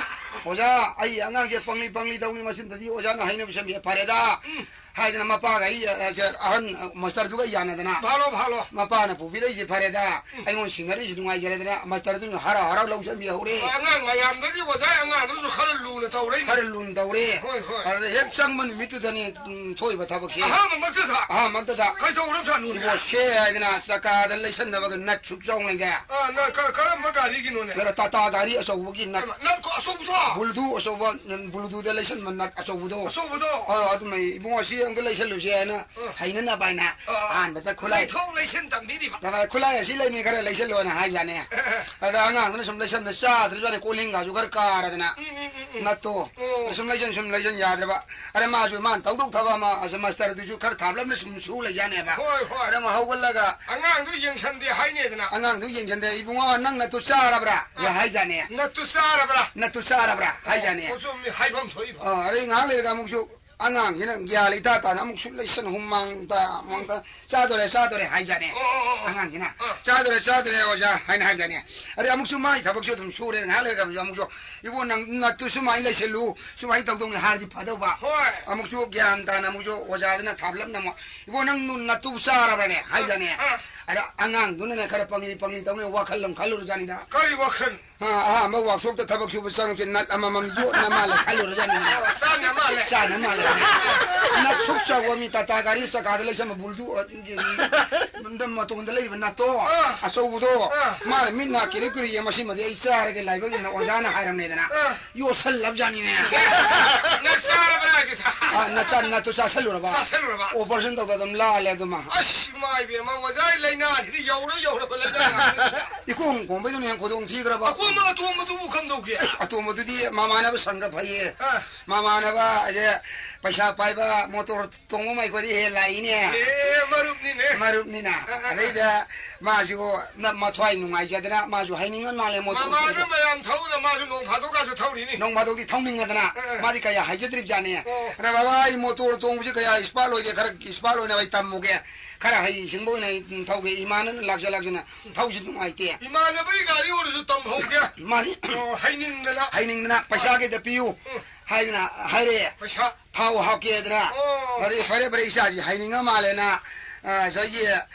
"ꯑꯣꯖꯥ, ꯑꯩ ꯑꯉꯥꯡꯁꯦ ꯄꯪꯂꯤ ꯄꯪꯂꯤ ꯇꯧꯅꯤ, ꯃꯁꯤꯗꯗꯤ ꯑꯣꯖꯥꯅ ꯍꯥꯏꯅꯕ ꯁꯦꯝꯕꯤꯌꯨ", "ꯐꯔꯦꯗ", ꯎꯝ꯫ ꯍꯥꯏꯗꯅ ꯃꯄꯥꯒ ꯑꯩ, ꯑ, ꯑ, ꯑꯍꯟ, ꯑ, ꯃꯥꯁꯇꯔꯗꯨꯒ ꯌꯥꯅꯗꯅ꯫ ꯐꯥꯂꯣ, ꯐꯥꯂꯣ꯫ ꯃꯄꯥꯅ ꯄꯨꯕꯤꯔꯛꯏꯁꯦ ꯐꯔꯦꯗ, ꯎꯝ꯫ ꯑꯩꯉꯣꯟꯗ ꯁꯤꯟꯅꯔꯤꯁꯦ ꯅꯨꯡꯉꯥꯏꯖꯔꯦꯗꯅ, ꯃꯥꯁꯇꯔꯗꯨꯅ ꯍꯔꯥꯎ ꯍꯔꯥꯎ ꯂꯧꯁꯤꯟꯕꯤꯍꯧꯔꯦ꯫ ꯑꯉꯥꯡ ꯃꯌꯥꯝꯗꯒꯤ ꯑꯣꯖꯥ ꯑꯉꯥꯡꯗꯨꯁꯨ ꯈꯔ ꯂꯨꯅ ꯇꯧꯔꯛꯏꯅꯦ꯫ ꯈꯔ ꯂꯨꯅ ꯇꯧꯔꯦ꯫ ꯍꯣꯏ, ꯍꯣꯏ꯫ ꯑꯗꯨꯗ ꯍꯦꯛ ꯆꯪꯕ ꯅꯨꯃꯤꯠꯇꯨꯗꯅꯤ, ꯎꯝ, ꯊꯣꯛꯏꯕ ꯊꯕꯛꯁꯦ꯫ ꯑꯍꯥꯟꯕꯃꯛꯇꯗ? ꯑꯍꯥꯟꯕꯃꯛꯇꯗ꯫ ꯀꯩꯗꯧꯔꯕꯖꯥꯠꯅꯣꯅꯦ? ꯏꯕꯣ, ꯁꯦ ꯍꯥꯏꯗꯅ ꯆꯀꯥꯗ ꯂꯩꯁꯟꯅꯕꯒ ꯅꯠ ꯁꯨꯛ ꯆꯥꯎꯅ ꯂꯩꯗꯥꯏ? ꯑꯥ, ꯅ-, ꯀ-, ꯀꯔꯝꯕ ꯒꯥꯔꯤꯒꯤꯅꯣꯅꯦ? ꯈꯔ ꯇꯥꯇꯥ ꯒꯥꯔꯤ ꯑꯆꯧꯕꯒꯤ ꯅꯠ꯫ ꯍꯩꯃꯥ, ꯅꯠ ꯀꯣ-, ꯑꯆꯧꯕꯗꯣ? ꯕꯨꯜꯗꯨ ꯑꯆꯧꯕ, ꯕꯨꯜꯗꯨꯗ ꯂꯩꯁꯟꯕ ꯅꯠ ꯑꯆꯧꯕꯗꯣ꯫ ꯑꯆꯧꯕꯗꯣ? ꯑꯥ, ꯑꯗꯨꯃ ꯏꯕꯨꯡꯉꯣ, ꯑꯁꯤ ꯑꯝꯇ ꯂꯩꯁꯜꯂꯨꯁꯦ ꯍꯥꯏꯅ ꯑ꯫ ꯍꯩꯅꯅꯕ ꯍꯥꯏꯅ ꯑ꯫ ꯑꯍꯥꯟꯕꯗ ꯈꯨꯠꯂꯥꯏ ꯂꯩꯊꯣꯛ ꯂꯩꯁꯤꯟ ꯇꯝꯕꯤꯔꯤꯕ꯫ ꯇꯝꯕ-, "ꯈꯨꯠꯂꯥꯏ ꯑꯁꯤ ꯂꯩꯅꯤ, ꯈꯔ ꯂꯩꯁꯜꯂꯣꯅ" ꯍꯥꯏꯕꯖꯥꯠꯅꯦ꯫ ꯑ꯫ ꯑꯗ ꯑꯉꯥꯡꯗꯨꯅ ꯁꯨꯝ ꯂꯩꯁꯟꯕꯗ ꯆꯥꯗ꯭ꯔꯤꯕꯖꯥꯠꯅꯦ, ꯀꯣꯜꯍꯤꯡꯒꯥꯁꯨ ꯈꯔ ꯀꯥꯔꯗꯅ꯫ ꯎꯝ, ꯎꯝ, ꯎꯝ, ꯎꯝ꯫ ꯅꯠꯇꯣ꯫ ꯑꯣ꯫ ꯁꯨꯝ ꯂꯩꯁꯟ, ꯁꯨꯝ ꯂꯩꯁꯟ ꯌꯥꯗ꯭ꯔꯕ꯫ ꯑꯗ ꯃꯥꯁꯨ ꯃꯥꯅ ꯇꯧꯗꯧ ꯊꯕꯛ ꯑꯃ, ꯑꯁ, ꯃꯁꯇꯔꯗꯨꯁꯨ ꯈꯔ ꯊꯥꯞꯂꯞꯅ ꯁꯨꯝ ꯁꯨ ꯂꯩꯖꯥꯠꯅꯦꯕ꯫ ꯍꯣꯏ, ꯍꯣꯏ꯫ ꯑꯗ ꯑꯃꯨꯛ ꯍꯧꯒꯠꯂꯒ ꯑꯉꯥꯡꯗꯨ ꯌꯦꯡꯁꯟꯗꯦ ꯍꯥꯏꯅꯦꯗꯅ꯫ ꯑꯉꯥꯡꯗꯨ ꯌꯦꯡꯁꯟꯗꯦ, "ꯏꯕꯨꯡꯉꯣ, ꯅꯪ ꯅꯠꯇꯨ ꯆꯥꯔꯕ꯭ꯔꯥ?" ꯑ꯫ ꯍꯥꯏꯖꯥꯠꯅꯦ꯫ "ꯅꯠꯇꯨ ꯆꯥꯔꯕ꯭ꯔꯥ?" "ꯅꯠꯇꯨ ꯆꯥꯔꯕ꯭ꯔꯥ?" ꯍꯥꯏꯖꯥꯠꯅꯦ꯫ ꯑꯣ, ꯆꯨꯝꯃꯤ, ꯍꯥꯏꯐꯝ ꯊꯣꯛꯏꯕ꯫ ꯑ, ꯑꯗꯩ ꯉꯥꯏꯍꯥꯛ ꯂꯩꯔꯒ ꯑꯃꯨꯛꯁꯨ ꯑꯉꯥꯡꯁꯤꯅ ꯒ꯭ꯌꯥꯟ ꯏꯇꯥ ꯇꯥꯅ ꯑꯃꯨꯛꯁꯨ ꯂꯩꯁꯟ ꯍꯨꯃꯥꯡ ꯇꯥ, ꯍꯨꯃꯥꯡ ꯇꯥ, "ꯆꯥꯗꯣꯔꯦ, ꯆꯥꯗꯣꯔꯦ" ꯍꯥꯏꯖꯥꯠꯅꯦ꯫ ꯑꯣ, ꯑꯣ, ꯑꯣ, ꯑꯣ꯫ ꯑꯉꯥꯡꯁꯤꯅ, ꯑꯥ꯫ "ꯆꯥꯗꯣꯔꯦ, ꯆꯥꯗꯣꯔꯦ ꯑꯣꯖꯥ" ꯍꯥꯏꯅ ꯍꯥꯏꯕꯖꯥꯠꯅꯦ꯫ ꯑꯗꯩ ꯑꯃꯨꯛꯁꯨ ꯃꯥꯒꯤ ꯊꯕꯛꯁꯨ ꯑꯗꯨꯝ ꯁꯨꯔꯦ, ꯉꯥꯏꯍꯥꯛ ꯂꯩꯔꯒ ꯑꯃꯨꯛꯁꯨ, "ꯏꯕꯣ, ꯅꯪ ꯅꯠꯇꯨ ꯁꯨꯃꯥꯏꯅ ꯂꯩꯁꯜꯂꯨ, ꯁꯨꯃꯥꯏꯅ ꯇꯧꯗꯧꯅꯤ" ꯍꯥꯏꯔꯗꯤ ꯐꯗꯧꯕ꯫ ꯍꯣꯏ꯫ ꯑꯃꯨꯛꯁꯨ ꯒ꯭ꯌꯥꯟ ꯇꯥꯅ ꯑꯃꯨꯛꯁꯨ ꯑꯣꯖꯥꯗꯨꯅ ꯊꯥꯞꯂꯞꯅ ꯑꯃꯨꯛ, "ꯏꯕꯣ, ꯅꯪ ꯅꯨ-, ꯅꯠꯇꯨ ꯆꯥꯔꯕ꯭ꯔꯅꯦ?" ꯍꯥꯏꯖꯥꯠꯅꯦ꯫ ꯑꯥ꯫ ꯑꯗ ꯑꯉꯥꯡꯗꯨꯅꯅꯦ ꯈꯔ ꯄꯪꯂꯤ ꯄꯪꯂꯤ ꯇꯧꯅ ꯋꯥꯈꯜ ꯑꯃ ꯈꯜꯂꯨꯔꯖꯥꯠꯅꯤꯗ꯫ ꯀꯔꯤ ꯋꯥꯈꯜ? ꯑ, ꯑꯍꯥꯟꯕ ꯋꯥꯛꯁꯣꯞꯇ ꯊꯕꯛ ꯁꯨꯕ ꯆꯪꯉꯛꯁꯦ ꯅꯠ ꯑꯃꯃꯝ ꯌꯣꯠꯅ ꯃꯥꯜꯂꯦ ꯈꯜꯂꯨꯔꯖꯥꯠꯅꯤ꯫ ꯑꯣ, ꯆꯥꯅ ꯃꯥꯜꯂꯦ꯫ ꯆꯥꯅ ꯃꯥꯜꯂꯦ꯫ ꯅꯠ ꯁꯨꯛ ꯆꯥꯎꯕ ꯃꯤ ꯇꯥꯇꯥ ꯒꯥꯔꯤ ꯆꯀꯥꯗ ꯂꯩꯁꯟꯕ ꯕꯨꯜꯗꯨ, ꯑ, ꯃꯇꯣꯟꯗ ꯂꯩꯔꯤꯕ ꯅꯠꯇꯣ ꯑꯥ꯫ ꯑꯆꯧꯕꯗꯣ, ꯑꯥ꯫ ꯃꯥꯅ ꯃꯤꯠ ꯅꯥ ꯀꯤꯔꯤ ꯀꯤꯔꯤ ꯌꯦꯡ, "ꯃꯁꯤꯃꯗꯤ ꯑꯩ ꯆꯥꯔꯒꯦ ꯂꯥꯏꯕꯛ ꯌꯦꯡꯅ" ꯑꯣꯖꯥꯅ ꯍꯥꯏꯔꯝꯅꯦꯗꯅ꯫ ꯑꯥ꯫ ꯌꯣꯠꯁꯜꯂꯕꯖꯥꯠꯅꯤꯅꯦ꯫ ꯅꯪ ꯆꯥꯔꯕ꯭ꯔꯥ ꯍꯥꯏꯁꯤꯗ? ꯑ, ꯅꯆꯥ ꯅꯠꯇꯨ ꯆꯥꯁꯜꯂꯨꯔꯕ? ꯆꯥꯁꯜꯂꯨꯔꯕ? ꯑꯣꯄꯔꯦꯁꯟ ꯇꯧꯗ ꯑꯗꯨꯝ ꯂꯥꯜꯂꯦ ꯑꯗꯨꯃ꯫ ꯑꯁ, ꯏꯃꯥ ꯏꯕꯦꯝꯃ, ꯑꯣꯖꯥ, ꯑꯩ ꯂꯥꯏꯅꯥꯁꯤꯗꯤ ꯌꯧꯔ ꯌꯧꯔꯕ ꯂꯥꯏꯅꯥ ꯉꯥꯛꯇꯅꯤꯗ꯫ ꯏꯀꯣꯝ ꯀꯣꯝꯕꯩꯗꯨꯅ ꯍꯦꯟ ꯈꯨꯗꯣꯡ ꯊꯤꯈ꯭ꯔꯕ꯫ ꯑꯀꯣꯝꯕ ꯑꯇꯣꯝꯕꯗꯨꯕꯨ ꯀꯝꯗꯧꯒꯦ? ꯑꯁ, ꯑꯇꯣꯝꯕꯗꯨꯗꯤ ꯃꯃꯥꯟꯅꯕ ꯁꯪꯒ ꯐꯩꯌꯦ꯫ ꯑꯥ꯫ ꯃꯃꯥꯟꯅꯕ ꯑꯁꯦ ꯄꯩꯁꯥ ꯄꯥꯏꯕ, ꯃꯣꯇꯣꯔ ꯇꯣꯡꯕ ꯃꯥꯏꯈꯣꯏꯗꯤ ꯍꯦ ꯂꯥꯛꯏꯅꯦ꯫ ꯑꯦ, ꯃꯔꯨꯞꯅꯤꯅꯦ꯫ ꯃꯔꯨꯞꯅꯤꯅ꯫ ꯑꯥ, ꯑꯥ, ꯑꯥ꯫ ꯑꯗꯩꯗ ꯃꯥꯁꯨ ꯅ-, ꯃꯊ꯭ꯋꯥꯏ ꯅꯨꯡꯉꯥꯏꯖꯗꯅ ꯃꯥꯁꯨ ꯍꯩꯅꯤꯡꯉ ꯃꯥꯜꯂꯦ ꯃꯣꯇꯣꯔ ꯃꯃꯥꯟꯅꯕ ꯇꯣꯡꯕ꯫ ꯃꯌꯥꯝ ꯊꯧꯕꯗ ꯃꯥꯁꯨ ꯅꯣꯡ ꯐꯥꯗꯣꯛꯀꯥꯁꯨ ꯊꯧꯔꯤꯅꯤ꯫ ꯅꯣꯡ ꯐꯥꯗꯣꯛꯇꯤ ꯊꯧꯅꯤꯡꯉꯗꯅ ꯑꯥ, ꯑꯥ꯫ ꯃꯥꯗꯤ ꯀꯌꯥ ꯍꯩꯖꯗ꯭ꯔꯤꯕꯖꯥꯠꯅꯤ꯫ ꯑꯣ꯫ ꯑꯗ "ꯕꯕꯥ, ꯑꯩ ꯃꯣꯇꯣꯔ ꯇꯣꯡꯕꯁꯤ ꯀꯌꯥ ꯏꯁꯄꯥꯔꯠ ꯑꯣꯏꯗꯦ, ꯈꯔ ꯏꯁꯄꯥꯔꯠ ꯑꯣꯏꯅꯕ ꯑꯩ ꯇꯝꯃꯨꯒꯦ꯫ ꯈꯔ ꯍꯩꯁꯤꯡꯕ ꯑꯣꯏꯅ ꯑꯩ ꯊꯧꯒꯦ, ꯏꯃꯥꯅ ꯂꯥꯛꯆ ꯂꯥꯛꯆꯅ ꯊꯧꯁꯤ ꯅꯨꯡꯉꯥꯏꯇꯦ꯫ ꯏꯃꯥꯟꯅꯕꯒꯤ ꯒꯥꯔꯤ ꯑꯣꯏꯔꯁꯨ ꯇꯝꯍꯧꯒꯦ꯫ ꯃꯥꯅꯤ꯫ ꯑꯣ, ꯍꯩꯅꯤꯡꯗꯅ꯫ ꯍꯩꯅꯤꯡꯗꯅ ꯄꯩꯁꯥ ꯈꯤꯇ ꯄꯤꯌꯨ ꯎꯝ꯫ ꯍꯥꯏꯗꯅ ꯍꯥꯏꯔꯛꯑꯦ꯫ ꯄꯩꯁꯥ꯫ ꯊꯥꯎ ꯍꯥꯞꯀꯦꯗꯅ꯫ ꯑꯣ꯫ ꯑꯗꯩ ꯐꯔꯦ ꯐꯔꯦ ꯏꯆꯥꯁꯤ ꯍꯩꯅꯤꯡꯉ ꯃꯥꯜꯂꯦꯅ, ꯑ, ꯉꯁꯥꯏꯒꯤ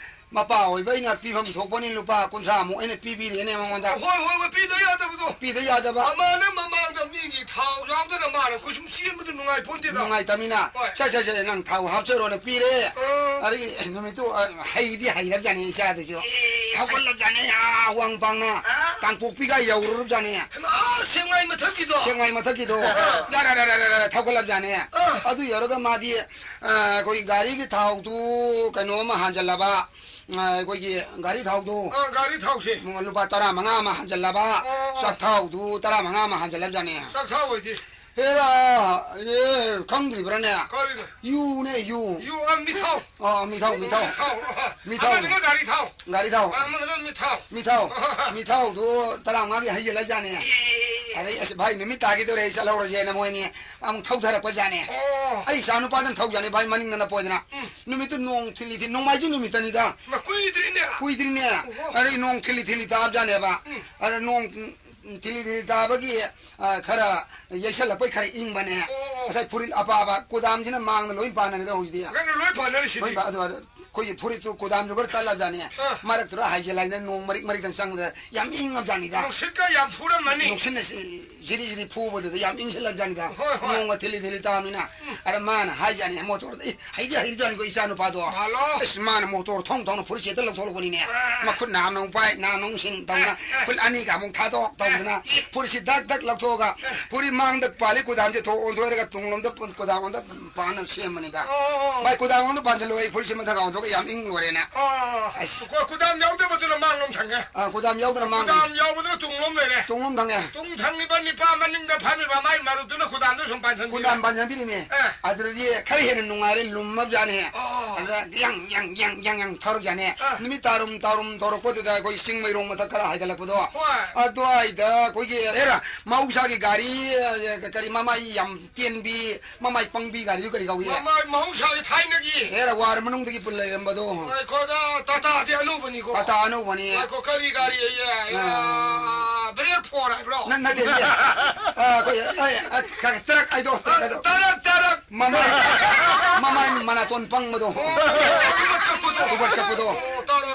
ꯃꯄꯥ ꯑꯣꯏꯕ ꯑꯩꯅ ꯄꯤꯐꯝ ꯊꯣꯛꯄꯅꯤ ꯂꯨꯄꯥ ꯀꯨꯟꯊ꯭ꯔꯥꯃꯨꯛ ꯑꯩꯅ ꯄꯤꯕꯤꯔꯦꯅꯦ ꯃꯉꯣꯟꯗ꯫ ꯍꯣꯏ, ꯍꯣꯏ, ꯍꯣꯏ, ꯄꯤꯗ ꯌꯥꯗꯕꯗꯣ꯫ ꯄꯤꯗ ꯌꯥꯗꯕ꯫ ꯃꯃꯥꯅ ꯃꯃꯥꯡꯗ ꯃꯤꯒꯤ ꯊꯥꯎ ꯌꯥꯎꯗꯅ ꯃꯥꯅ ꯀꯣꯏꯁꯨꯝ ꯆꯦꯟꯕꯗꯨ ꯅꯨꯡꯉꯥꯏꯄꯣꯟꯇꯦꯗ꯫ ꯅꯨꯡꯉꯥꯏꯇꯕꯅꯤꯅ꯫ ꯍꯣꯏ꯫ "ꯁꯦ, ꯁꯦ, ꯁꯦ, ꯅꯪ ꯊꯥꯎ ꯍꯥꯞꯆꯔꯣꯅ" ꯄꯤꯔꯦ꯫ ꯑꯣ꯫ ꯑꯗꯒꯤ ꯅꯨꯃꯤꯠꯇꯨ, ꯑ, ꯍꯩꯗꯤ ꯍꯩꯔꯕꯖꯥꯠꯅꯤ ꯏꯆꯥꯗꯨꯁꯨ꯫ ꯑꯦ꯫ ꯍꯧꯒꯠꯂꯕꯖꯥꯠꯅꯤ, ꯑꯥ, ꯋꯥꯡ ꯄꯥꯡꯅ꯫ ꯑꯥ꯫ ꯀꯥꯡꯄꯣꯛꯄꯤꯒ ꯌꯧꯔꯨꯔꯕꯖꯥꯠꯅꯤ꯫ ꯍꯩꯃꯥ, ꯁꯦ ꯁꯦꯛꯃꯥꯏ ꯃꯊꯛꯀꯤꯗꯣ꯫ ꯁꯦꯛꯃꯥꯏ ꯃꯊꯛꯀꯤꯗꯣ꯫ ꯑꯥ꯫ ꯌꯥꯔ, ꯌꯥꯔ, ꯌꯥꯔ, ꯌꯥꯔ, ꯊꯧꯒꯠꯂꯕꯖꯥꯠꯅꯦ꯫ ꯑꯥ꯫ ꯑꯗꯨ ꯌꯧꯔꯒ ꯃꯥꯗꯤ, ꯑ, ꯑꯩꯈꯣꯏꯒꯤ ꯒꯥꯔꯤꯒꯤ ꯊꯥꯎꯗꯨ ꯀꯩꯅꯣ ꯑꯃ ꯍꯥꯟꯖꯜꯂꯕ, ꯑ, ꯑꯩꯈꯣꯏꯒꯤ ꯒꯥꯔꯤ ꯊꯥꯎꯗꯨ꯫ ꯑꯥ, ꯒꯥꯔꯤ ꯊꯥꯎꯁꯦ꯫ ꯎꯝ, ꯂꯨꯄꯥ ꯇꯔꯥꯃꯉꯥ ꯑꯃ ꯍꯥꯟꯖꯜꯂꯕ, ꯑꯣ, ꯑꯣ꯫ ꯆꯥꯛꯊꯥꯎꯗꯨ ꯇꯔꯥꯃꯉꯥ ꯑꯃ ꯍꯥꯟꯖꯜꯂꯕꯖꯥꯠꯅꯦ꯫ ꯆꯥꯛꯊꯥꯎ ꯑꯣꯏꯗꯤ? ꯍꯦꯔꯥ, ꯑꯦ, ꯈꯪꯗ꯭ꯔꯤꯕ꯭ꯔꯥꯅꯦ? ꯀꯔꯤꯅꯣ? ꯌꯨꯅꯦ, ꯌꯨ꯫ ꯌꯨ, ꯑ, ꯃꯤꯊꯥꯎ꯫ ꯑ, ꯃꯤꯊꯥꯎ, ꯃꯤꯊꯥꯎ꯫ ꯃꯤꯊꯥꯎ꯫ ꯃꯤꯊꯥꯎ꯫ ꯑꯃꯗꯨꯅ ꯒꯥꯔꯤ ꯊꯥꯎ꯫ ꯒꯥꯔꯤ ꯊꯥꯎ꯫ ꯑꯃꯗꯨꯅ ꯃꯤꯊꯥꯎ꯫ ꯃꯤꯊꯥꯎ꯫ ꯃꯤꯊꯥꯎꯗꯨ ꯇꯔꯥꯃꯉꯥꯒꯤ ꯍꯩꯖꯤꯜꯂꯖꯥꯠꯅꯦ꯫ ꯑꯦ꯫ ꯑꯗꯩ, "ꯑꯁ, ꯚꯥꯏ, ꯅꯨꯃꯤꯠ ꯇꯥꯈꯤꯗꯧꯔꯦ, ꯑꯩ ꯆꯠꯍꯧꯔꯁꯦꯅ" ꯃꯣꯏꯅꯤ ꯑꯃꯨꯛ ꯊꯧꯊꯔꯛꯄꯖꯥꯠꯅꯦ꯫ ꯑꯣ꯫ ꯑꯩ ꯏꯆꯥ ꯅꯨꯄꯥꯗꯨꯅ ꯊꯧꯖꯥꯠꯅꯤ, ꯚꯥꯏ, ꯃꯅꯤꯡꯗꯅ ꯄꯣꯏꯗꯅ꯫ ꯎꯝ꯫ ꯅꯨꯃꯤꯠꯇꯨ ꯅꯣꯡ ꯊꯤꯜꯂꯤ ꯊꯤꯜꯂꯤ, ꯅꯣꯡꯃꯥꯏꯖꯤꯡ ꯅꯨꯃꯤꯠꯇꯅꯤꯗ꯫ ꯃ, ꯀꯨꯏꯗ꯭ꯔꯤꯅꯦ꯫ ꯀꯨꯏꯗ꯭ꯔꯤꯅꯦ꯫ ꯑꯣꯍꯣ꯫ ꯑꯗꯩ ꯅꯣꯡ ꯊꯤꯜꯂꯤ ꯊꯤꯜꯂꯤ ꯇꯥꯕꯖꯥꯠꯅꯦꯕ꯫ ꯎꯝ꯫ ꯑꯗ ꯅꯣꯡ ꯊꯤꯂꯤ ꯊꯤꯂꯤ ꯇꯥꯕꯒꯤ, ꯑ, ꯈꯔ ꯌꯩꯁꯜꯂꯛꯄꯩ ꯈꯔ ꯏꯪꯕꯅꯦ꯫ ꯑꯣ, ꯑꯣ꯫ ꯉꯁꯥꯏ ꯐꯨꯔꯤꯠ ꯑꯄꯥꯕ ꯀꯨꯗꯥꯝꯁꯤꯅ ꯃꯥꯡꯗ ꯂꯣꯏ ꯄꯥꯟꯅꯔꯦꯗ ꯍꯧꯖꯤꯛꯇꯤ꯫ ꯀꯩꯅꯣ ꯂꯣꯏ ꯄꯥꯟꯅꯔꯤꯁꯤꯗꯤ? ꯂꯣꯏ ꯄꯥ-, ꯑꯗꯨ, ꯑꯗꯨ ꯑꯩꯈꯣꯏꯒꯤ ꯐꯨꯔꯤꯠꯇꯨ ꯀꯨꯗꯥꯝꯁꯨ ꯈꯔ ꯇꯠꯂꯕꯖꯥꯠꯅꯦ꯫ ꯑꯥ꯫ ꯃꯔꯛꯇꯨꯗ ꯍꯥꯏꯖꯤꯜꯂꯛꯏꯅ ꯅꯣꯡ ꯃꯔꯤꯛ ꯃꯔꯤꯛꯇꯪ ꯆꯪꯕꯗ ꯌꯥꯝ ꯏꯪꯉꯕꯖꯥꯠꯅꯤꯗ꯫ ꯅꯨꯡꯁꯤꯠꯀ ꯌꯥꯝ ꯐꯨꯔꯝꯃꯅꯤ꯫ ꯅꯨꯡꯁꯤꯠꯅ ꯁꯤ-, ꯖꯤꯔꯤ ꯖꯤꯔꯤ ꯐꯨꯕꯗꯨꯗ ꯌꯥꯝ ꯏꯪꯁꯤꯜꯂꯛꯖꯥꯠꯅꯤꯗ꯫ ꯍꯣꯏ, ꯍꯣꯏ꯫ ꯅꯣꯡꯒ ꯊꯤꯂꯤ ꯊꯤꯂꯤ ꯇꯥꯕꯅꯤꯅ꯫ ꯎꯝ꯫ ꯑꯗ ꯃꯥꯅ ꯍꯥꯏꯖꯥꯠꯅꯤ, ꯃꯣꯇꯣꯔꯗ, "ꯑꯦ, ꯍꯩꯗꯤ ꯍꯩꯔꯤꯖꯥꯠꯅꯤꯀꯣ ꯏꯆꯥ ꯅꯨꯄꯥꯗꯣ"꯫ ꯃꯥꯜꯂꯣ꯫ ꯑꯁ, ꯃꯥꯅ ꯃꯣꯇꯣꯔ ꯊꯧ ꯊꯧꯅ ꯐꯨꯔꯤꯠꯁꯦ ꯍꯦꯛꯇ ꯂꯧꯊꯣꯛꯂꯛꯄꯅꯤꯅꯦ꯫ ꯑꯥ꯫ ꯃꯈꯨꯠ ꯅꯥꯝꯅ ꯑꯃꯨꯛ ꯄꯥꯏ, ꯅꯥꯝꯅ ꯑꯃꯨꯛ ꯁꯤꯟ ꯇꯧꯗꯅ, ꯑꯥ, ꯑꯥ꯫ ꯈꯨꯠ ꯑꯅꯤꯒ ꯑꯃꯨꯛ ꯊꯥꯗꯣꯛ ꯇꯧꯗꯅ, ꯑꯥ꯫ ꯐꯨꯔꯤꯠꯁꯤ ꯗꯛ ꯗꯛ ꯂꯧꯊꯣꯛꯑꯒ, ꯑꯥ꯫ ꯐꯨꯔꯤꯠ ꯃꯥꯡꯗ ꯄꯥꯜꯂꯤ ꯀꯨꯗꯥꯝꯁꯦ ꯊꯣꯛ ꯑꯣꯟꯊꯣꯛꯑꯒ ꯇꯨꯡꯂꯣꯝꯗ ꯄꯨ-, ꯀꯨꯗꯥꯝ ꯑꯣꯟꯗ ꯄꯥꯟꯅ ꯁꯦꯝꯕꯅꯤꯗ꯫ ꯑꯣ, ꯑꯣ, ꯑꯣ꯫ "ꯚꯥꯏ, ꯀꯨꯗꯥꯝ ꯑꯣꯟꯗ ꯄꯥꯟꯁꯤꯜꯂꯣ, ꯑꯩ ꯐꯨꯔꯤꯠꯁꯤ ꯃꯊꯛ ꯑꯣꯟꯊꯣꯛꯑꯒ ꯌꯥꯝ ꯏꯪ ꯂꯣꯏꯔꯦꯅ"꯫ ꯑꯣ, ꯑꯣ, ꯑꯣ꯫ ꯑꯁ꯫ ꯀꯨ-, ꯀꯨꯗꯥꯝ ꯌꯥꯎꯗꯕꯗꯨꯅ ꯃꯥꯡꯂꯣꯝ ꯊꯪꯉꯦ꯫ ꯑꯥ, ꯀꯨꯗꯥꯝ ꯌꯥꯎꯗꯅ ꯃꯥꯡꯂꯣꯝ꯫ ꯀꯨꯗꯥꯝ ꯌꯥꯎꯕꯗꯨꯅ ꯇꯨꯡꯂꯣꯝ ꯂꯩꯔꯦ꯫ ꯇꯨꯡꯂꯣꯝ ꯊꯪꯉꯦ꯫ ꯇꯨꯡ ꯊꯪꯉꯤꯕ ꯅꯤꯄꯥ ꯃꯅꯤꯡꯗ ꯐꯝꯃꯤꯕ ꯃꯥꯏ ꯃꯔꯨꯞꯇꯨꯅ ꯀꯨꯗꯥꯝꯗꯣ ꯁꯨꯝ ꯄꯥꯟꯁꯤꯟꯕꯤꯔꯦ꯫ ꯀꯨꯗꯥꯝ ꯄꯥꯟꯁꯤꯟꯕꯤꯔꯤꯅꯦ꯫ ꯑꯦ꯫ ꯑꯗꯨꯗꯗꯤ ꯈꯔ ꯍꯦꯟꯅ ꯅꯨꯡꯉꯥꯏꯔꯦ, ꯂꯨꯝꯃꯕꯖꯥꯠꯅꯦ꯫ ꯑꯣ꯫ ꯑꯗꯨꯗ ꯌꯪ, ꯌꯪ, ꯌꯪ, ꯌꯪ, ꯌꯪ ꯊꯧꯔꯛꯖꯥꯠꯅꯦ꯫ ꯑꯦ꯫ ꯅꯨꯃꯤꯠ ꯇꯥꯔꯨꯝ, ꯇꯥꯔꯨꯝ ꯇꯧꯔꯛꯄꯗꯨꯗ ꯑꯩꯈꯣꯏ ꯆꯤꯡ ꯃꯩꯔꯣꯡ ꯃꯊꯛ ꯈꯔ ꯍꯥꯏꯒꯠꯂꯛꯄꯗꯣ꯫ ꯍꯣꯏ꯫ ꯑꯗꯨꯋꯥꯏꯗ ꯑꯩꯈꯣꯏꯒꯤ, ꯑꯦꯔꯥ, ꯃꯍꯧꯁꯥꯒꯤ ꯒꯥꯔꯤ, ꯑ, ꯀꯔꯤ, ꯃꯃꯥꯏ ꯌꯥꯝ ꯇꯦꯟꯕꯤ, ꯃꯃꯥꯏ ꯄꯪꯕꯤ ꯒꯥꯔꯤꯗꯨ ꯀꯔꯤ ꯀꯧꯏ? ꯃꯃꯥꯏ ꯃꯍꯧꯁꯥꯒꯤ ꯊꯥꯏꯅꯒꯤ꯫ ꯑꯦꯔꯥ, ꯋꯥꯔ ꯃꯅꯨꯡꯗꯒꯤ ꯄꯨꯜ ꯂꯩꯔꯝꯕꯗꯣ꯫ ꯉꯥꯏꯈꯣꯗ, ꯇꯥꯇꯥꯗꯤ ꯑꯅꯧꯕꯅꯤꯀꯣ꯫ ꯇꯥꯇꯥ ꯑꯅꯧꯕꯅꯤ꯫ ꯉꯥꯏꯈꯣ, ꯀꯔꯤ ꯒꯥꯔꯤ ꯑꯌꯦ? ꯑ꯫ ꯑ, ꯕ꯭ꯔꯦꯛ ꯐꯣꯔ ꯍꯥꯏꯕ꯭ꯔꯣ? ꯅꯠ-, ꯅꯠꯇꯦ, ꯅꯠꯇꯦ꯫ ꯑ, ꯑꯩꯈꯣꯏ, ꯑ, ꯑ, ꯀ-, ꯇ꯭ꯔꯛ ꯍꯥꯏꯗꯣ, ꯇ꯭ꯔꯛ ꯍꯥꯏꯗꯣ꯫ ꯇꯔꯛ, ꯇꯔꯛ꯫ ꯃꯃꯥꯏ, ꯃꯃꯥꯏ ꯃꯅꯥꯇꯣꯟ ꯄꯪꯕꯗꯣ꯫ ꯑꯣ, ꯎꯕꯠ ꯀꯞꯄꯗꯣ꯫ ꯎꯕꯠ ꯀꯞꯄꯗꯣ꯫ ꯑꯣ, ꯇꯥꯔꯣ,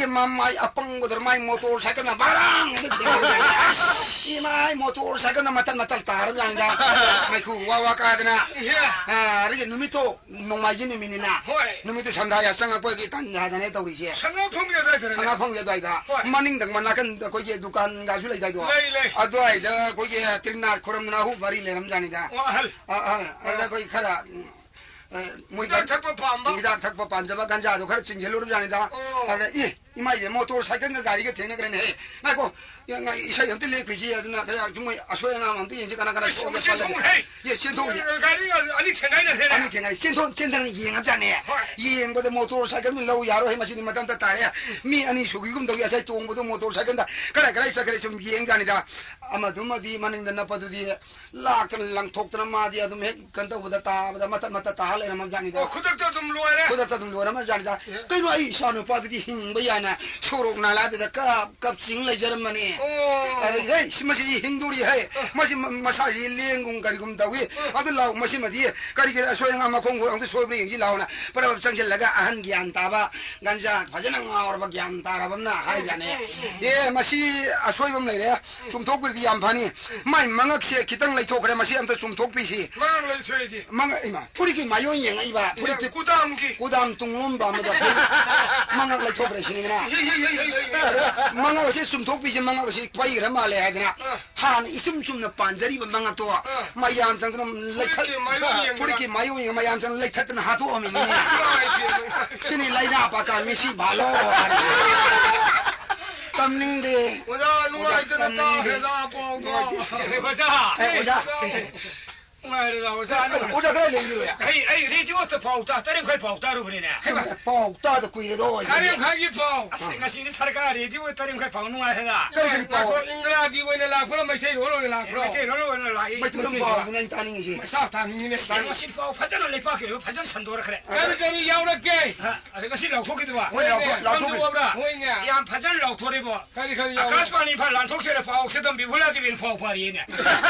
ꯑꯗꯒꯤ ꯃꯃꯥꯏ ꯑꯄꯪꯕꯗꯨꯅ ꯃꯥꯏ ꯃꯣꯇꯣꯔ ꯁꯥꯏꯀꯜꯅ ꯕꯥꯔꯥꯡ ꯍꯦꯛꯇ ꯊꯦꯡꯉꯦ꯫ ꯏꯃꯥꯏ, ꯃꯣꯇꯣꯔ ꯁꯥꯏꯀꯜꯅ ꯃꯇꯠ ꯃꯇꯠ ꯇꯥꯔꯕꯖꯥꯠꯅꯤꯗ꯫ ꯃꯩꯈꯨ ꯋꯥ ꯋꯥ ꯀꯥꯗꯅ꯫ ꯏꯍꯦ꯫ ꯑ, ꯑꯗꯒꯤ ꯅꯨꯃꯤꯠꯇꯣ ꯅꯣꯡꯃꯥꯏꯖꯤꯡ ꯅꯨꯃꯤꯠꯅꯤꯅ꯫ ꯍꯣꯏ꯫ ꯅꯨꯃꯤꯠꯇꯨ ꯁꯟꯗꯥ ꯌꯥ ꯆꯪꯉꯛꯄꯒꯤ ꯇꯟꯖꯥꯗꯅꯦ ꯇꯧꯔꯤꯁꯦ꯫ ꯁꯉꯥ ꯐꯝꯒꯤ ꯑꯗꯨꯋꯥꯏꯗꯅꯦ꯫ ꯁꯉꯥ ꯐꯝꯒꯤ ꯑꯗꯨꯋꯥꯏꯗ꯫ ꯍꯣꯏ꯫ ꯃꯅꯤꯡꯗ ꯅꯥꯀꯟꯗ ꯑꯩꯈꯣꯏꯒꯤ ꯗꯨꯀꯥꯟꯒꯁꯨ ꯂꯩꯗꯥꯏꯗꯣ꯫ ꯂꯩ, ꯂꯩ꯫ ꯑꯗꯨꯋꯥꯏꯗ ꯑꯩꯈꯣꯏꯒꯤ ꯇ꯭ꯔꯤꯅꯥꯠ ꯈꯣꯏꯔꯝꯗꯅ ꯑꯍꯨꯝ ꯃꯔꯤ ꯂꯩꯔꯝꯖꯥꯠꯅꯤꯗ꯫ ꯑꯣ, ꯑꯍꯜ꯫ ꯑ, ꯑ, ꯑꯗꯨꯗ ꯑꯩꯈꯣꯏ ꯈꯔ, ꯎꯝ, ꯑ, ꯃꯣꯏ ꯍꯤꯗꯥꯛ ꯒꯟ-, ꯊꯛꯄ ꯄꯥꯝꯕ? ꯍꯤꯗꯥꯛ ꯊꯛꯄ ꯄꯥꯝꯖꯕ ꯒꯟꯖꯥꯗꯣ ꯈꯔ ꯆꯤꯡꯁꯤꯜꯂꯨꯔꯕꯖꯥꯠꯅꯤꯗ꯫ ꯑꯣ꯫ ꯑꯗ, "ꯑꯦ, ꯏꯃꯥ ꯏꯕꯦꯝ, ꯃꯣꯇꯣꯔ ꯁꯥꯏꯀꯜꯒ ꯒꯥꯔꯤꯒ ꯊꯦꯡꯅꯈ꯭ꯔꯦꯅꯦꯍꯦ꯫ ꯉꯥꯏꯈꯣ, ꯌꯥ-, ꯉꯥꯏ-, ꯏꯁꯩ ꯑꯝꯇ ꯂꯦꯞꯈꯤꯁꯤ, ꯑꯗꯨꯅ ꯀꯌꯥ ꯁꯨꯝ ꯃꯣꯏ ꯑꯁꯣꯏ ꯑꯉꯥꯝ ꯑꯝꯇ ꯌꯦꯡꯁꯤ, ꯀꯅꯥ ꯀꯅꯥ ꯑꯩꯁ, ꯊꯣꯛꯑꯒꯦ ꯃꯁꯤ ꯈꯣꯠꯂꯒꯦ?" ꯊꯣꯛꯈ꯭ꯔꯦ꯫ ꯌꯦ, ꯆꯦꯟꯊꯣꯛꯎꯁꯦ꯫ ꯒꯥꯔꯤ ꯑꯅꯤ ꯊꯦꯡꯒꯥꯏꯅꯈ꯭ꯔꯦꯅꯦ꯫ ꯑꯅꯤ ꯊꯦꯡꯒꯥꯏ-, ꯆꯦꯟꯊꯣꯛ-, ꯆꯦꯟꯊꯅ ꯌꯦꯡꯉꯕꯖꯥꯠꯅꯦ꯫ ꯍꯣꯏ꯫ ꯌꯦꯡꯕꯗ ꯃꯣꯇꯣꯔ ꯁꯥꯏꯀꯜ ꯂꯧ ꯌꯥꯔꯣꯏ, ꯃꯁꯤꯗꯤ ꯃꯇꯝꯗ ꯇꯥꯔꯦ꯫ ꯃꯤ ꯑꯅꯤ ꯁꯨꯈꯤꯒꯨꯝ ꯇꯧꯏ, ꯉꯁꯥꯏ ꯇꯣꯡꯕꯗꯣ ꯃꯣꯇꯣꯔ ꯁꯥꯏꯀꯜꯗ ꯀꯗꯥꯏ ꯀꯗꯥꯏ ꯆꯠꯈ꯭ꯔꯦ ꯁꯨꯝ ꯌꯦꯡꯖꯥꯠꯅꯤꯗ꯫ ꯑꯃꯗꯨꯃꯗꯤ ꯃꯅꯤꯡꯗ ꯅꯞꯄꯗꯨꯗꯤ ꯂꯥꯛꯇꯅ ꯂꯪꯊꯣꯛꯇꯅ ꯃꯥꯗꯤ ꯑꯗꯨꯝ ꯍꯦꯛ ꯀꯩꯅꯣ ꯇꯧꯕꯗ ꯇꯥꯕꯗ ꯃꯇꯠ ꯃꯇꯠ ꯇꯥ ꯂꯩꯔꯝꯃꯕꯖꯥꯠꯅꯤꯗ꯫ ꯑꯣ, ꯈꯨꯗꯛꯇ ꯑꯗꯨꯝ ꯂꯣꯏꯔꯦ꯫ ꯈꯨꯗꯛꯇ ꯑꯗꯨꯝ ꯂꯣꯏꯔꯝꯃꯕꯖꯥꯠꯅꯤꯗ꯫ ꯑꯦ꯫ ꯀꯩꯅꯣ, ꯑꯩ ꯏꯆꯥ ꯅꯨꯄꯥꯗꯨꯗꯤ ꯍꯤꯡꯕ ꯌꯥꯅ ꯁꯣꯔꯣꯛ ꯅꯥꯂꯥꯗꯨꯗ ꯀꯞ ꯀꯞ ꯆꯤꯡ ꯂꯩꯖꯔꯝꯕꯅꯤ꯫ ꯑꯣ꯫ ꯑꯗꯩ, "ꯍꯦ, ꯁꯤ ꯃꯁꯤꯗꯤ ꯍꯤꯡꯗꯣꯔꯤ ꯍꯦ꯫ ꯑ꯫ ꯃꯁꯤ ꯃ-, ꯃꯁꯥꯁꯤ ꯂꯦꯡꯒꯨꯝ ꯀꯔꯤꯒꯨꯝ ꯇꯧꯏ꯫ ꯑ꯫ ꯑꯗꯨ ꯂꯥꯎ, ꯃꯁꯤꯃꯗꯤ ꯀꯔꯤ ꯀꯔꯤ ꯑꯁꯣꯏ ꯑꯉꯥꯝ ꯃꯈꯣꯡ ꯈꯨꯠ ꯑꯝꯇ ꯁꯣꯏꯕ꯭ꯔꯥ ꯌꯦꯡꯁꯤ ꯂꯥꯎꯅ ꯄꯔꯞ ꯆꯪꯁꯤꯜꯂꯒ ꯑꯍꯟ ꯒ꯭ꯌꯥꯟ ꯇꯥꯕ, ꯒꯟꯖꯥ ꯐꯖꯅ ꯉꯥꯎꯔꯕ ꯒ꯭ꯌꯥꯟ ꯇꯥꯔꯕ ꯑꯃꯅ ꯍꯥꯏꯖꯥꯠꯅꯦ꯫ "ꯑꯦ, ꯃꯁꯤ ꯑꯁꯣꯏꯕ ꯑꯃ ꯂꯩꯔꯦ, ꯆꯨꯝꯊꯣꯛꯄꯤꯔꯗꯤ ꯌꯥꯝ ꯐꯅꯤ꯫ ꯃꯥꯏ ꯃꯉꯛꯁꯦ ꯈꯤꯇꯪ ꯂꯩꯊꯣꯛꯈ꯭ꯔꯦ, ꯃꯁꯤ ꯑꯝꯇ ꯆꯨꯝꯊꯣꯛꯄꯤꯁꯤ"꯫ ꯃꯉꯛ ꯂꯩꯊꯣꯛꯏꯗꯤ? ꯃꯉꯛ, ꯏꯃꯥ, ꯐꯨꯔꯤꯠꯀꯤ ꯃꯥꯏꯑꯣꯟ ꯌꯦꯡꯉꯛꯏꯕ, ꯐꯨꯔꯤꯠꯇꯤ ꯀꯨꯗꯥꯝꯒꯤ꯫ ꯀꯨꯗꯥꯝ ꯇꯨꯡꯂꯣꯝꯕ ꯑꯃꯗ ꯐꯨꯔꯤꯠ ꯃꯉꯛ ꯂꯩꯊꯣꯛꯈ꯭ꯔꯦ ꯁꯤꯅꯤꯗꯅ꯫ ꯍꯩ, ꯍꯩ, ꯍꯩ, ꯍꯩ, ꯍꯩ, ꯍꯩ꯫ ꯑꯗ ꯃꯉꯛ ꯑꯁꯤ ꯆꯨꯝꯊꯣꯛꯄꯤꯁꯤ, ꯃꯉꯛ ꯑꯁꯤ ꯄꯩꯈ꯭ꯔ ꯃꯥꯜꯂꯦ ꯍꯥꯏꯗꯅ꯫ ꯑ꯫ ꯍꯥꯟꯅ ꯏꯆꯨꯝ ꯆꯨꯝꯅ ꯄꯥꯟꯖꯔꯤꯕ ꯃꯉꯛꯇꯣ ꯑ꯫ ꯃꯌꯥꯝ ꯆꯪꯗꯅ ꯂꯩꯊꯠ-, ꯐꯨꯔꯤꯠꯀꯤ ꯃꯥꯏꯑꯣꯟ ꯌꯦꯡꯗꯅ꯫ ꯐꯨꯔꯤꯠꯀꯤ ꯃꯥꯏꯑꯣꯟ ꯌꯦꯡ ꯃꯌꯥꯝ ꯆꯪꯗꯅ ꯂꯩꯊꯠꯇꯅ ꯍꯥꯠꯇꯣꯛꯑꯝꯃꯤꯅꯤ꯫ ꯏꯃꯥꯏ ꯄꯦꯝꯃ꯫ ꯁꯤꯅꯤ ꯂꯩꯅꯥ ꯄꯥꯀꯥ ꯃꯤꯁꯤ ꯚꯥꯂꯣ ꯍꯥꯏꯔꯤꯁꯦ꯫ ꯇꯝꯅꯤꯡꯗꯦ꯫ ꯑꯣꯖꯥ, ꯅꯨꯡꯉꯥꯏꯇꯅ ꯑꯣꯖꯥ, ꯇꯝꯅꯤꯡꯗꯦ꯫ ꯇꯥꯈ꯭ꯔꯦꯗ ꯄꯥꯎꯗꯣ꯫ ꯅꯨꯡꯉꯥꯏꯇꯦ꯫ ꯑꯦ, ꯑꯣꯖꯥ꯫ ꯑꯦ, ꯑꯣꯖꯥ꯫ ꯅꯨꯡꯉꯥꯏꯔꯦꯗ, ꯑꯣꯖꯥ꯫ ꯑꯦ, ꯑꯣꯖꯥ ꯈꯔ ꯂꯩꯕꯤꯔꯣ꯫ ꯑꯩ, ꯑꯩ ꯔꯦꯗꯤꯑꯣꯗ ꯄꯥꯎ ꯇꯥ-, ꯇꯔꯦꯠ ꯃꯈꯥꯏ ꯄꯥꯎ ꯇꯥꯔꯨꯕꯅꯤꯅꯦ꯫ ꯍꯩꯃꯥ, ꯄꯥꯎ ꯇꯥꯗ ꯀꯨꯏꯔꯦꯗ, ꯑꯣꯏ꯫ ꯇꯔꯦꯠ ꯃꯈꯥꯏꯒꯤ ꯄꯥꯎ꯫ ꯑꯁ, ꯉꯁꯤꯗꯤ ꯁꯔꯀꯥꯔ ꯔꯦꯗꯤꯑꯣ ꯇꯔꯦꯠ ꯃꯈꯥꯏ ꯄꯥꯎ ꯅꯨꯡꯉꯥꯏ ꯍꯥꯏꯗ꯫ ꯀꯔꯤ, ꯀꯔꯤ ꯄꯥꯎ? ꯉꯥꯏꯈꯣ, ꯏꯪꯒ꯭ꯔꯥꯖꯤ ꯑꯣꯏꯅ ꯂꯥꯛꯄ꯭ꯔꯥ, ꯃꯩꯇꯩꯂꯣꯟ ꯑꯣꯏꯅ ꯂꯥꯛꯄ꯭ꯔꯣ? ꯃꯩꯇꯩꯂꯣꯟ ꯑꯣꯏꯅ ꯂꯥꯛꯏ꯫ ꯃꯩꯇꯩꯂꯣꯟ ꯄꯥꯎꯗꯨꯅ ꯑꯩ ꯇꯥꯅꯤꯡꯉꯤꯁꯦ꯫ ꯃꯁꯥ ꯇꯥꯅꯤꯡꯉꯤꯅꯦ, ꯇꯥꯅꯤꯡꯉꯤ꯫ ꯉꯁꯤ ꯄꯥꯎ ꯐꯖꯅ ꯂꯩꯄꯥꯛꯀꯤ ꯑꯣꯏꯕ ꯐꯖꯅ ꯁꯟꯗꯣꯔꯛꯈ꯭ꯔꯦ꯫ ꯀꯔꯤ, ꯀꯔꯤ ꯌꯥꯎꯔꯛꯀꯦ? ꯑ, ꯑꯗ ꯉꯁꯤ ꯂꯥꯎꯊꯣꯛꯈꯤꯗꯕ? ꯍꯣꯏ, ꯂꯥꯎꯊꯣꯛ-, ꯂꯥꯎꯊꯣꯛꯈꯤ꯫ ꯈꯪꯗꯣꯛꯑꯕ꯭ꯔꯥ? ꯍꯣꯏꯅꯦ꯫ ꯌꯥꯝ ꯐꯖꯅ ꯂꯥꯎꯊꯣꯔꯛꯏꯕꯣ꯫ ꯀꯔꯤ, ꯀꯔꯤ ꯌꯥꯎꯔꯛꯀꯦ? ꯑꯀꯥꯁꯕꯥꯅꯤ ꯏꯝꯐꯥꯜ ꯂꯥꯟꯊꯣꯛꯁꯤꯔ ꯄꯥꯎ ꯁꯤꯗ ꯕꯤꯕꯨꯂꯥ ꯗꯦꯕꯤꯅ ꯄꯥꯎ ꯄꯥꯔꯤꯌꯦꯅꯦ꯫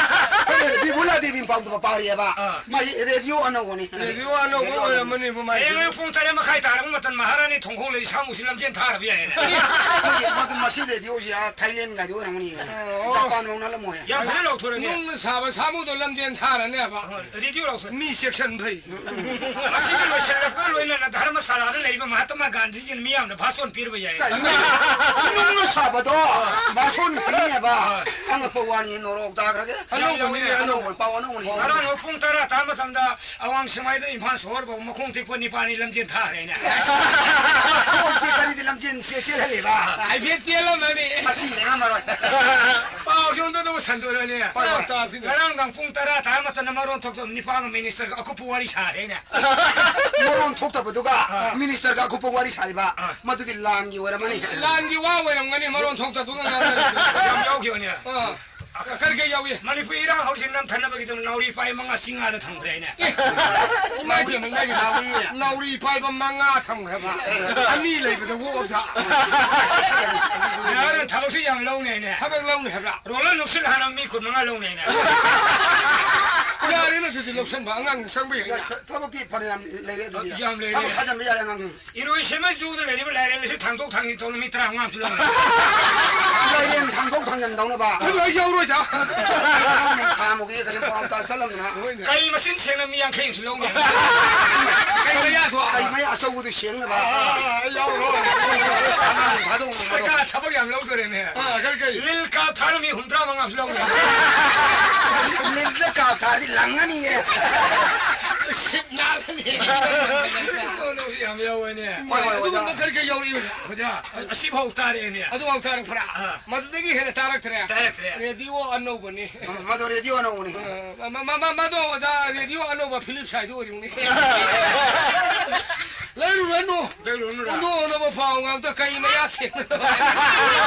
ꯍꯣꯏꯅꯦ, ꯕꯤꯕꯨꯂꯥ ꯗꯦꯕꯤꯅ ꯄꯥꯎ ꯄꯥꯔꯤꯌꯦꯕ꯫ ꯑꯥ꯫ ꯃꯥꯒꯤ ꯔꯦꯗꯤꯑꯣ ꯑꯅꯧꯕꯅꯤ꯫ ꯔꯦꯗꯤꯑꯣ ꯑꯅꯧꯕ ꯔꯦꯗꯤꯑꯣ ꯑꯣꯏꯔꯝꯃꯅꯦꯕ ꯃꯥꯒꯤ꯫ ꯍꯌꯦꯡ ꯑꯌꯨꯛ ꯄꯨꯡ ꯇꯔꯦꯠ ꯃꯈꯥꯏ ꯇꯥꯔꯕ ꯃꯇꯝ ꯃꯍꯥꯔꯥꯅꯤ ꯊꯣꯡꯈꯣꯡ ꯂꯩ ꯁꯥꯃꯨꯁꯤ ꯂꯝꯖꯦꯟ ꯊꯥꯔꯕ ꯌꯥꯏꯅꯦ꯫ ꯃꯣꯏꯒꯤ, ꯃꯗꯨ ꯃꯁꯤ ꯔꯦꯗꯤꯑꯣꯁꯤ, ꯑꯥ, ꯊꯥꯏꯂꯦꯟꯒꯥꯏꯗ ꯑꯣꯏꯔꯝꯒꯅꯤ꯫ ꯑꯣ꯫ ꯖꯄꯥꯟ ꯐꯥꯎ ꯅꯠꯂꯝꯃꯣꯏ꯫ ꯌꯥꯝ ꯐꯖꯅ ꯂꯥꯎꯊꯣꯔꯛꯑꯦ꯫ ꯅꯨꯡꯅ ꯁꯥꯕ ꯁꯥꯃꯨꯗꯣ ꯂꯝꯖꯦꯟ ꯊꯥꯔꯅꯦꯕ꯫ ꯍꯣꯏ, ꯔꯦꯗꯤꯑꯣ ꯂꯥꯎꯊꯣꯔꯛꯑꯦ꯫ ꯃꯤ ꯆꯦꯛꯁꯟ ꯐꯩ꯫ ꯃꯁꯤꯒꯤ ꯂꯣꯏꯁꯤꯜꯂꯛꯄꯒ ꯂꯣꯏꯅꯅ ꯙꯔꯃꯁꯥꯂꯥꯗ ꯂꯩꯔꯤꯕ ꯃꯍꯥꯇꯃꯥ ꯒꯥꯟꯙꯤꯖꯤꯅ ꯃꯤꯌꯥꯝꯅ ꯚꯥꯁꯣꯟ ꯄꯤꯔꯕ ꯌꯥꯏ꯫ ꯀꯩꯅꯣ? ꯅꯨꯡꯅ ꯁꯥꯕꯗꯣ ꯚꯥꯁꯣꯟ ꯄꯤꯅꯦꯕ꯫ ꯍꯣꯏ꯫ ꯑꯉꯛꯄ ꯋꯥꯅꯤ, ꯅꯣꯔꯣꯛ ꯇꯥꯈ꯭ꯔꯒꯦ꯫ ꯑꯅꯧꯕꯅꯤꯅꯦ, ꯑꯅꯧꯕ꯫ ꯑꯅꯧꯕ, ꯄꯥꯎ ꯑꯅꯧꯕꯅꯤ꯫ ꯉꯔꯥꯡ ꯄꯨꯡ ꯇꯔꯥ ꯇꯥꯕ ꯃꯇꯝꯗ ꯑꯋꯥꯡ ꯁꯦꯛꯃꯥꯏꯗ ꯏꯝꯐꯥꯜ ꯁꯣꯍꯣꯔ ꯐꯥꯎ ꯃꯈꯣꯡ ꯇꯦꯛꯄ ꯅꯤꯄꯥꯅꯤ ꯂꯝꯖꯦꯟ ꯊꯥꯈ꯭ꯔꯦꯅꯦ꯫ ꯃꯈꯣꯡ ꯇꯦꯛꯄꯅꯤꯗꯤ ꯂꯝꯖꯦꯟ ꯆꯦ-, ꯆꯦꯜꯍꯜꯂꯦꯕ꯫ ꯍꯥꯏꯐꯦꯠ ꯆꯦꯜꯂꯝꯃꯅꯤ꯫ ꯃꯁꯤ ꯂꯩꯉꯝꯃꯔꯣꯏ꯫ ꯄꯥꯎꯁꯦ ꯑꯝꯇ ꯑꯗꯨꯝ ꯁꯟꯗꯣꯔꯛꯑꯅꯤ꯫ ꯍꯣꯏ, ꯍꯣꯏ꯫ ꯉꯔꯥꯡꯗꯥꯡ ꯄꯨꯡ ꯇꯔꯥ ꯇꯥꯕ ꯃꯇꯝꯗ ꯃꯔꯣꯟ ꯊꯣꯛꯇꯕ ꯅꯤꯄꯥꯒ ꯃꯤꯅꯤꯁꯇꯔꯒ ꯑꯀꯨꯞꯄ ꯋꯥꯔꯤ ꯁꯥꯔꯦꯅꯦ꯫ ꯃꯔꯣꯟ ꯊꯣꯛꯇꯕꯗꯨꯒ ꯑꯥ꯫ ꯃꯤꯅꯤꯁꯇꯔꯒ ꯑꯀꯨꯞꯄ ꯋꯥꯔꯤ ꯁꯥꯔꯤꯕ, ꯑꯥ꯫ ꯃꯗꯨꯗꯤ ꯂꯥꯟꯒꯤ ꯑꯣꯏꯔꯝꯃꯅꯤ꯫ ꯂꯥꯟꯒꯤ ꯋꯥ ꯑꯣꯏꯔꯝꯒꯅꯤ, ꯃꯔꯣꯟ ꯊꯣꯛꯇꯕꯗꯨꯒ ꯉꯥꯡꯅꯔꯤꯗꯨ꯫ ꯌꯥꯝ ꯌꯥꯎꯈꯤꯕꯅꯦ꯫ ꯑꯥ꯫ ꯀꯔꯤ ꯀꯔꯤ ꯌꯥꯎꯏ? ꯃꯅꯤꯄꯨꯔ ꯏꯔꯥꯡ ꯍꯧꯔꯤꯁꯦ ꯅꯝꯊꯅꯕꯒꯤꯗꯃꯛ ꯅꯥꯎꯔꯤ ꯄꯥꯏ ꯃꯉꯥ ꯆꯤꯡ ꯉꯥꯗ ꯊꯝꯈ꯭ꯔꯦ ꯍꯥꯏꯅꯦ꯫ ꯑꯦ, ꯏꯃꯥꯏ ꯄꯦꯝꯃ, ꯏꯃꯥꯏ ꯄꯦꯝꯃ꯫ ꯅꯥꯎꯔꯤ꯫ ꯅꯥꯎꯔꯤ ꯄꯥꯏꯕ ꯃꯉꯥ ꯊꯝꯈ꯭ꯔꯕ꯫ ꯑꯅꯤ ꯂꯩꯕꯗ ꯑꯣꯛꯑꯕꯗ꯫ ꯌꯥꯔꯦ, ꯊꯕꯛꯁꯨ ꯌꯥꯝ ꯂꯧꯅꯦ ꯍꯥꯏꯅꯦ꯫ ꯊꯕꯛ ꯂꯧꯅꯦ ꯍꯥꯏꯕ꯭ꯔꯥ? ꯔꯣꯂꯔ ꯅꯨꯡꯁꯤꯠ ꯍꯥꯟꯅ ꯃꯤ ꯀꯨꯟ ꯃꯉꯥ ꯂꯧꯅꯦ ꯍꯥꯏꯅꯦ꯫ ꯌꯥꯔꯦꯅ ꯑꯗꯨꯗꯤ ꯂꯧꯁꯟꯕ, ꯑꯉꯥꯡ ꯆꯪꯕ ꯌꯥꯏꯅ꯫ ꯊ-, ꯊꯕꯛꯇꯤ ꯐꯅꯌꯥꯝ ꯂꯩꯔꯦ ꯑꯗꯨꯗꯤ꯫ ꯑ, ꯌꯥꯝ ꯂꯩꯔꯦ꯫ ꯊꯕꯛ ꯊꯥꯖꯟꯕ ꯌꯥꯔꯦ ꯑꯉꯥꯡꯁꯤꯡ꯫ ꯏꯔꯣꯏꯁꯦꯝꯕ ꯖꯨꯗ ꯂꯩꯔꯤꯕ ꯂꯥꯏꯔꯦꯟ ꯑꯁꯤ ꯊꯥꯡꯗꯣꯛ ꯊꯥꯡꯖꯤꯟ ꯇꯧꯅ ꯃꯤ ꯇꯔꯥꯃꯉꯥ ꯑꯃꯁꯨ ꯂꯧꯅꯤ꯫ ꯂꯥꯏꯔꯦꯟ ꯊꯥꯡꯗꯣꯛ ꯊꯥꯡꯖꯤꯟ ꯇꯧꯅꯕ꯫ ꯑꯗꯨ ꯑꯩ ꯌꯥꯎꯔꯣꯏꯗ꯫ ꯊꯥ ꯑꯃꯨꯛꯀꯤ ꯀꯩꯅꯣ ꯄꯥꯎ ꯇꯥ ꯆꯠꯂꯝꯗꯅ꯫ ꯍꯣꯏꯅꯦ꯫ ꯀꯩ ꯃꯆꯤꯟ ꯁꯦꯡꯅ ꯃꯤ ꯌꯥꯡꯈꯩ ꯑꯃꯁꯨ ꯂꯧꯅꯤ꯫ ꯀꯩ ꯃꯌꯥꯗꯣ? ꯀꯩ ꯃꯌꯥ ꯑꯆꯧꯕꯗꯨ ꯁꯦꯡꯅꯕ꯫ ꯑꯥ, ꯑꯥ, ꯑꯥ, ꯑꯩ ꯌꯥꯎꯔꯣꯏ꯫ ꯑꯉꯥꯡ ꯊꯥꯗꯣꯛ ꯉꯝꯃꯔꯣꯏ꯫ ꯁꯔꯀꯥꯔ ꯊꯕꯛ ꯌꯥꯝ ꯂꯧꯗꯣꯔꯦꯅꯦ꯫ ꯑꯥ, ꯀꯔꯤ, ꯀꯔꯤ? ꯂꯤꯜ ꯀꯥꯞ ꯊꯥꯅ ꯃꯤ ꯍꯨꯝꯗ꯭ꯔꯥ ꯃꯉꯥ ꯑꯃꯁꯨ ꯂꯧꯅꯤ꯫ ꯂꯤꯜꯗ ꯀꯥꯞ ꯊꯥꯔꯗꯤ ꯂꯪꯉꯅꯤꯌꯦ꯫ ꯁꯤꯠ ꯅꯥꯜꯂꯅꯤ꯫ ꯌꯥꯝ ꯌꯥꯎꯋꯦꯅꯦ꯫ ꯍꯣꯏ, ꯍꯣꯏ, ꯑꯣꯖꯥ꯫ ꯑꯗꯨꯒꯨꯝꯕ ꯀꯔꯤ ꯀꯔꯤ ꯌꯥꯎꯔꯛꯏꯕ? ꯑꯣꯖꯥ, ꯑꯁꯤꯐꯥꯎ ꯇꯥꯔꯛꯑꯦꯅꯦ꯫ ꯑꯗꯨꯐꯥꯎ ꯇꯥꯔꯛꯄ꯭ꯔꯥ? ꯑꯥ꯫ ꯃꯗꯨꯗꯒꯤ ꯍꯦꯟꯅ ꯇꯥꯔꯛꯇ꯭ꯔꯦ? ꯇꯥꯔꯛꯇ꯭ꯔꯦ꯫ ꯔꯦꯗꯤꯑꯣ ꯑꯅꯧꯕꯅꯤ꯫ ꯎꯝ, ꯃꯗꯨ ꯔꯦꯗꯤꯑꯣ ꯑꯅꯧꯕꯅꯤ꯫ ꯑ, ꯃ-, ꯃ-, ꯃ-, ꯃꯗꯨ ꯑꯣꯖꯥ ꯔꯦꯗꯤꯑꯣ ꯑꯅꯧꯕ ꯐꯤꯂꯤꯞꯁ ꯍꯥꯏꯗꯨ ꯑꯣꯏꯔꯝꯒꯅꯤ꯫ ꯂꯩꯔꯨꯔꯅꯨ꯫ ꯂꯩꯔꯨꯔꯅꯨꯔꯥ? ꯍꯣꯡꯗꯣꯛꯅꯕ ꯄꯥꯎ ꯉꯥꯛꯇ ꯀꯩ ꯃꯌꯥ ꯁꯦꯡꯅ꯫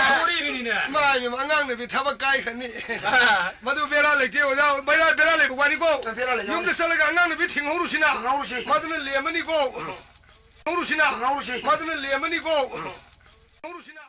ꯊꯣꯔꯛꯏꯕꯅꯤꯅꯦ꯫ ꯃꯥ ꯏꯕꯦꯝꯃ, ꯑꯉꯥꯡ ꯅꯨꯄꯤ ꯊꯕꯛ ꯀꯥꯏꯈ꯭ꯔꯅꯤ꯫ ꯑꯥ꯫ ꯃꯗꯨ ꯕꯦꯔꯥ ꯂꯩꯇꯦ ꯑꯣꯖꯥ, ꯕꯦꯔꯥ, ꯕꯦꯔꯥ ꯂꯩꯕ ꯋꯥꯅꯤꯀꯣ꯫ ꯕꯦꯔꯥ ꯂꯩꯕ ꯌꯨꯝꯗ ꯋꯥꯅꯤ꯫ ꯆꯠꯂꯒ ꯑꯉꯥꯡ ꯅꯨꯄꯤ ꯊꯤꯡꯍꯧꯔꯨꯁꯤꯅ꯫ ꯊꯤꯡꯍꯧꯔꯨꯁꯤ꯫ ꯃꯗꯨꯅ ꯂꯦꯝꯃꯅꯤꯀꯣ꯫ ꯊꯤꯡꯍꯧꯔꯨꯁꯤꯅ꯫ ꯊꯤꯡꯍꯧꯔꯨꯁꯤ꯫ ꯃꯗꯨꯅ ꯂꯦꯝꯃꯅꯤꯀꯣ꯫ ꯊꯤꯡꯍꯧꯔꯨꯁꯤꯅ꯫